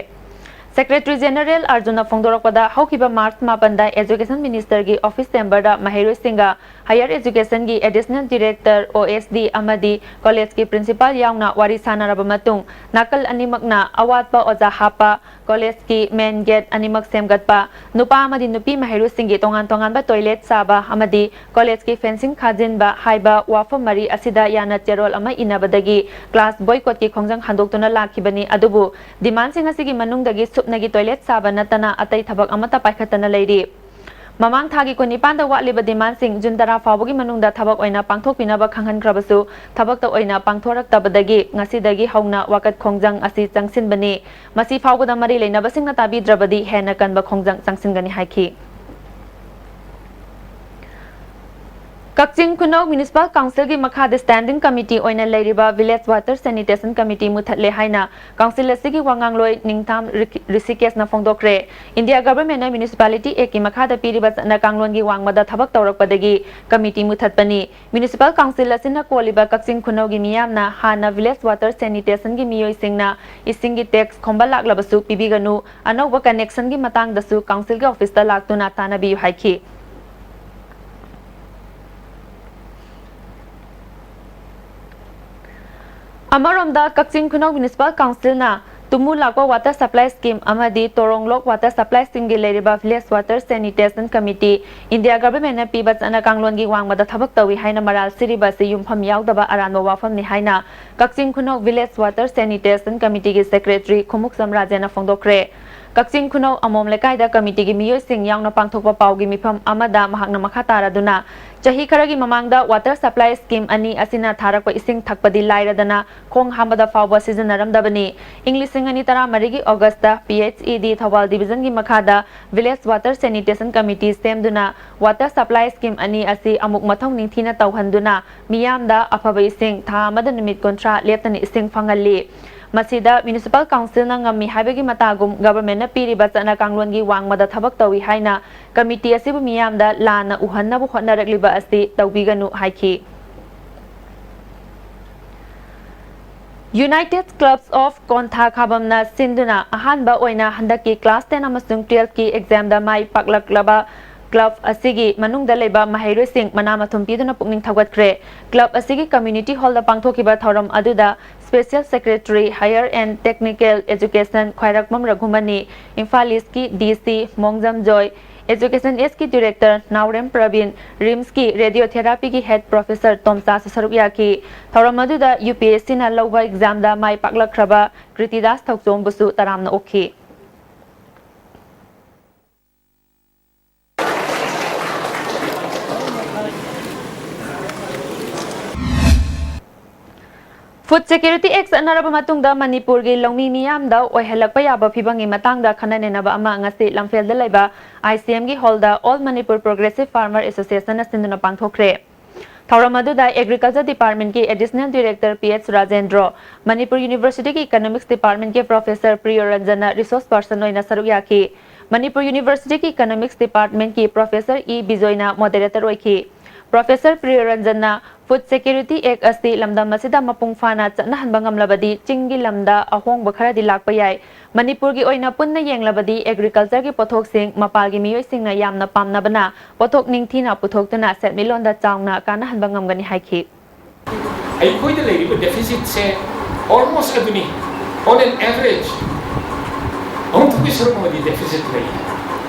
ꯁꯦꯀ꯭ꯔꯦꯇꯔꯤ ꯖꯦꯅꯔꯦꯜ ꯑꯥꯔꯖꯨꯟꯅ ꯐꯣꯡꯗꯣꯔꯛꯄꯗ, ꯍꯧꯈꯤꯕ ꯃꯥꯔꯆ ꯃꯥꯄꯟꯗ ꯑꯦꯖꯨꯀꯦꯁꯟ ꯃꯤꯅꯤꯁꯇꯔꯒꯤ ꯑꯣꯐꯤꯁ ꯆꯦꯝꯕꯔꯗ ꯃꯍꯩꯔꯣꯏꯁꯤꯡꯒ ꯍꯥꯌꯔ ꯑꯦꯖꯨꯀꯦꯁꯟꯒꯤ ꯑꯦꯗꯤꯁꯅꯦꯜ ꯗꯤꯔꯦꯛꯇꯔ, ꯑꯣ ꯑꯦꯁ ꯗꯤ, ꯑꯃꯗꯤ ꯀꯣꯂꯦꯖꯀꯤ ꯄ꯭ꯔꯤꯟꯁꯤꯄꯥꯜ ꯌꯥꯎꯅ ꯋꯥꯔꯤ ꯁꯥꯟꯅꯔꯕ ꯃꯇꯨꯡ, ꯅꯥꯀꯜ ꯑꯅꯤꯃꯛꯅ ꯑꯋꯥꯠꯄ ꯑꯣꯖꯥ ꯍꯥꯞꯄ, ꯀꯣꯂꯦꯖꯀꯤ ꯃꯦꯟ ꯒꯦꯠ ꯑꯅꯤꯃꯛ ꯁꯦꯝꯒꯠꯄ, ꯅꯨꯄꯥ ꯑꯃꯗꯤ ꯅꯨꯄꯤ ꯃꯍꯩꯔꯣꯏꯁꯤꯡꯒꯤ ꯇꯣꯉꯥꯟ ꯇꯣꯉꯥꯟꯕ ꯇꯣꯏꯂꯦꯠ ꯁꯥꯕ ꯑꯃꯗꯤ ꯀꯣꯂꯦꯖꯀꯤ ꯐꯦꯟꯁꯤꯡ ꯈꯥꯖꯤꯟꯕ ꯍꯥꯏꯕ ꯋꯥꯐꯝ ꯃꯔꯤ ꯑꯁꯤꯗ ꯌꯥꯅ ꯆꯦꯔꯣꯜ ꯑꯃ ꯏꯅꯕꯗꯒꯤ ꯀ꯭ꯂꯥꯁ ꯕꯣꯏꯀꯣꯠꯀꯤ ꯈꯣꯡꯖꯪ ꯍꯟꯗꯣꯛꯇꯨꯅ ꯂꯥꯛꯈꯤꯕꯅꯤ꯫ ꯑꯗꯨꯕꯨ ꯗꯤꯃꯥꯟꯁꯤꯡ ꯑꯁꯤꯒꯤ ꯃꯅꯨꯡꯗꯒꯤ ꯁꯨꯞꯅꯒꯤ ꯇꯣꯏꯂꯦꯠ ꯁꯥꯕ ꯅꯠꯇꯅ ꯑꯇꯩ ꯊꯕꯛ ꯑꯃꯠꯇ ꯄꯥꯏꯈꯠꯇꯅ ꯂꯩꯔꯤ꯫ ꯃꯃꯥꯡ ꯊꯥꯒꯤ ꯀꯨꯟꯅꯤꯄꯥꯟꯗ ꯋꯥꯠꯂꯤꯕ ꯗꯤꯃꯥꯟꯁꯤꯡ ꯖꯨꯟ ꯇꯔꯥ ꯐꯥꯎꯕꯒꯤ ꯃꯅꯨꯡꯗ ꯊꯕꯛ ꯑꯣꯏꯅ ꯄꯥꯡꯊꯣꯛꯄꯤꯅꯕ ꯈꯪꯍꯟꯈ꯭ꯔꯕꯁꯨ, ꯊꯕꯛꯇ ꯑꯣꯏꯅ ꯄꯥꯡꯊꯣꯔꯛꯇꯕꯗꯒꯤ ꯉꯁꯤꯗꯒꯤ ꯍꯧꯅ ꯋꯥꯀꯠ ꯈꯣꯡꯖꯪ ꯑꯁꯤ ꯆꯪꯁꯤꯟꯕꯅꯤ꯫ ꯃꯁꯤ ꯐꯥꯎꯕꯗ ꯃꯔꯤ ꯂꯩꯅꯕꯁꯤꯡꯅ ꯇꯥꯕꯤꯗ꯭ꯔꯕꯗꯤ ꯍꯦꯟꯅ ꯀꯟꯕ ꯈꯣꯡꯖꯪ ꯆꯪꯁꯤꯟꯒꯅꯤ ꯍꯥꯏꯈꯤ꯫ ꯀꯛꯆꯤꯡ ꯈꯨꯅꯧ ꯃ꯭ꯌꯨꯅꯤꯁꯤꯄꯥꯜ ꯀꯥꯎꯟꯁꯤꯜꯒꯤ ꯃꯈꯥꯗ ꯁ꯭ꯇꯦꯟꯗꯤꯡ ꯀꯃꯤꯇꯤ ꯑꯣꯏꯅ ꯂꯩꯔꯤꯕ ꯚꯤꯂꯦꯖ ꯋꯥꯇꯔ ꯁꯦꯅꯤꯇꯦꯁꯟ ꯀꯃꯤꯇꯤ ꯃꯨꯊꯠꯂꯦ ꯍꯥꯏꯅ ꯀꯥꯎꯟꯁꯤꯜ ꯑꯁꯤꯒꯤ ꯋꯥꯉꯥꯡꯂꯣꯏ ꯅꯤꯡꯊꯥꯝ ꯔꯤꯀꯤ-, ꯔꯤꯁꯤꯀꯦꯁꯅ ꯐꯣꯡꯗꯣꯛꯈ꯭ꯔꯦ꯫ ꯏꯟꯗꯤꯌꯥ ꯒꯚꯔꯟꯃꯦꯟꯠꯅ ꯃ꯭ꯌꯨꯅꯤꯁꯤꯄꯥꯂꯤꯇꯤ ꯑꯦꯛꯀꯤ ꯃꯈꯥꯗ ꯄꯤꯔꯤꯕ ꯆꯠꯅ ꯀꯥꯡꯂꯣꯟꯒꯤ ꯋꯥꯡꯃꯗ ꯊꯕꯛ ꯇꯧꯔꯛꯄꯗꯒꯤ ꯀꯃꯤꯇꯤ ꯃꯨꯊꯠꯄꯅꯤ꯫ ꯃ꯭ꯌꯨꯅꯤꯁꯤꯄꯥꯜ ꯀꯥꯎꯟꯁꯤꯜ ꯑꯁꯤꯅ ꯀꯣꯜꯂꯤꯕ ꯀꯛꯆꯤꯡ ꯈꯨꯅꯧꯒꯤ ꯃꯤꯌꯥꯝꯅ ꯍꯥꯟꯅ ꯚꯤꯂꯦꯖ ꯋꯥꯇꯔ ꯁꯦꯅꯤꯇꯦꯁꯟꯒꯤ ꯃꯤꯑꯣꯏꯁꯤꯡꯅ ꯏꯁꯤꯡꯒꯤ ꯇꯦꯛꯁ ꯈꯣꯝꯕ ꯂꯥꯛꯂꯕꯁꯨ ꯄꯤꯕꯤꯒꯅꯨ, ꯑꯅꯧꯕ ꯀꯅꯦꯛꯁꯟꯒꯤ ꯃꯇꯥꯡꯗꯁꯨ ꯀꯥꯎꯟꯁꯤꯜꯒꯤ ꯑꯣꯐꯤꯁꯇ ꯂꯥꯛꯇꯨꯅ ꯇꯥꯟꯅꯕꯤꯌꯨ ꯍꯥꯏꯈꯤ꯫ ꯑꯃꯔꯣꯝꯗ, ꯀꯛꯆꯤꯡ ꯈꯨꯅꯧ ꯃ꯭ꯌꯨꯅꯤꯁꯤꯄꯥꯜ ꯀꯥꯎꯟꯁꯤꯜꯅ ꯇꯨꯃꯨ ꯂꯥꯛꯄ ꯋꯥꯇꯔ ꯁꯄ꯭ꯂꯥꯏ ꯁ꯭ꯀꯤꯝ ꯑꯃꯗꯤ ꯇꯣꯔꯣꯡꯂꯣꯛ ꯋꯥꯇꯔ ꯁꯄ꯭ꯂꯥꯏ ꯁ꯭ꯀꯤꯝꯒꯤ ꯂꯩꯔꯤꯕ village water sanitation committee India ꯒꯚꯔꯟꯃꯦꯟꯠꯅ ꯄꯤꯕ ꯆꯠꯅ ꯀꯥꯡꯂꯣꯟꯒꯤ ꯋꯥꯡꯃꯗ ꯊꯕꯛ ꯇꯧꯏ ꯍꯥꯏꯅ ꯃꯔꯥꯜ ꯁꯤꯔꯤꯕ ꯑꯁꯤ ꯌꯨꯝꯐꯝ ꯌꯥꯎꯗꯕ ꯑꯔꯥꯟꯕ ꯋꯥꯐꯝꯅꯤ ꯍꯥꯏꯅ ꯀꯛꯆꯤꯡ ꯈꯨꯅꯧ village water sanitation ꯀꯃꯤꯇꯤꯒꯤ secretary Khumukcham ꯔꯥꯖꯦꯟꯅ ꯐꯣꯡꯗꯣꯛꯈ꯭ꯔꯦ꯫ ꯀꯛꯆꯤꯡ ꯈꯨꯅꯧ ꯑꯃꯣꯝ ꯂꯩꯀꯥꯏꯗ ꯀꯃꯤꯇꯤꯒꯤ ꯃꯤꯑꯣꯏꯁꯤꯡ ꯌꯥꯎꯅ ꯄꯥꯡꯊꯣꯛꯄ ꯄꯥꯎꯒꯤ ꯃꯤꯐꯝ ꯑꯃꯗ ꯃꯍꯥꯛꯅ ꯃꯈꯥ ꯇꯥꯔꯗꯨꯅ, ꯆꯍꯤ ꯈꯔꯒꯤ ꯃꯃꯥꯡꯗ ꯋꯥꯇꯔ ꯁꯄ꯭ꯂꯥꯏ ꯁ꯭ꯀꯤꯝ ꯑꯅꯤ ꯑꯁꯤꯅ ꯊꯥꯔꯛꯄ ꯏꯁꯤꯡ ꯊꯛꯄꯗꯤ ꯂꯥꯏꯔꯗꯅ ꯈꯣꯡ ꯍꯥꯝꯕꯗ ꯐꯥꯎꯕ ꯁꯤꯖꯤꯟꯅꯔꯝꯗꯕꯅꯤ꯫ ꯏꯪ ꯂꯤꯁꯤꯡ ꯑꯅꯤ ꯇꯔꯥꯃꯔꯤꯒꯤ ꯑꯣꯒꯁꯇ ꯄꯤ ꯑꯩꯆ ꯏ ꯗꯤ ꯊꯧꯕꯥꯜ ꯗꯤꯕꯤꯖꯟꯒꯤ ꯃꯈꯥꯗ ꯚꯤꯂꯦꯖ ꯋꯥꯇꯔ ꯁꯦꯅꯤꯇꯦꯁꯟ ꯀꯃꯤꯇꯤ ꯁꯦꯝꯗꯨꯅ ꯋꯥꯇꯔ ꯁꯄ꯭ꯂꯥꯏ ꯁ꯭ꯀꯤꯝ ꯑꯅꯤ ꯑꯁꯤ ꯑꯃꯨꯛ ꯃꯊꯧ ꯅꯤꯡꯊꯤꯅ ꯇꯧꯍꯟꯗꯨꯅ ꯃꯤꯌꯥꯝꯗ ꯑꯐꯕ ꯏꯁꯤꯡ ꯊꯥ ꯑꯃꯗ ꯅꯨꯃꯤꯠ ꯀꯨꯟꯊ꯭ꯔꯥ ꯂꯦꯞꯇꯅ ꯏꯁꯤꯡ ꯐꯪꯍꯜꯂꯤ꯫ ꯃꯁꯤꯗ ꯃ꯭ꯌꯨꯅꯤꯁꯤꯄꯥꯜ ꯀꯥꯎꯟꯁꯤꯜꯅ ꯉꯝꯃꯤ ꯍꯥꯏꯕꯒꯤ ꯃꯇꯥꯒꯨꯝ ꯒꯚꯔꯟꯃꯦꯟꯠꯅ ꯄꯤꯔꯤꯕ ꯆꯠꯅ ꯀꯥꯡꯂꯣꯟꯒꯤ ꯋꯥꯡꯃꯗ ꯊꯕꯛ ꯇꯧꯏ ꯍꯥꯏꯅ ꯀꯃꯤꯇꯤ ꯑꯁꯤꯕꯨ ꯃꯤꯌꯥꯝꯗ ꯂꯥꯟꯅ ꯎꯍꯟꯅꯕ ꯍꯣꯠꯅꯔꯛꯂꯤꯕ ꯑꯁꯤ ꯇꯧꯕꯤꯒꯅꯨ ꯍꯥꯏꯈꯤ꯫ United Clubs of ꯀꯣꯟꯊꯥ ꯈꯥꯕꯝꯅ ꯁꯤꯟꯗꯨꯅ ꯑꯍꯥꯟꯕ ꯑꯣꯏꯅ ꯍꯟꯗꯛꯀꯤ class ten ꯑꯃꯁꯨꯡ twelfth ꯀꯤ exam ꯗ ꯃꯥꯏ ꯄꯥꯛꯂꯛꯂꯕ club ꯑꯁꯤꯒꯤ ꯃꯅꯨꯡꯗ ꯂꯩꯕ ꯃꯍꯩꯔꯣꯏꯁꯤꯡ ꯃꯅꯥ ꯃꯊꯨꯝ ꯄꯤꯗꯨꯅ ꯄꯨꯛꯅꯤꯡ ꯊꯧꯒꯠꯈ꯭ꯔꯦ꯫ Club ꯑꯁꯤꯒꯤ community hall ꯗ ꯄꯥꯡꯊꯣꯛꯈꯤꯕ ꯊꯧꯔꯝ ꯑꯗꯨꯗ Special Secretary, Higher and Technical Education ꯈ꯭ꯋꯥꯏꯔꯥꯛꯄꯝ ꯔꯘꯨꯃꯅꯤ, ꯏꯝꯐꯥꯜ East ꯀꯤ D C ꯃꯣꯡꯖꯝ ꯖꯣꯏ, Education East ꯀꯤ Director ꯅꯥꯎꯔꯦꯝ ꯄ꯭ꯔꯕꯤꯟ, RIMS ꯀꯤ Radiotherapy ꯒꯤ Head Professor ꯇꯣꯝꯆꯥꯁꯨ ꯁꯔꯨꯛ ꯌꯥꯈꯤ꯫ ꯊꯧꯔꯝ ꯑꯗꯨꯗ U P S C ꯅ ꯂꯧꯕ exam ꯗ ꯃꯥꯏ ꯄꯥꯛꯂꯛꯈ꯭ꯔꯕ ꯀ꯭ꯔꯤꯇꯤꯗꯥꯁ ꯊꯧꯆꯣꯝꯕꯨꯁꯨ ꯇꯔꯥꯝꯅ ꯑꯣꯛꯈꯤ꯫ Food Security Act ꯆꯠꯅꯔꯕ ꯃꯇꯨꯡꯗ ꯃꯅꯤꯄꯨꯔꯒꯤ ꯂꯧꯃꯤ ꯃꯤꯌꯥꯝꯗ ꯑꯣꯏꯍꯜꯂꯛꯄ ꯌꯥꯕ ꯐꯤꯕꯝꯒꯤ ꯃꯇꯥꯡꯗ ꯈꯟꯅ ꯅꯩꯅꯕ ꯑꯃ ꯉꯁꯤ ꯂꯝꯐꯦꯜꯗ ꯂꯩꯕ I C M ꯒꯤ ꯍꯣꯜꯗ All Manipur Progressive Farmer Association ꯅ ꯁꯤꯟꯗꯨꯅ ꯄꯥꯡꯊꯣꯛꯈ꯭ꯔꯦ꯫ ꯊꯧꯔꯝ ꯑꯗꯨꯗ Agriculture Department ꯀꯤ Additional Director P H Rajendra, Manipur University ꯒꯤ Economics Department ꯀꯤ Professor ꯄ꯭ꯔꯤꯌꯣ ꯔꯟꯖꯟꯅ resource person ꯑꯣꯏꯅ ꯁꯔꯨꯛ ꯌꯥꯈꯤ꯫ ꯃꯅꯤꯄꯨꯔ University ꯒꯤ Economics Department ꯀꯤ Professor ꯏ ꯕꯤꯖꯣꯏꯅ moderator ꯑꯣꯏꯈꯤ꯫ Professor ꯄ꯭ꯔꯤꯌꯣ ꯔꯟꯖꯟꯅ Food Security Act ꯑꯁꯤ ꯂꯝꯗꯝ ꯑꯁꯤꯗ ꯃꯄꯨꯡ ꯐꯥꯅ ꯆꯠꯅꯍꯟꯕ ꯉꯝꯂꯕꯗꯤ ꯆꯤꯡꯒꯤ ꯂꯝꯗ ꯑꯍꯣꯡꯕ ꯈꯔꯗꯤ ꯂꯥꯛꯄ ꯌꯥꯏ꯫ ꯃꯅꯤꯄꯨꯔꯒꯤ ꯑꯣꯏꯅ ꯄꯨꯟꯅ ꯌꯦꯡꯂꯕꯗꯤ agriculture ꯒꯤ ꯄꯣꯠꯊꯣꯛꯁꯤꯡ ꯃꯄꯥꯜꯒꯤ ꯃꯤꯑꯣꯏꯁꯤꯡꯅ ꯌꯥꯝꯅ ꯄꯥꯝꯅꯕꯅ ꯄꯣꯠꯊꯣꯛ ꯅꯤꯡꯊꯤꯅ ꯄꯨꯊꯣꯛꯇꯨꯅ ꯁꯦꯟꯃꯤꯠꯂꯣꯟꯗ ꯆꯥꯎꯅ ꯀꯥꯟꯅꯍꯟꯕ ꯉꯝꯒꯅꯤ ꯍꯥꯏꯈꯤ꯫ ꯑꯩꯈꯣꯏꯗ ꯂꯩꯔꯤꯕ deficit ꯁꯦ almost ꯑꯗꯨꯅꯤ, on an average ꯑꯍꯨꯝ ꯊꯣꯛꯄꯒꯤ ꯁꯔꯨꯛ ꯑꯃꯗꯤ deficit ꯂꯩ꯫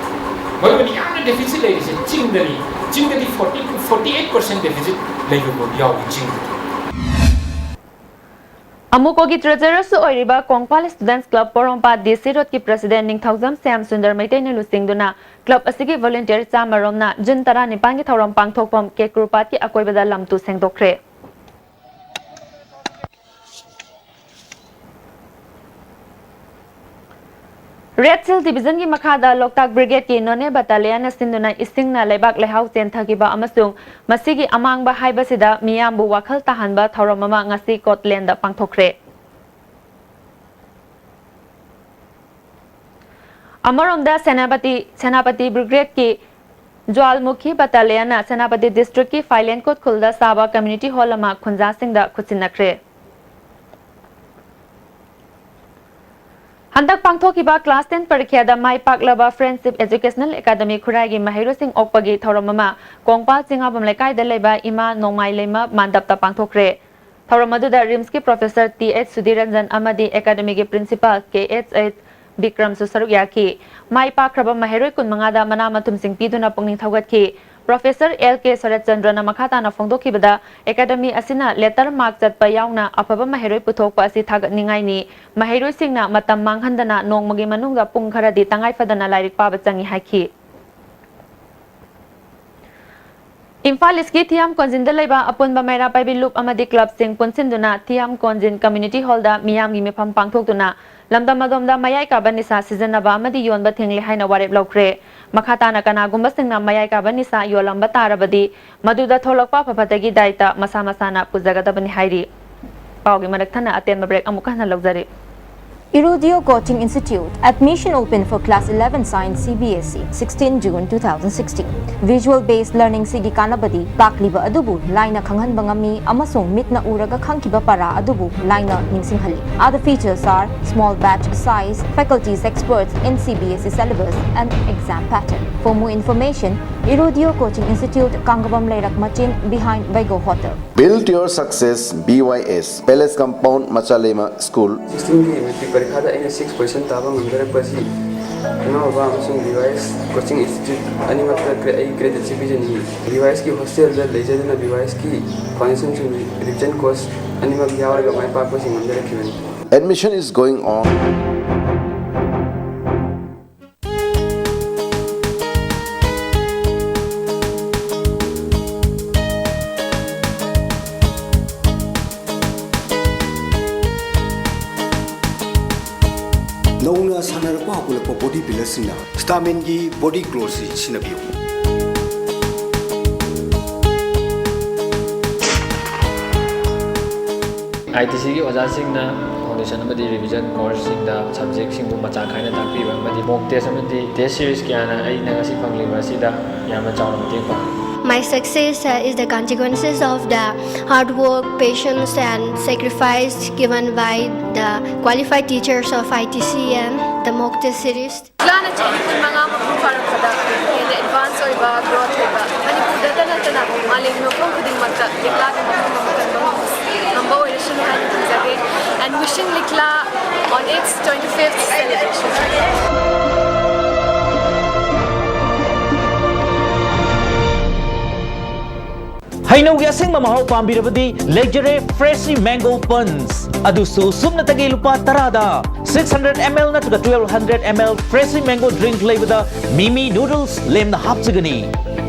ꯃꯔꯨꯑꯣꯏꯅ ꯌꯥꯝꯅ deficit ꯂꯩꯔꯤꯁꯦ ꯆꯤꯡꯗꯅꯤ꯫ ꯆꯤꯡꯗꯗꯤ forty to forty eight percent deficit ꯂꯩꯕ ꯐꯥꯎ ꯌꯥꯎꯏ ꯆꯤꯡꯗ꯫ ꯑꯃꯨꯀꯣꯒꯤ treasurer ꯁꯨ ꯑꯣꯏꯔꯤꯕ ꯀꯣꯡꯄꯥꯜ Students Club ꯄꯣꯔꯣꯝꯄꯥꯠ D C Road ꯀꯤ President ꯅꯤꯡꯊꯧꯖꯝ ꯁ꯭ꯌꯥꯝ ꯁꯨꯟꯗꯔ ꯃꯩꯇꯩꯅ ꯂꯨꯆꯤꯡꯗꯨꯅ club ꯑꯁꯤꯒꯤ volunteer ꯆꯥꯝꯃ ꯔꯣꯝꯅ June ꯇꯔꯥꯅꯤꯄꯥꯟꯒꯤ ꯊꯧꯔꯝ ꯄꯥꯡꯊꯣꯛꯐꯝ ꯀꯦꯀ꯭ꯔꯨꯄꯥꯠꯀꯤ ꯑꯀꯣꯏꯕꯗ ꯂꯝ ꯇꯨ ꯁꯦꯡꯗꯣꯛꯈ꯭ꯔꯦ꯫ Red Hill Division ꯒꯤ ꯃꯈꯥꯗ ꯂꯣꯛꯇꯥꯛ Brigade ꯀꯤ ꯅꯣꯅꯦ Battalion ꯅ ꯁꯤꯟꯗꯨꯅ ꯏꯁꯤꯡꯅ ꯂꯩꯕꯥꯛ ꯂꯩꯍꯥꯎ ꯆꯦꯟꯊꯈꯤꯕ ꯑꯃꯁꯨꯡ ꯃꯁꯤꯒꯤ ꯑꯃꯥꯡꯕ ꯍꯥꯏꯕꯁꯤꯗ ꯃꯤꯌꯥꯝꯕꯨ ꯋꯥꯈꯜ ꯇꯥꯍꯟꯕ ꯊꯧꯔꯝ ꯑꯃ ꯉꯁꯤ Courtland ꯗ ꯄꯥꯡꯊꯣꯛꯈ꯭ꯔꯦ꯫ ꯑꯃꯔꯣꯝꯗ ꯁꯦꯅꯥꯄꯇꯤ, ꯁꯦꯅꯥꯄꯇꯤ Brigade ꯀꯤ ꯖ꯭ꯋꯥꯜꯃꯨꯈꯤ Battalion ꯅ ꯁꯦꯅꯥꯄꯇꯤ District ꯀꯤ ꯐꯥꯏꯂꯦꯟꯀꯣꯠ ꯈꯨꯜꯗ ꯁꯥꯕ Community Hall ꯑꯃ ꯈꯨꯟꯖꯥꯁꯤꯡꯗ ꯈꯨꯠꯁꯤꯟꯅꯈ꯭ꯔꯦ꯫ ꯍꯟꯗꯛ ꯄꯥꯡꯊꯣꯛꯈꯤꯕ class ten ꯄꯔꯤꯈ꯭ꯌꯥꯗ ꯃꯥꯏ ꯄꯥꯛꯂꯕ Friendship Educational Academy ꯈꯨꯔꯥꯏꯒꯤ ꯃꯍꯩꯔꯣꯏꯁꯤꯡ ꯑꯣꯛꯄꯒꯤ ꯊꯧꯔꯝ ꯑꯃ ꯀꯣꯡꯄꯥꯜ ꯆꯤꯡꯉꯥꯕꯝ ꯂꯩꯀꯥꯏꯗ ꯂꯩꯕ ꯏꯃꯥ ꯅꯣꯡꯃꯥꯏꯂꯩꯃ ꯃꯥꯟꯗꯞꯇ ꯄꯥꯡꯊꯣꯛꯈ꯭ꯔꯦ꯫ ꯊꯧꯔꯝ ꯑꯗꯨꯗ ꯔꯤꯝꯁꯀꯤ Professor T H Sudhir Ranjan ꯑꯃꯗꯤ Academy ꯒꯤ Principal ꯀꯦ ꯑꯩꯆ ꯑꯩꯆ ꯕꯤꯀ꯭ꯔꯝꯁꯨ ꯁꯔꯨꯛ ꯌꯥꯈꯤ꯫ ꯃꯥꯏ ꯄꯥꯛꯈ꯭ꯔꯕ ꯃꯍꯩꯔꯣꯏ ꯀꯨꯟꯃꯉꯥꯗ ꯃꯅꯥ ꯃꯊꯨꯝꯁꯤꯡ ꯄꯤꯗꯨꯅ ꯄꯨꯛꯅꯤꯡ ꯊꯧꯒꯠꯈꯤ꯫ Professor ꯑꯦꯜ ꯀꯦ ꯁꯔꯠꯆꯟꯗ꯭ꯔꯅ ꯃꯈꯥ ꯇꯥꯅ ꯐꯣꯡꯗꯣꯛꯈꯤꯕꯗ, Academy ꯑꯁꯤꯅ letter mark ꯆꯠꯄ ꯌꯥꯎꯅ ꯑꯐꯕ ꯃꯍꯩꯔꯣꯏ ꯄꯨꯊꯣꯛꯄ ꯑꯁꯤ ꯊꯥꯒꯠꯅꯤꯡꯉꯥꯏꯅꯤ꯫ ꯃꯍꯩꯔꯣꯏꯁꯤꯡꯅ ꯃꯇꯝ ꯃꯥꯡꯍꯟꯗꯅ ꯅꯣꯡꯃꯒꯤ ꯃꯅꯨꯡꯗ ꯄꯨꯡ ꯈꯔꯗꯤ ꯇꯉꯥꯏ ꯐꯗꯅ ꯂꯥꯏꯔꯤꯛ ꯄꯥꯕ ꯆꯪꯏ ꯍꯥꯏꯈꯤ꯫ ꯏꯝꯐꯥꯜ ꯏꯁꯀꯤ ꯊꯤꯌꯥꯝ ꯀꯣꯟꯖꯤꯟꯗ ꯂꯩꯕ ꯑꯄꯨꯟꯕ ꯃꯩꯔꯥ ꯄꯥꯏꯕꯤ ꯂꯨꯞ ꯑꯃꯗꯤ ꯀ꯭ꯂꯕꯁꯤꯡ ꯄꯨꯟꯁꯤꯟꯗꯨꯅ ꯊꯤꯌꯥꯝ ꯀꯣꯟꯖꯤꯟ ꯀꯝꯃ꯭ꯌꯨꯅꯤꯇꯤ ꯍꯣꯜꯗ ꯃꯤꯌꯥꯝꯒꯤ ꯃꯤꯐꯝ ꯄꯥꯡꯊꯣꯛꯇꯨꯅ ꯂꯝꯗꯝ ꯑꯗꯣꯝꯗ ꯃꯌꯥꯏ ꯀꯥꯕ ꯅꯤꯁꯥ ꯁꯤꯖꯤꯟꯅꯕ ꯑꯃꯗꯤ ꯌꯣꯟꯕ ꯊꯤꯡꯂꯦ ꯍꯥꯏꯅ ꯋꯥꯔꯦꯞ ꯂꯧꯈ꯭ꯔꯦ꯫ ꯃꯈꯥ ꯇꯥꯅ ꯀꯅꯥꯒꯨꯝꯕꯁꯤꯡꯅ ꯃꯌꯥꯏ ꯀꯥꯕ ꯅꯤꯁꯥ ꯌꯣꯜꯂꯝꯕ ꯇꯥꯔꯕꯗꯤ ꯃꯗꯨꯗ ꯊꯣꯛꯂꯛꯄ ꯑꯐ ꯐꯠꯇꯒꯤ ꯗꯥꯏꯇ ꯃꯁꯥ ꯃꯁꯥꯅ ꯄꯨꯖꯒꯗꯕꯅꯤ ꯍꯥꯏꯔꯤ꯫ ꯄꯥꯎꯒꯤ ꯃꯔꯛ ꯊꯠꯅ ꯑꯇꯦꯟꯕ ꯕ꯭ꯔꯦꯛ ꯑꯃꯨꯛ ꯍꯟꯅ ꯂꯧꯖꯔꯤ꯫ Irudio Coaching Institute, admission open for class eleven science C B S E, sixteen June two thousand sixteen. Visual based learning ꯁꯤꯒꯤ ꯀꯥꯟꯅꯕꯗꯤ ꯇꯥꯛꯂꯤꯕ ꯑꯗꯨꯕꯨ ꯂꯥꯏꯅ ꯈꯪꯍꯟꯕ ꯉꯝꯃꯤ ꯑꯃꯁꯨꯡ ꯃꯤꯠꯅ ꯎꯔꯒ ꯈꯪꯈꯤꯕ ꯄꯔꯥ ꯑꯗꯨꯕꯨ ꯂꯥꯏꯅ ꯅꯤꯡꯁꯤꯡꯍꯜꯂꯤ꯫ Other features are small batch size, faculties experts in C B S E syllabus and exam pattern. For more information, Irudio Coaching Institute, Kangabam Leirak Machin, behind Vaigo Hotel. Build your success, B Y S, Palace Compound, Machalema School. ꯁꯤꯛꯁꯇꯤꯟꯒꯤ matric ꯄꯔꯤꯈꯥꯗ ꯑꯩꯅ six position ꯇꯥꯕ ꯉꯝꯖꯔꯛꯄ ꯑꯁꯤ ꯏꯃꯥ ꯕꯕꯥ ꯑꯃꯁꯨꯡ B Y S coaching institute ꯑꯅꯤꯃꯛꯇ ꯑꯩ ꯒ꯭ꯔꯦꯇꯤꯇ꯭ꯌꯨꯠꯁꯤ ꯄꯤꯖꯅꯤꯡꯏ꯫ ꯕꯤ ꯋꯥꯏ ꯑꯦꯁꯀꯤ ꯍꯣꯁꯇꯦꯜꯗ ꯂꯩꯖꯗꯨꯅ ꯕꯤ ꯋꯥꯏ ꯑꯦꯁꯀꯤ ꯐꯥꯎꯟꯗꯦꯁꯟꯁꯤꯡ ꯔꯤꯚꯤꯖꯟ ꯀꯣꯔꯁ ꯑꯅꯤꯃꯛ ꯌꯥꯎꯔꯒ ꯃꯥꯏ ꯄꯥꯛꯄꯁꯤ ꯉꯝꯖꯔꯛꯈꯤꯕꯅꯤ꯫ Admission is going on. ꯅꯧꯅ ꯁꯥꯟꯅꯔꯛꯄ ꯍꯧꯒꯠꯂꯛꯄ ꯕꯣꯗꯤ ꯕꯤꯜꯗꯔꯁꯤꯡꯅ ꯁ꯭ꯇꯥꯃꯤꯟꯒꯤ ꯕꯣꯗꯤ ꯒ꯭ꯂꯣꯁꯤ ꯁꯤꯖꯤꯟꯅꯕꯤꯌꯨ꯫ ꯑꯥꯏ ꯇꯤ ꯁꯤꯒꯤ ꯑꯣꯖꯥꯁꯤꯡꯅ ꯐꯥꯎꯟꯗꯦꯁꯟ ꯑꯃꯗꯤ ꯔꯤꯚꯤꯖꯟ ꯀꯣꯔꯁꯁꯤꯡꯗ ꯁꯕꯖꯦꯛꯁꯤꯡꯕꯨ ꯃꯆꯥ ꯈꯥꯏꯅ ꯇꯥꯛꯄꯤꯕ ꯑꯃꯗꯤ ꯃꯣꯛ ꯇꯦꯁ ꯑꯃꯗꯤ ꯇꯦꯁ ꯁꯤꯔꯤꯁ ꯀꯌꯥꯅ ꯑꯩꯅ ꯉꯁꯤ ꯐꯪꯂꯤꯕ ꯑꯁꯤꯗ ꯌꯥꯝꯅ ꯆꯥꯎꯅ ꯃꯇꯦꯡ ꯄꯥꯡꯂꯤ꯫ My success uh, is the consequences of the hard work, patience, and sacrifice given by the qualified teachers of I T C and the mock test series. ꯂꯤꯛꯂꯥꯅ ꯆꯍꯤ ꯀꯨꯟꯃꯉꯥ ꯃꯄꯨꯡ ꯐꯥꯔꯛꯄꯗ ꯍꯦꯟꯅ ꯑꯦꯗꯚꯥꯟꯁ ꯑꯣꯏꯕ, ꯒ꯭ꯔꯣꯊ ꯑꯣꯏꯕ, ꯃꯅꯤꯄꯨꯔꯗꯇ ꯅꯠꯇꯅ ꯃꯥꯂꯦꯝꯒꯤ ꯃꯐꯝ ꯈꯨꯗꯤꯡꯃꯛꯇ ꯂꯤꯛꯂꯥꯒꯤ ꯃꯐꯝ ꯑꯃ ꯀꯟꯕ ꯉꯝꯕ ꯑꯣꯏꯔꯁꯅꯨ ꯍꯥꯏꯅ ꯈꯟꯖꯒꯦ꯫ And wishing Likla on its twenty-fifth celebration. ꯍꯩꯅꯧꯒꯤ ꯑꯁꯦꯡꯕ ꯃꯍꯥꯎ ꯄꯥꯝꯕꯤꯔꯕꯗꯤ ꯂꯩꯖꯔꯦ Freshie Mango Punch, ꯑꯗꯨꯁꯨ ꯁꯨꯞꯅꯇꯒꯤ ꯂꯨꯄꯥ ꯇꯔꯥꯗ꯫ Six hundred M L ꯅꯠꯇ꯭ꯔꯒ twelve hundred M L Freshie Mango drink ꯂꯩꯕꯗ Mimi noodles ꯂꯦꯝꯅ ꯍꯥꯞꯆꯒꯅꯤ꯫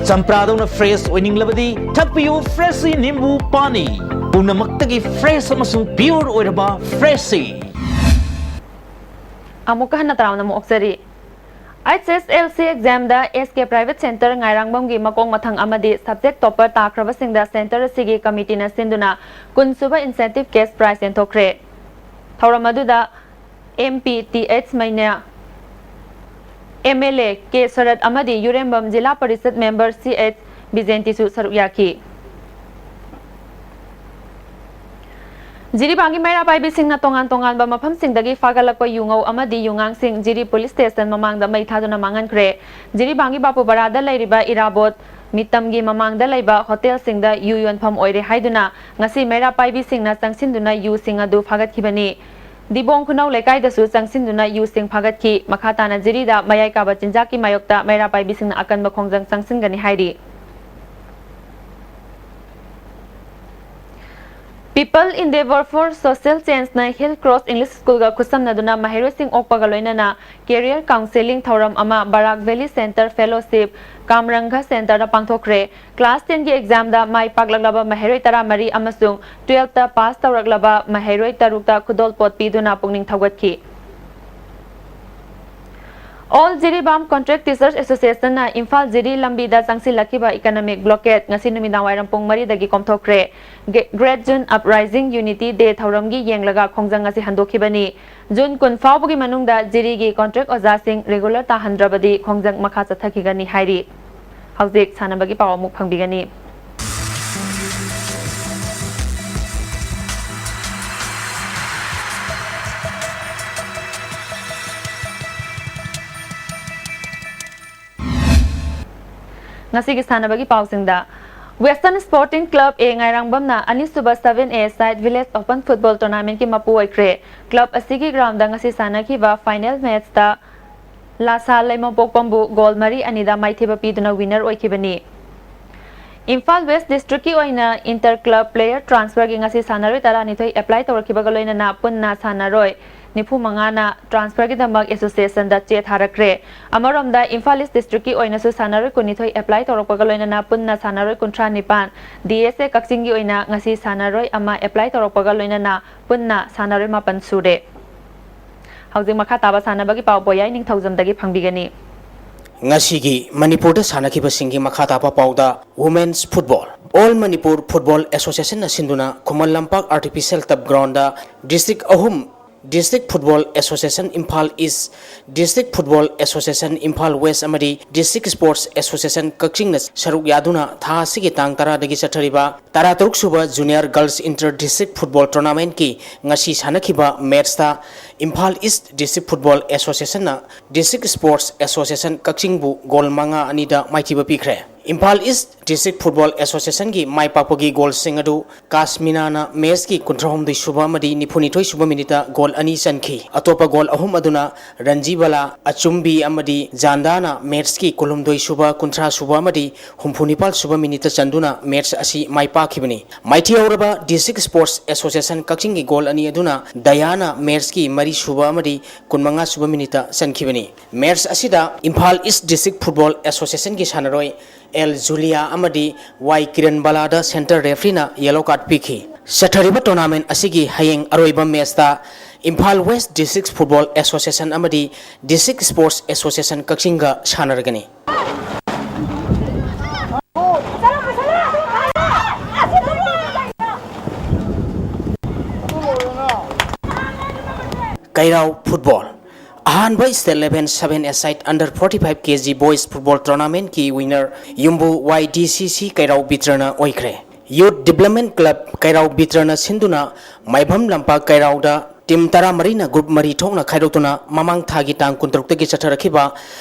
ꯆꯝꯄ꯭ꯔꯥꯗꯧꯅ ꯐ꯭ꯔꯦꯁ ꯑꯣꯏꯅꯤꯡꯂꯕꯗꯤ ꯊꯛꯄꯤꯌꯨ ꯐ꯭ꯔꯦꯁꯁꯤ ꯅꯤꯝꯕꯨ ꯄꯥꯅꯤ꯫ ꯄꯨꯝꯅꯃꯛꯇꯒꯤ ꯐ꯭ꯔꯦꯁ ꯑꯃꯁꯨꯡ ꯄꯤꯌꯣꯔ ꯑꯣꯏꯔꯕ ꯐ꯭ꯔꯦꯁꯁꯤ꯫ ꯑꯃꯨꯛꯀ ꯍꯟꯅ ꯇꯔꯥꯝꯅ ꯑꯃꯨꯛ ꯑꯣꯛꯆꯔꯤ꯫ ꯑꯩꯆ ꯑꯦꯁ ꯑꯦꯜ ꯁꯤ ꯑꯦꯛꯖꯥꯝꯗ ꯑꯦꯁ ꯀꯦ ꯄ꯭ꯔꯥꯏꯚꯦꯠ ꯁꯦꯟꯇꯔ ꯉꯥꯏꯔꯥꯡꯕꯝꯒꯤ ꯃꯀꯣꯛ ꯃꯊꯪ ꯑꯃꯗꯤ ꯁꯕꯖꯦꯛ ꯇꯣꯞꯄꯔ ꯇꯥꯈ꯭ꯔꯕꯁꯤꯡꯗ ꯁꯦꯟꯇꯔ ꯑꯁꯤꯒꯤ ꯀꯃꯤꯇꯤꯅ ꯁꯤꯟꯗꯨꯅ ꯀꯨꯟ ꯁꯨꯕ ꯏꯟꯁꯦꯟꯇꯤꯚ ꯀꯦꯁ ꯄ꯭ꯔꯥꯏꯖ ꯌꯦꯟꯊꯣꯛꯈ꯭ꯔꯦ꯫ ꯊꯧꯔꯝ ꯑꯗꯨꯗ M P T H Meinya, M L A K Sarat ꯑꯃꯗꯤ ꯌꯨꯔꯦꯝꯕꯝ ꯖꯤꯂꯥ ꯄꯔꯤꯁꯠ ꯃꯦꯝꯕꯔ ꯁꯤ ꯑꯩꯆ ꯕꯤꯖꯦꯟꯇꯤꯁꯨ ꯁꯔꯨꯛ ꯌꯥꯈꯤ꯫ ꯖꯤꯔꯤꯕꯥꯝꯒꯤ ꯃꯩꯔꯥ ꯄꯥꯏꯕꯤꯁꯤꯡꯅ ꯇꯣꯉꯥꯟ ꯇꯣꯉꯥꯟꯕ ꯃꯐꯝꯁꯤꯡꯗꯒꯤ ꯐꯥꯒꯠꯂꯛꯄ ꯌꯨꯉꯧ ꯑꯃꯗꯤ ꯌꯨꯉꯥꯡꯁꯤꯡ ꯖꯤꯔꯤ ꯄꯨꯂꯤꯁ ꯁ꯭ꯇꯦꯁꯟ ꯃꯃꯥꯡꯗ ꯃꯩ ꯊꯥꯗꯨꯅ ꯃꯥꯡꯍꯟꯈ꯭ꯔꯦ꯫ ꯖꯤꯔꯤꯕꯥꯝꯒꯤ ꯕꯥꯄꯨꯄꯔꯥꯗ ꯂꯩꯔꯤꯕ ꯏꯔꯥꯕꯣꯠ ꯃꯤꯇꯝꯒꯤ ꯃꯃꯥꯡꯗ ꯂꯩꯕ ꯍꯣꯇꯦꯜꯁꯤꯡꯗ ꯌꯨ ꯌꯣꯟꯐꯝ ꯑꯣꯏꯔꯦ ꯍꯥꯏꯗꯨꯅ ꯉꯁꯤ ꯃꯩꯔꯥ ꯄꯥꯏꯕꯤꯁꯤꯡꯅ ꯆꯪꯁꯤꯟꯗꯨꯅ ꯌꯨꯁꯤꯡ ꯑꯗꯨ ꯐꯥꯒꯠꯈꯤꯕꯅꯤ꯫ ꯗꯤꯕꯣꯡ ꯈꯨꯅꯧ ꯂꯩꯀꯥꯏꯗꯁꯨ ꯆꯪꯁꯤꯟꯗꯨꯅ ꯌꯨꯁꯤꯡ ꯐꯥꯒꯠꯈꯤ꯫ ꯃꯈꯥ ꯇꯥꯅ ꯖꯤꯔꯤꯗ ꯃꯌꯥꯏ ꯀꯥꯕ ꯆꯤꯟꯖꯥꯛꯀꯤ ꯃꯥꯌꯣꯛꯇ ꯃꯩꯔꯥ ꯄꯥꯏꯕꯤꯁꯤꯡꯅ ꯑꯀꯟꯕ ꯈꯣꯡꯖꯪ ꯆꯪꯁꯤꯟꯒꯅꯤ ꯍꯥꯏꯔꯤ꯫ People Endeavour for Social Changeꯅ ꯍꯤꯜ ꯀ꯭ꯔꯣꯁ ꯏꯪꯂꯤꯁ ꯁ꯭ꯀꯨꯜꯒ ꯈꯨꯠꯁꯝꯅꯗꯨꯅ ꯃꯍꯩꯔꯣꯏꯁꯤꯡ ꯑꯣꯛꯄꯒ ꯂꯣꯏꯅꯅ ꯀꯦꯔꯤꯌꯔ ꯀꯥꯎꯟꯁꯦꯂꯤꯡ ꯊꯧꯔꯝ ꯑꯃ ꯕꯔꯥꯛ ꯚꯦꯂꯤ ꯁꯦꯟꯇꯔ ꯐꯦꯂꯣꯁꯤꯞ ꯀꯥꯝꯔꯪꯒ ꯁꯦꯟꯇꯔꯗ ꯄꯥꯡꯊꯣꯛꯈ꯭ꯔꯦ꯫ ꯀ꯭ꯂꯥꯁ ꯇꯦꯟꯒꯤ ꯑꯦꯛꯖꯥꯝꯗ ꯃꯥꯏ ꯄꯥꯛꯂꯛꯂꯕ ꯃꯍꯩꯔꯣꯏ ꯇꯔꯥꯃꯔꯤ ꯑꯃꯁꯨꯡ ꯇꯨꯌꯦꯜꯐꯇ ꯄꯥꯁ ꯇꯧꯔꯛꯂꯕ ꯃꯍꯩꯔꯣꯏ ꯇꯔꯨꯛꯇ ꯈꯨꯗꯣꯜꯄꯣꯠ ꯄꯤꯗꯨꯅ ꯄꯨꯛꯅꯤꯡ ꯊꯧꯒꯠꯈꯤ꯫ All Jiribam Contract Teachers Associationꯅ Imphal ꯖꯤꯔꯤ ꯂꯝꯕꯤꯗ ꯆꯪꯁꯤꯜꯂꯛꯈꯤꯕ ꯏꯀꯅꯃꯤꯛ ꯕ꯭ꯂꯣꯀꯦꯠ ꯉꯁꯤ ꯅꯨꯃꯤꯗꯥꯡꯋꯥꯏꯔꯝ ꯄꯨꯡ ꯃꯔꯤꯗꯒꯤ ꯀꯣꯝꯊꯣꯛꯈ꯭ꯔꯦ꯫ ꯒꯦ-, Great June Uprising Unity Day ꯊꯧꯔꯝꯒꯤ ꯌꯦꯡꯂꯒ ꯈꯣꯡꯖꯪ ꯑꯁꯤ ꯍꯟꯗꯣꯛꯈꯤꯕꯅꯤ꯫ ꯖꯨꯟ ꯀꯨꯟ ꯐꯥꯎꯕꯒꯤ ꯃꯅꯨꯡꯗ ꯖꯤꯔꯤꯒꯤ ꯀꯣꯟꯇ꯭ꯔꯦꯛ ꯑꯣꯖꯥꯁꯤꯡ ꯔꯤꯒꯨꯂꯔ ꯇꯥꯍꯟꯗ꯭ꯔꯕꯗꯤ ꯈꯣꯡꯖꯪ ꯃꯈꯥ ꯆꯠꯊꯈꯤꯒꯅꯤ ꯍꯥꯏꯔꯤ꯫ ꯍꯧꯖꯤꯛ ꯁꯥꯟꯅꯕꯒꯤ ꯄꯥꯎ ꯑꯃꯨꯛ ꯐꯪꯕꯤꯒꯅꯤ꯫ ꯉꯁꯤꯒꯤ ꯁꯥꯟꯅꯕꯒꯤ ꯄꯥꯎꯁꯤꯡꯗ, Western Sporting Club A ꯉꯥꯏꯔꯥꯡꯕꯝꯅ ꯑꯅꯤꯁꯨꯕ seven A side Village Open Football Tournamentꯀꯤ ꯃꯄꯨ ꯑꯣꯏꯈ꯭ꯔꯦ꯫ ꯀ꯭ꯂꯕ ꯑꯁꯤꯒꯤ ꯒ꯭ꯔꯥꯎꯟꯗ ꯉꯁꯤ ꯁꯥꯟꯅꯈꯤꯕ ꯐꯥꯏꯅꯦꯜ ꯃꯦꯆꯇ ꯂꯥꯁꯥ ꯂꯩꯃꯄꯣꯛꯄꯝꯕꯨ ꯒꯣꯜ ꯃꯔꯤ ꯑꯅꯤꯗ ꯃꯥꯏꯊꯤꯕ ꯄꯤꯗꯨꯅ ꯋꯤꯅꯔ ꯑꯣꯏꯈꯤꯕꯅꯤ꯫ ꯏꯝꯐꯥꯜ ꯋꯦꯁ ꯗꯤꯁꯇ꯭ꯔꯤꯛꯀꯤ ꯑꯣꯏꯅ ꯏꯟꯇꯔ ꯀ꯭ꯂꯕ ꯄ꯭ꯂꯦꯌꯔ ꯇ꯭ꯔꯥꯟꯁꯐꯔꯒꯤ ꯉꯁꯤ ꯁꯥꯟꯅꯔꯣꯏ ꯇꯔꯥꯅꯤꯊꯣꯏ ꯑꯦꯄ꯭ꯂꯥꯏ ꯇꯧꯔꯛꯈꯤꯕꯒ ꯂꯣꯏꯅꯅ ꯄꯨꯟꯅ ꯁꯥꯟꯅꯔꯣꯏ ꯅꯤꯐꯨ ꯃꯉꯥꯅ ꯇ꯭ꯔꯥꯟꯁꯐꯔꯒꯤꯗꯃꯛ ꯑꯦꯁꯣꯁꯤꯌꯦꯁꯟꯗ ꯆꯦ ꯊꯥꯔꯛꯈ꯭ꯔꯦ꯫ ꯑꯃꯔꯣꯝꯗ ꯏꯝꯐꯥꯜ ꯏꯁ ꯗꯤꯁꯇ꯭ꯔꯤꯛꯀꯤ ꯑꯣꯏꯅꯁꯨ ꯁꯥꯟꯅꯔꯣꯏ ꯀꯨꯟꯅꯤꯊꯣꯏ ꯑꯦꯄ꯭ꯂꯥꯏ ꯇꯧꯔꯛꯄꯒ ꯂꯣꯏꯅꯅ ꯄꯨꯟꯅ ꯁꯥꯟꯅꯔꯣꯏ ꯀꯨꯟꯊ꯭ꯔꯥ ꯅꯤꯄꯥꯟ, ꯗꯤ ꯑꯦꯁ ꯑꯦ ꯀꯛꯆꯤꯡꯒꯤ ꯑꯣꯏꯅ ꯉꯁꯤ ꯁꯥꯟꯅꯔꯣꯏ ꯑꯃ ꯑꯦꯄ꯭ꯂꯥꯏ ꯇꯧꯔꯛꯄꯒ ꯂꯣꯏꯅꯅ ꯄꯨꯟꯅ ꯁꯥꯟꯅꯔꯣꯏ ꯃꯥꯄꯟ ꯁꯨꯔꯦ꯫ ꯍꯧꯖꯤꯛ ꯃꯈꯥ ꯇꯥꯕ ꯁꯥꯟꯅꯕꯒꯤ ꯄꯥꯎ ꯄꯣꯌꯥꯏ ꯅꯤꯡꯊꯧꯖꯝꯗꯒꯤ ꯐꯪꯕꯤꯒꯅꯤ꯫ ꯉꯁꯤꯒꯤ ꯃꯅꯤꯄꯨꯔꯗ ꯁꯥꯟꯅꯈꯤꯕꯁꯤꯡꯒꯤ ꯃꯈꯥ ꯇꯥꯕ ꯄꯥꯎꯗ Women's Football꯫ All Manipur Football Associationꯅ ꯁꯤꯟꯗꯨꯅ ꯈꯨꯃꯟ ꯂꯝꯄꯥꯛ Artificial Turf Groundꯗ ꯗꯤꯁꯇ꯭ꯔꯤꯛ ꯑꯍꯨꯝ, district football association Imphal east, district football association Imphal west ꯑꯃꯗꯤ ꯗꯤꯁꯇ꯭ꯔꯤꯛ ꯁ꯭ꯄꯣꯔꯠꯁ ꯑꯦꯁꯣꯁꯤꯌꯦꯁꯟ ꯀꯛꯆꯤꯡꯅ ꯁꯔꯨꯛ ꯌꯥꯗꯨꯅ ꯊꯥ ꯑꯁꯤꯒꯤ ꯇꯥꯡ ꯇꯔꯥꯗꯒꯤ ꯆꯠꯊꯔꯤꯕ ꯇꯔꯥꯇꯔꯨꯛ ꯁꯨꯕ junior girls inter district football ꯇꯣꯔꯅꯥꯃꯦꯟꯠꯀꯤ ꯉꯁꯤ ꯁꯥꯟꯅꯈꯤꯕ ꯃꯦꯠꯁꯇ ꯏꯝꯐꯥꯜ ꯏꯁ ꯗꯤꯁꯇ꯭ꯔꯤꯛ ꯐꯨꯠꯕꯣꯜ ꯑꯦꯁꯣꯁꯤꯌꯦꯁꯟꯅ ꯗꯤꯁꯇ꯭ꯔꯤꯛ ꯁ꯭ꯄꯣꯔꯠꯁ ꯑꯦꯁꯣꯁꯤꯌꯦꯁꯟ ꯀꯛꯆꯤꯡꯕꯨ ꯒꯣꯜ ꯃꯉꯥ ꯑꯅꯤꯗ ꯃꯥꯏꯊꯤꯕ ꯄꯤꯈ꯭ꯔꯦ꯫ ꯏꯝꯐꯥꯜ ꯏꯁ ꯗꯤꯁꯇ꯭ꯔꯤꯛ ꯐꯨꯠꯕꯣꯜ ꯑꯦꯁꯣꯁꯤꯌꯦꯁꯟꯒꯤ ꯃꯥꯏ ꯄꯥꯛꯄꯒꯤ ꯒꯣꯜꯁꯤꯡ ꯑꯗꯨ ꯀꯥꯁꯃꯤꯅꯥꯅ ꯃꯦꯠꯁꯀꯤ ꯀꯨꯟꯊ꯭ꯔꯥꯍꯨꯝꯗꯣꯏ ꯁꯨꯕ ꯑꯃꯗꯤ ꯅꯤꯐꯨꯅꯤꯊꯣꯏ ꯁꯨꯕ ꯃꯤꯅꯤꯠꯇ ꯒꯣꯜ ꯑꯅꯤ ꯆꯟꯈꯤ꯫ ꯑꯇꯣꯞꯄ ꯒꯣꯜ ꯑꯍꯨꯝ ꯑꯗꯨꯅ ꯔꯟꯖꯤꯕꯂꯥ, ꯑꯆꯨꯝꯕꯤ ꯑꯃꯗꯤ ꯖꯥꯟꯗꯥꯅ ꯃꯦꯠꯁꯀꯤ ꯀꯨꯟꯍꯨꯝꯗꯣꯏ ꯁꯨꯕ, ꯀꯨꯟꯊ꯭ꯔꯥ ꯁꯨꯕ ꯑꯃꯗꯤ ꯍꯨꯝꯐꯨ ꯅꯤꯄꯥꯜ ꯁꯨꯕ ꯃꯤꯅꯤꯠꯇ ꯆꯟꯗꯨꯅ ꯃꯦꯠꯁ ꯑꯁꯤ ꯃꯥꯏ ꯄꯥꯛꯈꯤꯕꯅꯤ꯫ ꯃꯥꯏꯊꯤꯍꯧꯔꯕ ꯗꯤꯁꯇ꯭ꯔꯤꯛ ꯁ꯭ꯄꯣꯔꯠꯁ ꯑꯦꯁꯣꯁꯤꯌꯦꯁꯟ ꯀꯛꯆꯤꯡꯒꯤ ꯒꯣꯜ ꯑꯅꯤ ꯑꯗꯨꯅ ꯗꯌꯥꯅ ꯃꯦꯠꯁꯀꯤ ꯃꯔꯤ ꯁꯨꯕ ꯑꯃꯗꯤ ꯀꯨꯟꯃꯉꯥ ꯁꯨꯕ ꯃꯤꯅꯤꯠꯇ ꯆꯟꯈꯤꯕꯅꯤ꯫ ꯃꯦꯠꯁ ꯑꯁꯤꯗ ꯏꯝꯐꯥꯜ ꯏꯁ ꯗꯤꯁꯇ꯭ꯔꯤꯛ ꯐꯨꯠꯕꯣꯜ ꯑꯦꯁꯣꯁꯤꯌꯦꯁꯟꯒꯤ ꯁꯥꯟꯅꯔꯣꯏ ꯑꯦꯜ ꯖꯨꯂꯤꯌꯥ ꯑꯃꯗꯤ ꯋꯥꯏ ꯀꯤꯔꯟ ꯕꯂꯥꯗ ꯁꯦꯟꯇꯔ ꯔꯦꯐ꯭ꯔꯤꯅ ꯌꯦꯂꯣ ꯀꯥꯔꯗ ꯄꯤꯈꯤ꯫ ꯆꯠꯊꯔꯤꯕ ꯇꯣꯔꯅꯥꯃꯦꯟꯠ ꯑꯁꯤꯒꯤ ꯍꯌꯦꯡ ꯑꯔꯣꯏꯕ ꯃꯦꯠꯁꯇ Imphal west district football association ꯑꯃꯗꯤ ꯗꯤꯁꯇ꯭ꯔꯤꯛ ꯁ꯭ꯄꯣꯔꯠꯁ ꯑꯦꯁꯣꯁꯤꯌꯦꯁꯟ ꯀꯛꯆꯤꯡꯒ ꯁꯥꯟꯅꯔꯒꯅꯤ꯫ ꯀꯩꯔꯥꯎ ꯐꯨꯠꯕꯣꯜ꯫ ꯑꯍꯥꯟꯕ State Level Seven Aside Under Forty Five K G Boys Football Tournamentꯀꯤ winner ꯌꯨꯝꯕꯨ ꯋꯥꯏ ꯗꯤ ꯁꯤ ꯁꯤ ꯀꯩꯔꯥꯎ ꯕꯤꯇ꯭ꯔꯅ ꯑꯣꯏꯈ꯭ꯔꯦ꯫ Youth Development Club ꯀꯩꯔꯥꯎ ꯕꯤꯇ꯭ꯔꯅ ꯁꯤꯟꯗꯨꯅ ꯃꯥꯏꯕꯝ ꯂꯝꯄꯥꯛ ꯀꯩꯔꯥꯎꯗ team ꯇꯔꯥꯃꯔꯤꯅ group ꯃꯔꯤ ꯊꯣꯛꯅ ꯈꯥꯏꯗꯣꯛꯇꯨꯅ ꯃꯃꯥꯡ ꯊꯥꯒꯤ ꯇꯥꯡ ꯀꯨꯟꯇꯔꯨꯛꯇꯒꯤ ꯆꯠꯊꯔꯛꯈꯤꯕ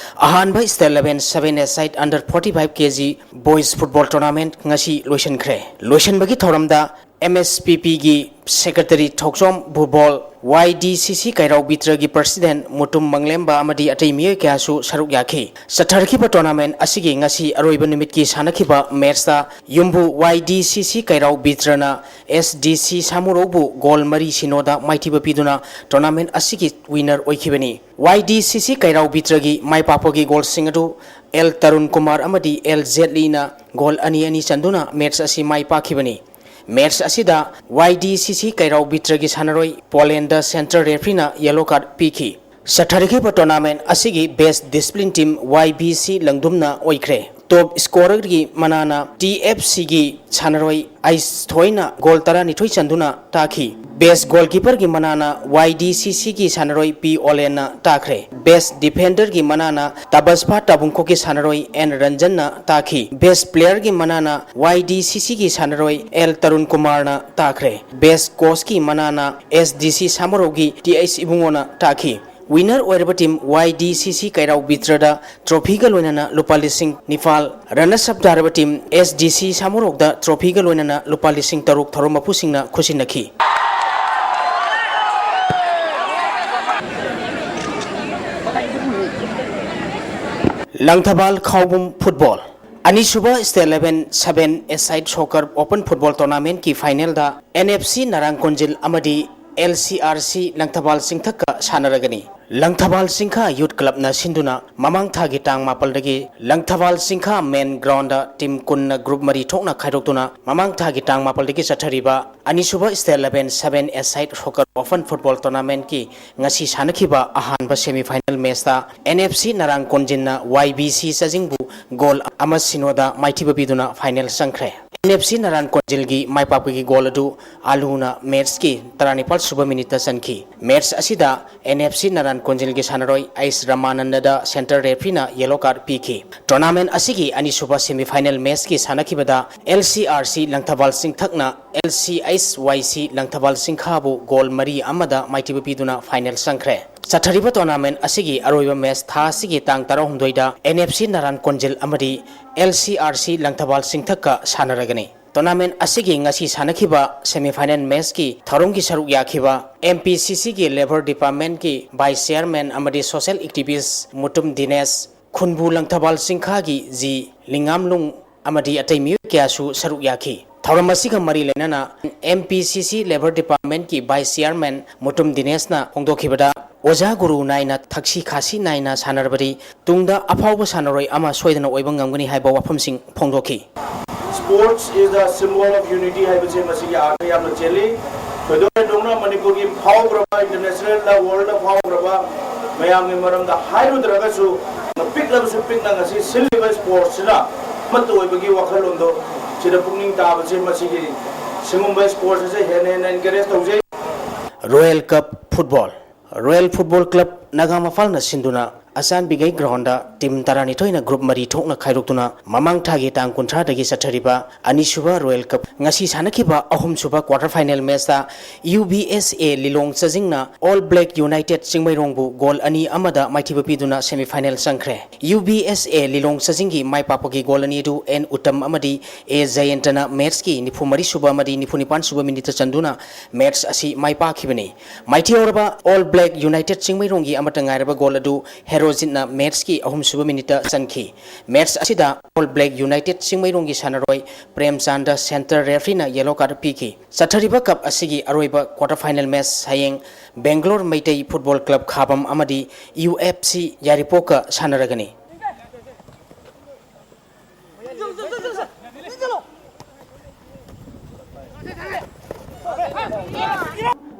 ꯑꯍꯥꯟꯕ State Level Seven Aside Under Forty Five K G Boys Football Tournament ꯉꯁꯤ ꯂꯣꯏꯁꯤꯟꯈ꯭ꯔꯦ꯫ ꯂꯣꯏꯁꯤꯟꯕꯒꯤ ꯊꯧꯔꯝꯗ ꯑꯦꯝ ꯑꯦꯁ ꯄꯤ ꯄꯤꯒꯤ ꯁꯦꯀ꯭ꯔꯦꯇꯔꯤ ꯊꯣꯛꯆꯣꯝ ꯕꯨꯕꯣꯜ, ꯋꯥꯏ ꯗꯤ ꯁꯤ ꯁꯤ ꯀꯩꯔꯥꯎ ꯕꯤꯇ꯭ꯔꯒꯤ ꯄ꯭ꯔꯁꯤꯗꯦꯟ ꯃꯨꯇꯨꯝ ꯃꯪꯂꯦꯝꯕ ꯑꯃꯗꯤ ꯑꯇꯩ ꯃꯤꯑꯣꯏ ꯀꯌꯥꯁꯨ ꯁꯔꯨꯛ ꯌꯥꯈꯤ꯫ ꯆꯠꯊꯔꯛꯈꯤꯕ ꯇꯣꯔꯅꯥꯃꯦꯟ ꯑꯁꯤꯒꯤ ꯉꯁꯤ ꯑꯔꯣꯏꯕ ꯅꯨꯃꯤꯠꯀꯤ ꯁꯥꯟꯅꯈꯤꯕ ꯃꯦꯠꯁꯇ ꯌꯨꯝꯕꯨ ꯋꯥꯏ ꯗꯤ ꯁꯤ ꯁꯤ ꯀꯩꯔꯥꯎ ꯕꯤꯇ꯭ꯔꯅ ꯑꯦꯁ ꯗꯤ ꯁꯤ ꯁꯥꯃꯨꯔꯧꯕꯨ ꯒꯣꯜ ꯃꯔꯤ ꯁꯤꯅꯣꯗ ꯃꯥꯏꯊꯤꯕ ꯄꯤꯗꯨꯅ ꯇꯣꯔꯅꯥꯃꯦꯟ ꯑꯁꯤꯒꯤ ꯋꯤꯅꯔ ꯑꯣꯏꯈꯤꯕꯅꯤ꯫ ꯋꯥꯏ ꯗꯤ ꯁꯤ ꯁꯤ ꯀꯩꯔꯥꯎ ꯕꯤꯇ꯭ꯔꯒꯤ ꯃꯥꯏ ꯄꯥꯛꯄꯒꯤ ꯒꯣꯜꯁꯤꯡ ꯑꯗꯨ ꯑꯦꯜ ꯇꯔꯨꯟ ꯀꯨꯃꯥꯔ ꯑꯃꯗꯤ ꯑꯦꯜ ꯖꯦꯠꯂꯤꯅ ꯒꯣꯜ ꯑꯅꯤ ꯑꯅꯤ ꯆꯟꯗꯨꯅ ꯃꯦꯠꯁ ꯑꯁꯤ ꯃꯥꯏ ꯄꯥꯛꯈꯤꯕꯅꯤ꯫ ꯃꯦꯠꯁ ꯑꯁꯤꯗ ꯋꯥꯏ ꯗꯤ ꯁꯤ ꯁꯤ ꯀꯩꯔꯥꯎ ꯕꯤꯇ꯭ꯔꯒꯤ ꯁꯥꯟꯅꯔꯣꯏ ꯄꯣꯂꯦꯟꯗ ꯁꯦꯟꯇ꯭ꯔꯦꯜ ꯔꯦꯐ꯭ꯔꯤꯅ ꯌꯦꯂꯣ ꯀꯥꯔꯗ ꯄꯤꯈꯤ꯫ ꯆꯠꯊꯔꯤꯕ ꯇꯣꯔꯅꯥꯃꯦꯟ ꯑꯁꯤꯒꯤ best discipline team Y B C ꯂꯪꯗꯨꯝꯅ ꯑꯣꯏꯈ꯭ꯔꯦ꯫ ꯇꯣꯞ ꯁ꯭ꯀꯣꯔꯔꯒꯤ ꯃꯅꯥꯅ ꯇꯤ ꯑꯦꯐ ꯁꯤꯒꯤ ꯁꯥꯟꯅꯔꯣꯏ ꯑꯩꯁ ꯊꯣꯏꯅ ꯒꯣꯜ ꯇꯔꯥꯅꯤꯊꯣꯏ ꯆꯟꯗꯨꯅ ꯇꯥꯈꯤ꯫ ꯕꯦꯁ ꯒꯣꯜꯀꯤꯄꯔꯒꯤ ꯃꯅꯥꯅ ꯋꯥꯏ ꯗꯤ ꯁꯤ ꯁꯤꯒꯤ ꯁꯥꯟꯅꯔꯣꯏ ꯄꯤ ꯑꯣꯂꯦꯟꯅ ꯇꯥꯈ꯭ꯔꯦ꯫ ꯕꯦꯁ ꯗꯤꯐꯦꯟꯗꯔꯒꯤ ꯃꯅꯥꯅ ꯇꯕꯁꯐꯥ ꯇꯥꯕꯨꯡꯈꯣꯛꯀꯤ ꯁꯥꯟꯅꯔꯣꯏ ꯑꯦꯟ ꯔꯟꯖꯟꯅ ꯇꯥꯈꯤ꯫ ꯕꯦꯁ ꯄ꯭ꯂꯦꯌꯔꯒꯤ ꯃꯅꯥꯅ ꯋꯥꯏ ꯗꯤ ꯁꯤ ꯁꯤꯒꯤ ꯁꯥꯟꯅꯔꯣꯏ ꯑꯦꯜ ꯇꯔꯨꯟ ꯀꯨꯃꯥꯔꯅ ꯇꯥꯈ꯭ꯔꯦ꯫ ꯕꯦꯁ ꯀꯣꯆꯀꯤ ꯃꯅꯥꯅ ꯑꯦꯁ ꯗꯤ ꯁꯤ ꯁꯥꯃꯔꯧꯒꯤ ꯇꯤ ꯑꯩꯆ ꯏꯕꯨꯡꯉꯣꯅ ꯇꯥꯈꯤ꯫ ꯋꯤꯅꯔ ꯑꯣꯏꯔꯕ ꯇꯤꯝ ꯋꯥꯏ ꯗꯤ ꯁꯤ ꯁꯤ ꯀꯩꯔꯥꯎ ꯕꯤꯇ꯭ꯔꯗ ꯇ꯭ꯔꯣꯐꯤꯒ ꯂꯣꯏꯅꯅ ꯂꯨꯄꯥ ꯂꯤꯁꯤꯡ ꯅꯤꯄꯥꯜ, ꯔꯅꯔꯁ ꯑꯞ ꯇꯥꯔꯕ ꯇꯤꯝ ꯑꯦꯁ ꯗꯤ ꯁꯤ ꯁꯥꯃꯨꯔꯣꯛꯗ ꯇ꯭ꯔꯣꯐꯤꯒ ꯂꯣꯏꯅꯅ ꯂꯨꯄꯥ ꯂꯤꯁꯤꯡ ꯇꯔꯨꯛ ꯊꯧꯔꯝ ꯃꯄꯨꯁꯤꯡꯅ ꯈꯨꯠꯁꯤꯟꯅꯈꯤ꯫ ꯂꯪꯊꯕꯥꯜ ꯈꯥꯎꯕꯨꯝ ꯐꯨꯠꯕꯣꯜ꯫ ꯑꯅꯤꯁꯨꯕ State Level Seven A-side Soccer Open Football Tournamentꯀꯤ ꯐꯥꯏꯅꯦꯜꯗ ꯑꯦꯟ ꯑꯦꯐ ꯁꯤ ꯅꯔꯥꯡ ꯀꯣꯟꯖꯤꯜ ꯑꯃꯗꯤ L C R C Langthabal ꯆꯤꯡꯊꯛꯀ ꯁꯥꯟꯅꯔꯒꯅꯤ꯫ Langthabal ꯆꯤꯡꯈꯥ ꯌꯨꯠ ꯀ꯭ꯂꯕꯅ ꯁꯤꯟꯗꯨꯅ ꯃꯃꯥꯡ ꯊꯥꯒꯤ ꯇꯥꯡ ꯃꯥꯄꯜꯗꯒꯤ ꯂꯪꯊꯕꯥꯜ ꯆꯤꯡꯈꯥ ꯃꯦꯟ ꯒ꯭ꯔꯥꯎꯟꯗ ꯇꯤꯝ ꯀꯨꯟꯅ ꯒ꯭ꯔꯨꯞ ꯃꯔꯤ ꯊꯣꯛꯅ ꯈꯥꯏꯗꯣꯛꯇꯨꯅ ꯃꯃꯥꯡ ꯊꯥꯒꯤ ꯇꯥꯡ ꯃꯥꯄꯜꯗꯒꯤ ꯆꯠꯊꯔꯤꯕ ꯑꯅꯤꯁꯨꯕ State Level Seven A-side Soccer Open Football Tournamentꯀꯤ ꯉꯁꯤ ꯁꯥꯟꯅꯈꯤꯕ ꯑꯍꯥꯟꯕ semi final matchꯇ ꯑꯦꯟ ꯑꯦꯐ ꯁꯤ ꯅꯔꯥꯡ ꯀꯣꯟꯖꯤꯟꯅ ꯋꯥꯏ ꯕꯤ ꯁꯤ ꯆꯥꯖꯤꯡꯕꯨ ꯒꯣꯜ ꯑꯃ ꯁꯤꯅꯣꯗ ꯃꯥꯏꯊꯤꯕ ꯄꯤꯗꯨꯅ ꯐꯥꯏꯅꯦꯜ ꯆꯪꯈ꯭ꯔꯦ꯫ And F C Narang ꯀꯣꯟꯖꯤꯜꯒꯤ my ꯄꯥꯛꯄꯒꯤ goal ꯑꯗꯨ ꯑꯥꯂꯨꯅ ꯃꯦꯠꯁꯀꯤ ꯇꯔꯥꯅꯤꯄꯥꯜ ꯁꯨꯕ ꯃꯤꯅꯤꯠꯇ ꯆꯟꯈꯤ꯫ ꯃꯦꯠꯁ ꯑꯁꯤꯗ ꯑꯦꯟ ꯑꯦꯐ ꯁꯤ ꯅꯔꯥꯡ ꯀꯣꯟꯖꯤꯜꯒꯤ ꯁꯥꯟꯅꯔꯣꯏ ꯑꯩꯁ ꯔꯃꯥꯅꯟꯗꯗ ꯁꯦꯟꯇꯔ ꯔꯦꯐ꯭ꯔꯤꯅ ꯌꯦꯂꯣ ꯀꯥꯔꯗ ꯄꯤꯈꯤ꯫ ꯇꯣꯔꯅꯥꯃꯦꯟ ꯑꯁꯤꯒꯤ ꯑꯅꯤꯁꯨꯕ semi final matchꯀꯤ ꯁꯥꯟꯅꯈꯤꯕꯗ L C R C Langthabal ꯆꯤꯡꯊꯛꯅ L C H Y C Langthabal ꯆꯤꯡꯈꯥꯕꯨ goal ꯃꯔꯤ ꯑꯃꯗ ꯃꯥꯏꯊꯤꯕ ꯄꯤꯗꯨꯅ ꯐꯥꯏꯅꯦꯜ ꯆꯪꯈ꯭ꯔꯦ꯫ ꯆꯠꯊꯔꯤꯕ ꯇꯣꯔꯅꯥꯃꯦꯟ ꯑꯁꯤꯒꯤ ꯑꯔꯣꯏꯕ ꯃꯦꯠꯁ ꯊꯥ ꯑꯁꯤꯒꯤ ꯇꯥꯡ ꯇꯔꯥꯍꯨꯝꯗꯣꯏꯗ ꯑꯦꯟ ꯑꯦꯐ ꯁꯤ ꯅꯔꯥꯟ ꯀꯣꯟꯖꯤꯜ ꯑꯃꯗꯤ L C R C Langthabal ꯆꯤꯡꯊꯛꯀ ꯁꯥꯟꯅꯔꯒꯅꯤ꯫ Tournament ꯑꯁꯤꯒꯤ ꯉꯁꯤ ꯁꯥꯟꯅꯈꯤꯕ semi final matchꯀꯤ ꯊꯧꯔꯝꯒꯤ ꯁꯔꯨꯛ ꯌꯥꯈꯤꯕ M P C Cꯒꯤ Labour Departmentꯀꯤ Vice Chairman ꯑꯃꯗꯤ Social Activist ꯃꯨꯇꯨꯝ ꯗꯤꯅꯦꯁ, ꯈꯨꯟꯕꯨ ꯂꯪꯊꯕꯥꯜ ꯆꯤꯡꯈꯥꯒꯤ ꯖꯤ ꯂꯤꯉꯥꯝꯂꯨꯡ ꯑꯃꯗꯤ ꯑꯇꯩ ꯃꯤꯑꯣꯏ ꯀꯌꯥꯁꯨ ꯁꯔꯨꯛ ꯌꯥꯈꯤ꯫ ꯊꯧꯔꯝ ꯑꯁꯤꯒ ꯃꯔꯤ ꯂꯩꯅꯅ M P C C Labour Departmentꯀꯤ Vice Chairman Mutum ꯗꯤꯅꯦꯁꯅ ꯐꯣꯡꯗꯣꯛꯈꯤꯕꯗ, ꯑꯣꯖꯥ ꯒꯨꯔꯨ ꯅꯥꯏꯅ, ꯊꯛꯁꯤ ꯈꯥꯁꯤ ꯅꯥꯏꯅ ꯁꯥꯟꯅꯔꯕꯗꯤ ꯇꯨꯡꯗ ꯑꯐꯥꯎꯕ ꯁꯥꯟꯅꯔꯣꯏ ꯑꯃ ꯁꯣꯏꯗꯅ ꯑꯣꯏꯕ ꯉꯝꯒꯅꯤ ꯍꯥꯏꯕ ꯋꯥꯐꯝꯁꯤꯡ ꯐꯣꯡꯗꯣꯛꯈꯤ꯫ Sports is the symbol of unity ꯍꯥꯏꯕꯁꯦ ꯃꯁꯤꯒꯤ ꯑꯥꯔꯊ ꯌꯥꯝꯅ ꯆꯦꯜꯂꯤ꯫ ꯊꯣꯏꯗꯣꯛ ꯍꯦꯟꯗꯣꯛꯅ ꯃꯅꯤꯄꯨꯔꯒꯤ ꯐꯥꯎꯈ꯭ꯔꯕ, internationalꯗ, worldꯗ ꯐꯥꯎꯈ꯭ꯔꯕ ꯃꯌꯥꯝꯒꯤ ꯃꯔꯝꯗ ꯍꯥꯏꯔꯨꯗ꯭ꯔꯒꯁꯨ, ꯄꯤꯛꯂꯕꯁꯨ ꯄꯤꯛꯅ ꯉꯁꯤ ꯁꯤꯜꯂꯤꯕ sportsꯁꯤꯅ ꯑꯃꯠꯇ ꯑꯣꯏꯕꯒꯤ ꯋꯥꯈꯜꯂꯣꯟꯗꯣ ꯁꯤꯗ ꯄꯨꯛꯅꯤꯡ ꯇꯥꯕꯁꯦ, ꯃꯁꯤꯒꯤ ꯁꯤꯒꯨꯝꯕ sports ꯑꯁꯦ ꯍꯦꯟꯅ ꯍꯦꯟꯅ encourage ꯇꯧꯖꯩ꯫ Royal Cup Football꯫ Royal Football Club ꯅꯥꯒꯥꯃꯄꯥꯜꯅ ꯁꯤꯟꯗꯨꯅ ꯑꯆꯥꯟꯕꯤꯒꯩ groundꯗ team ꯇꯔꯥꯅꯤꯊꯣꯏꯅ group ꯃꯔꯤ ꯊꯣꯛꯅ ꯈꯥꯏꯗꯣꯛꯇꯨꯅ ꯃꯃꯥꯡ ꯊꯥꯒꯤ ꯇꯥꯡ ꯀꯨꯟꯊ꯭ꯔꯥꯗꯒꯤ ꯆꯠꯊꯔꯤꯕ ꯑꯅꯤꯁꯨꯕ Royal Cup ꯉꯁꯤ ꯁꯥꯟꯅꯈꯤꯕ ꯑꯍꯨꯝꯁꯨꯕ quarter final matchꯇ U B S A Lilong ꯆꯥꯖꯤꯡꯅ All Black United ꯆꯤꯡꯃꯩꯔꯣꯡꯕꯨ goal ꯑꯅꯤ ꯑꯃꯗ ꯃꯥꯏꯊꯤꯕ ꯄꯤꯗꯨꯅ semi final ꯆꯪꯈ꯭ꯔꯦ꯫ U B S A Lilong ꯆꯥꯖꯤꯡꯒꯤ my ꯄꯥꯛꯄꯒꯤ goal ꯑꯅꯤ ꯑꯗꯨ N ꯎꯇꯝ ꯑꯃꯗꯤ A ꯖꯌꯟꯇꯅ matchꯀꯤ ꯅꯤꯐꯨ ꯃꯔꯤ ꯁꯨꯕ ꯑꯃꯗꯤ ꯅꯤꯐꯨ ꯅꯤꯄꯥꯟ ꯁꯨꯕ minuteꯇ ꯆꯟꯗꯨꯅ match ꯑꯁꯤ ꯃꯥꯏ ꯄꯥꯛꯈꯤꯕꯅꯤ꯫ ꯃꯥꯏꯊꯤꯍꯧꯔꯕ All Black United ꯆꯤꯡꯃꯩꯔꯣꯡꯒꯤ ꯑꯃꯠꯇ ꯉꯥꯏꯔꯕ goal ꯑꯗꯨ ꯍꯦꯔꯣꯖꯤꯠꯅ matchꯀꯤ ꯑꯍꯨꯝꯁꯨꯕ minuteꯇ ꯆꯟꯈꯤ꯫ Match ꯑꯁꯤꯗ All Black United ꯆꯤꯡꯃꯩꯔꯣꯡꯒꯤ ꯁꯥꯟꯅꯔꯣꯏ ꯄ꯭ꯔꯦꯝꯆꯥꯟꯗ center refereeꯅ yellow card ꯄꯤꯈꯤ꯫ ꯆꯠꯊꯔꯤꯕ cup ꯑꯁꯤꯒꯤ ꯑꯔꯣꯏꯕ quarter final match ꯍꯌꯦꯡ Bangalore ꯃꯩꯇꯩ Football Club ꯈꯥꯕꯝ ꯑꯃꯗꯤ U F C ꯌꯥꯏꯔꯤꯄꯣꯛꯀ ꯁꯥꯟꯅꯔꯒꯅꯤ꯫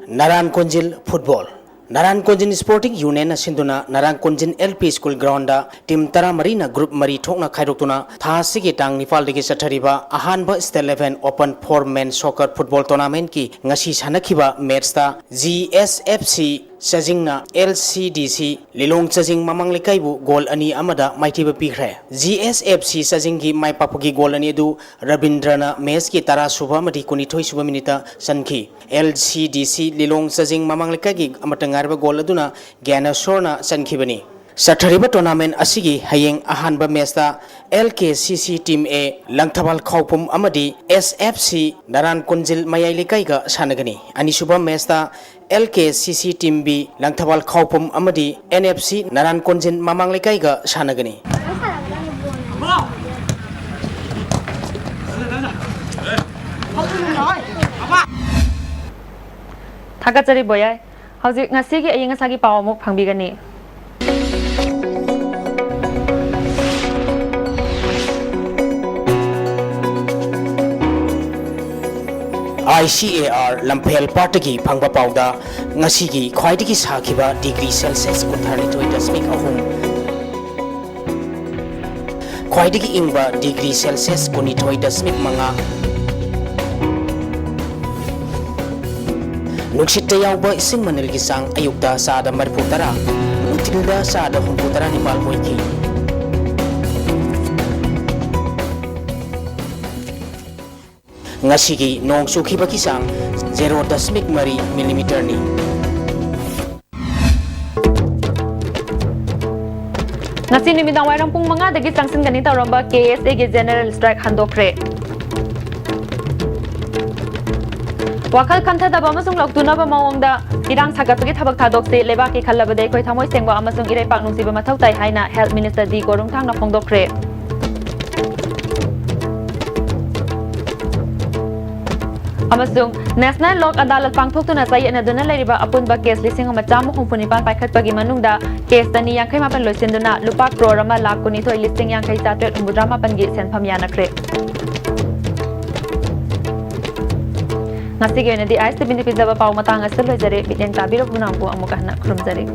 ꯅꯔꯥꯟ ꯀꯣꯟꯖꯤꯜ ꯐꯨꯠꯕꯣꯜ꯫ ꯅꯔꯥꯟ ꯀꯣꯟꯖꯤꯜ Sporting Unionꯅ ꯁꯤꯟꯗꯨꯅ Naran ꯀꯣꯟꯖꯤꯜ L P School groundꯗ team ꯇꯔꯥꯃꯔꯤꯅ group ꯃꯔꯤ ꯊꯣꯛꯅ ꯈꯥꯏꯗꯣꯛꯇꯨꯅ ꯊꯥ ꯑꯁꯤꯒꯤ ꯇꯥꯡ ꯅꯤꯄꯥꯜꯗꯒꯤ ꯆꯠꯊꯔꯤꯕ ꯑꯍꯥꯟꯕ State Level Open Four Man Soccer Football Tournamentꯀꯤ ꯉꯁꯤ ꯁꯥꯟꯅꯈꯤꯕ matchꯇ G S F C ꯆꯥꯖꯤꯡꯅ L C D C ꯂꯤꯂꯣꯡ ꯆꯥꯖꯤꯡ ꯃꯃꯥꯡ ꯂꯩꯀꯥꯏꯕꯨ goal ꯑꯅꯤ ꯑꯃꯗ ꯃꯥꯏꯊꯤꯕ ꯄꯤꯈ꯭ꯔꯦ꯫ G S F C ꯆꯥꯖꯤꯡꯒꯤ ꯃꯥꯏ ꯄꯥꯛꯄꯒꯤ goal ꯑꯅꯤ ꯑꯗꯨ ꯔꯕꯤꯟꯗ꯭ꯔꯅ matchꯀꯤ ꯇꯔꯥ ꯁꯨꯕ ꯑꯃꯗꯤ ꯀꯨꯟꯅꯤꯊꯣꯏ ꯁꯨꯕ minuteꯇ ꯆꯟꯈꯤ꯫ L C D C ꯂꯤꯂꯣꯡ ꯆꯥꯖꯤꯡ ꯃꯃꯥꯡ ꯂꯩꯀꯥꯏꯒꯤ ꯑꯃꯠꯇ ꯉꯥꯏꯔꯕ goal ꯑꯗꯨꯅ ꯒ꯭ꯌꯥꯅꯦꯁꯣꯔꯅ ꯆꯟꯈꯤꯕꯅꯤ꯫ ꯆꯠꯊꯔꯤꯕ tournament ꯑꯁꯤꯒꯤ ꯍꯌꯦꯡ ꯑꯍꯥꯟꯕ matchꯇ L K C C Team A Langthabal ꯈꯥꯎꯄꯨꯝ ꯑꯃꯗꯤ S F C ꯅꯔꯥꯟ ꯀꯣꯟꯖꯤꯜ ꯃꯌꯥꯏ ꯂꯩꯀꯥꯏꯒ ꯁꯥꯟꯅꯒꯅꯤ꯫ ꯑꯅꯤꯁꯨꯕ matchꯇ L K C C Team B Langthabal ꯈꯥꯎꯄꯨꯝ ꯑꯃꯗꯤ N F C ꯅꯔꯥꯟ ꯀꯣꯟꯖꯤꯜ ꯃꯃꯥꯡ ꯂꯩꯀꯥꯏꯒ ꯁꯥꯟꯅꯒꯅꯤ꯫ ꯊꯥꯒꯠꯆꯔꯤ ꯕꯣꯌꯥꯏ꯫ ꯍꯧꯖꯤꯛ ꯉꯁꯤꯒꯤ ꯑꯏꯪ ꯑꯁꯥꯒꯤ ꯄꯥꯎ ꯑꯃꯨꯛ ꯐꯪꯕꯤꯒꯅꯤ꯫ I C A R ꯂꯝꯐꯦꯜ ꯄꯥꯠꯇꯒꯤ ꯐꯪꯕ ꯄꯥꯎꯗ, ꯉꯁꯤꯒꯤ ꯈ꯭ꯋꯥꯏꯗꯒꯤ ꯁꯥꯈꯤꯕ degree Celsius ꯀꯨꯟꯊ꯭ꯔꯥꯅꯤꯊꯣꯏ ꯗꯁꯃꯤꯛ ꯑꯍꯨꯝ, ꯈ꯭ꯋꯥꯏꯗꯒꯤ ꯏꯪꯕ degree Celsius ꯀꯨꯟꯅꯤꯊꯣꯏ ꯗꯁꯃꯤꯛ ꯃꯉꯥ, ꯅꯨꯡꯁꯤꯠꯇ ꯌꯥꯎꯕ ꯏꯁꯤꯡ ꯃꯅꯤꯜꯒꯤ ꯆꯥꯡ ꯑꯌꯨꯛꯇ ꯆꯥꯗ ꯃꯔꯤꯐꯨ ꯇꯔꯥ, ꯅꯨꯡꯊꯤꯜꯗ ꯆꯥꯗ ꯍꯨꯝꯐꯨ ꯇꯔꯥ ꯅꯤꯄꯥꯜ ꯑꯣꯏꯈꯤ꯫ ꯉꯁꯤꯒꯤ ꯅꯣꯡ ꯆꯨꯈꯤꯕꯒꯤ ꯆꯥꯡ zero ꯗꯁꯃꯤꯛ ꯃꯔꯤ millimeterꯅꯤ꯫ ꯉꯁꯤ ꯅꯨꯃꯤꯗꯥꯡ ꯋꯥꯏꯔꯝ ꯄꯨꯡ ꯃꯉꯥꯗꯒꯤ ꯆꯪꯁꯤꯟꯒꯅꯤ ꯇꯧꯔꯝꯕ K S Aꯒꯤ general strike ꯍꯟꯗꯣꯛꯈ꯭ꯔꯦ꯫ ꯋꯥꯈꯜ ꯈꯟꯊꯗꯕ ꯑꯃꯁꯨꯡ ꯂꯧꯇꯨꯅꯕ ꯃꯑꯣꯡꯗ ꯏꯔꯥꯡ ꯁꯥꯒꯠꯄꯒꯤ ꯊꯕꯛ ꯊꯥꯗꯣꯛꯁꯤ꯫ ꯂꯩꯕꯥꯛꯀꯤ ꯈꯜꯂꯕꯗꯤ ꯑꯩꯈꯣꯏ ꯊꯃꯣꯏ ꯁꯦꯡꯕ ꯑꯃꯁꯨꯡ ꯏꯔꯩꯄꯥꯛ ꯅꯨꯡꯁꯤꯕ ꯃꯊꯧ ꯇꯥꯏ ꯍꯥꯏꯅ Health Minister ꯗꯤ ꯒꯣꯔꯨꯡꯊꯥꯡꯅ ꯐꯣꯡꯗꯣꯛꯈ꯭ꯔꯦ꯫ ꯑꯃꯁꯨꯡ National Lok Adalat ꯄꯥꯡꯊꯣꯛꯇꯨꯅ ꯆꯌꯦꯠꯅꯗꯨꯅ ꯂꯩꯔꯤꯕ ꯑꯄꯨꯟꯕ case ꯂꯤꯁꯤꯡ ꯑꯃ ꯆꯥꯝꯃ ꯍꯨꯝꯐꯨ ꯅꯤꯄꯥꯟ ꯄꯥꯏꯈꯠꯄꯒꯤ ꯃꯅꯨꯡꯗ case ꯆꯅꯤ ꯌꯥꯡꯈꯩ ꯃꯥꯄꯟ ꯂꯣꯏꯁꯤꯟꯗꯨꯅ ꯂꯨꯄꯥ ꯀ꯭ꯔꯣꯔ ꯑꯃ ꯂꯥꯈ ꯀꯨꯟꯅꯤꯊꯣꯏ ꯂꯤꯁꯤꯡ ꯌꯥꯡꯈꯩ ꯆꯥꯇ꯭ꯔꯦꯠ ꯍꯨꯝꯐꯨꯇꯔꯥ ꯃꯥꯄꯟꯒꯤ ꯁꯦꯟꯐꯝ ꯌꯥꯅꯈ꯭ꯔꯦ꯫ ꯉꯁꯤꯒꯤ ꯑꯣꯏꯅꯗꯤ ꯑꯥꯏ ꯑꯦꯁ ꯇꯤ ꯚꯤꯅ ꯄꯤꯖꯕ ꯄꯥꯎ ꯃꯇꯥꯡ ꯑꯁꯤꯗ ꯂꯣꯏꯖꯔꯦ꯫ ꯃꯤꯠꯌꯦꯡ ꯇꯥꯕꯤꯔꯕ ꯄꯨꯝꯅꯃꯛꯄꯨ ꯑꯃꯨꯛ ꯍꯟꯅ ꯈꯨꯔꯨꯝꯖꯔꯤ꯫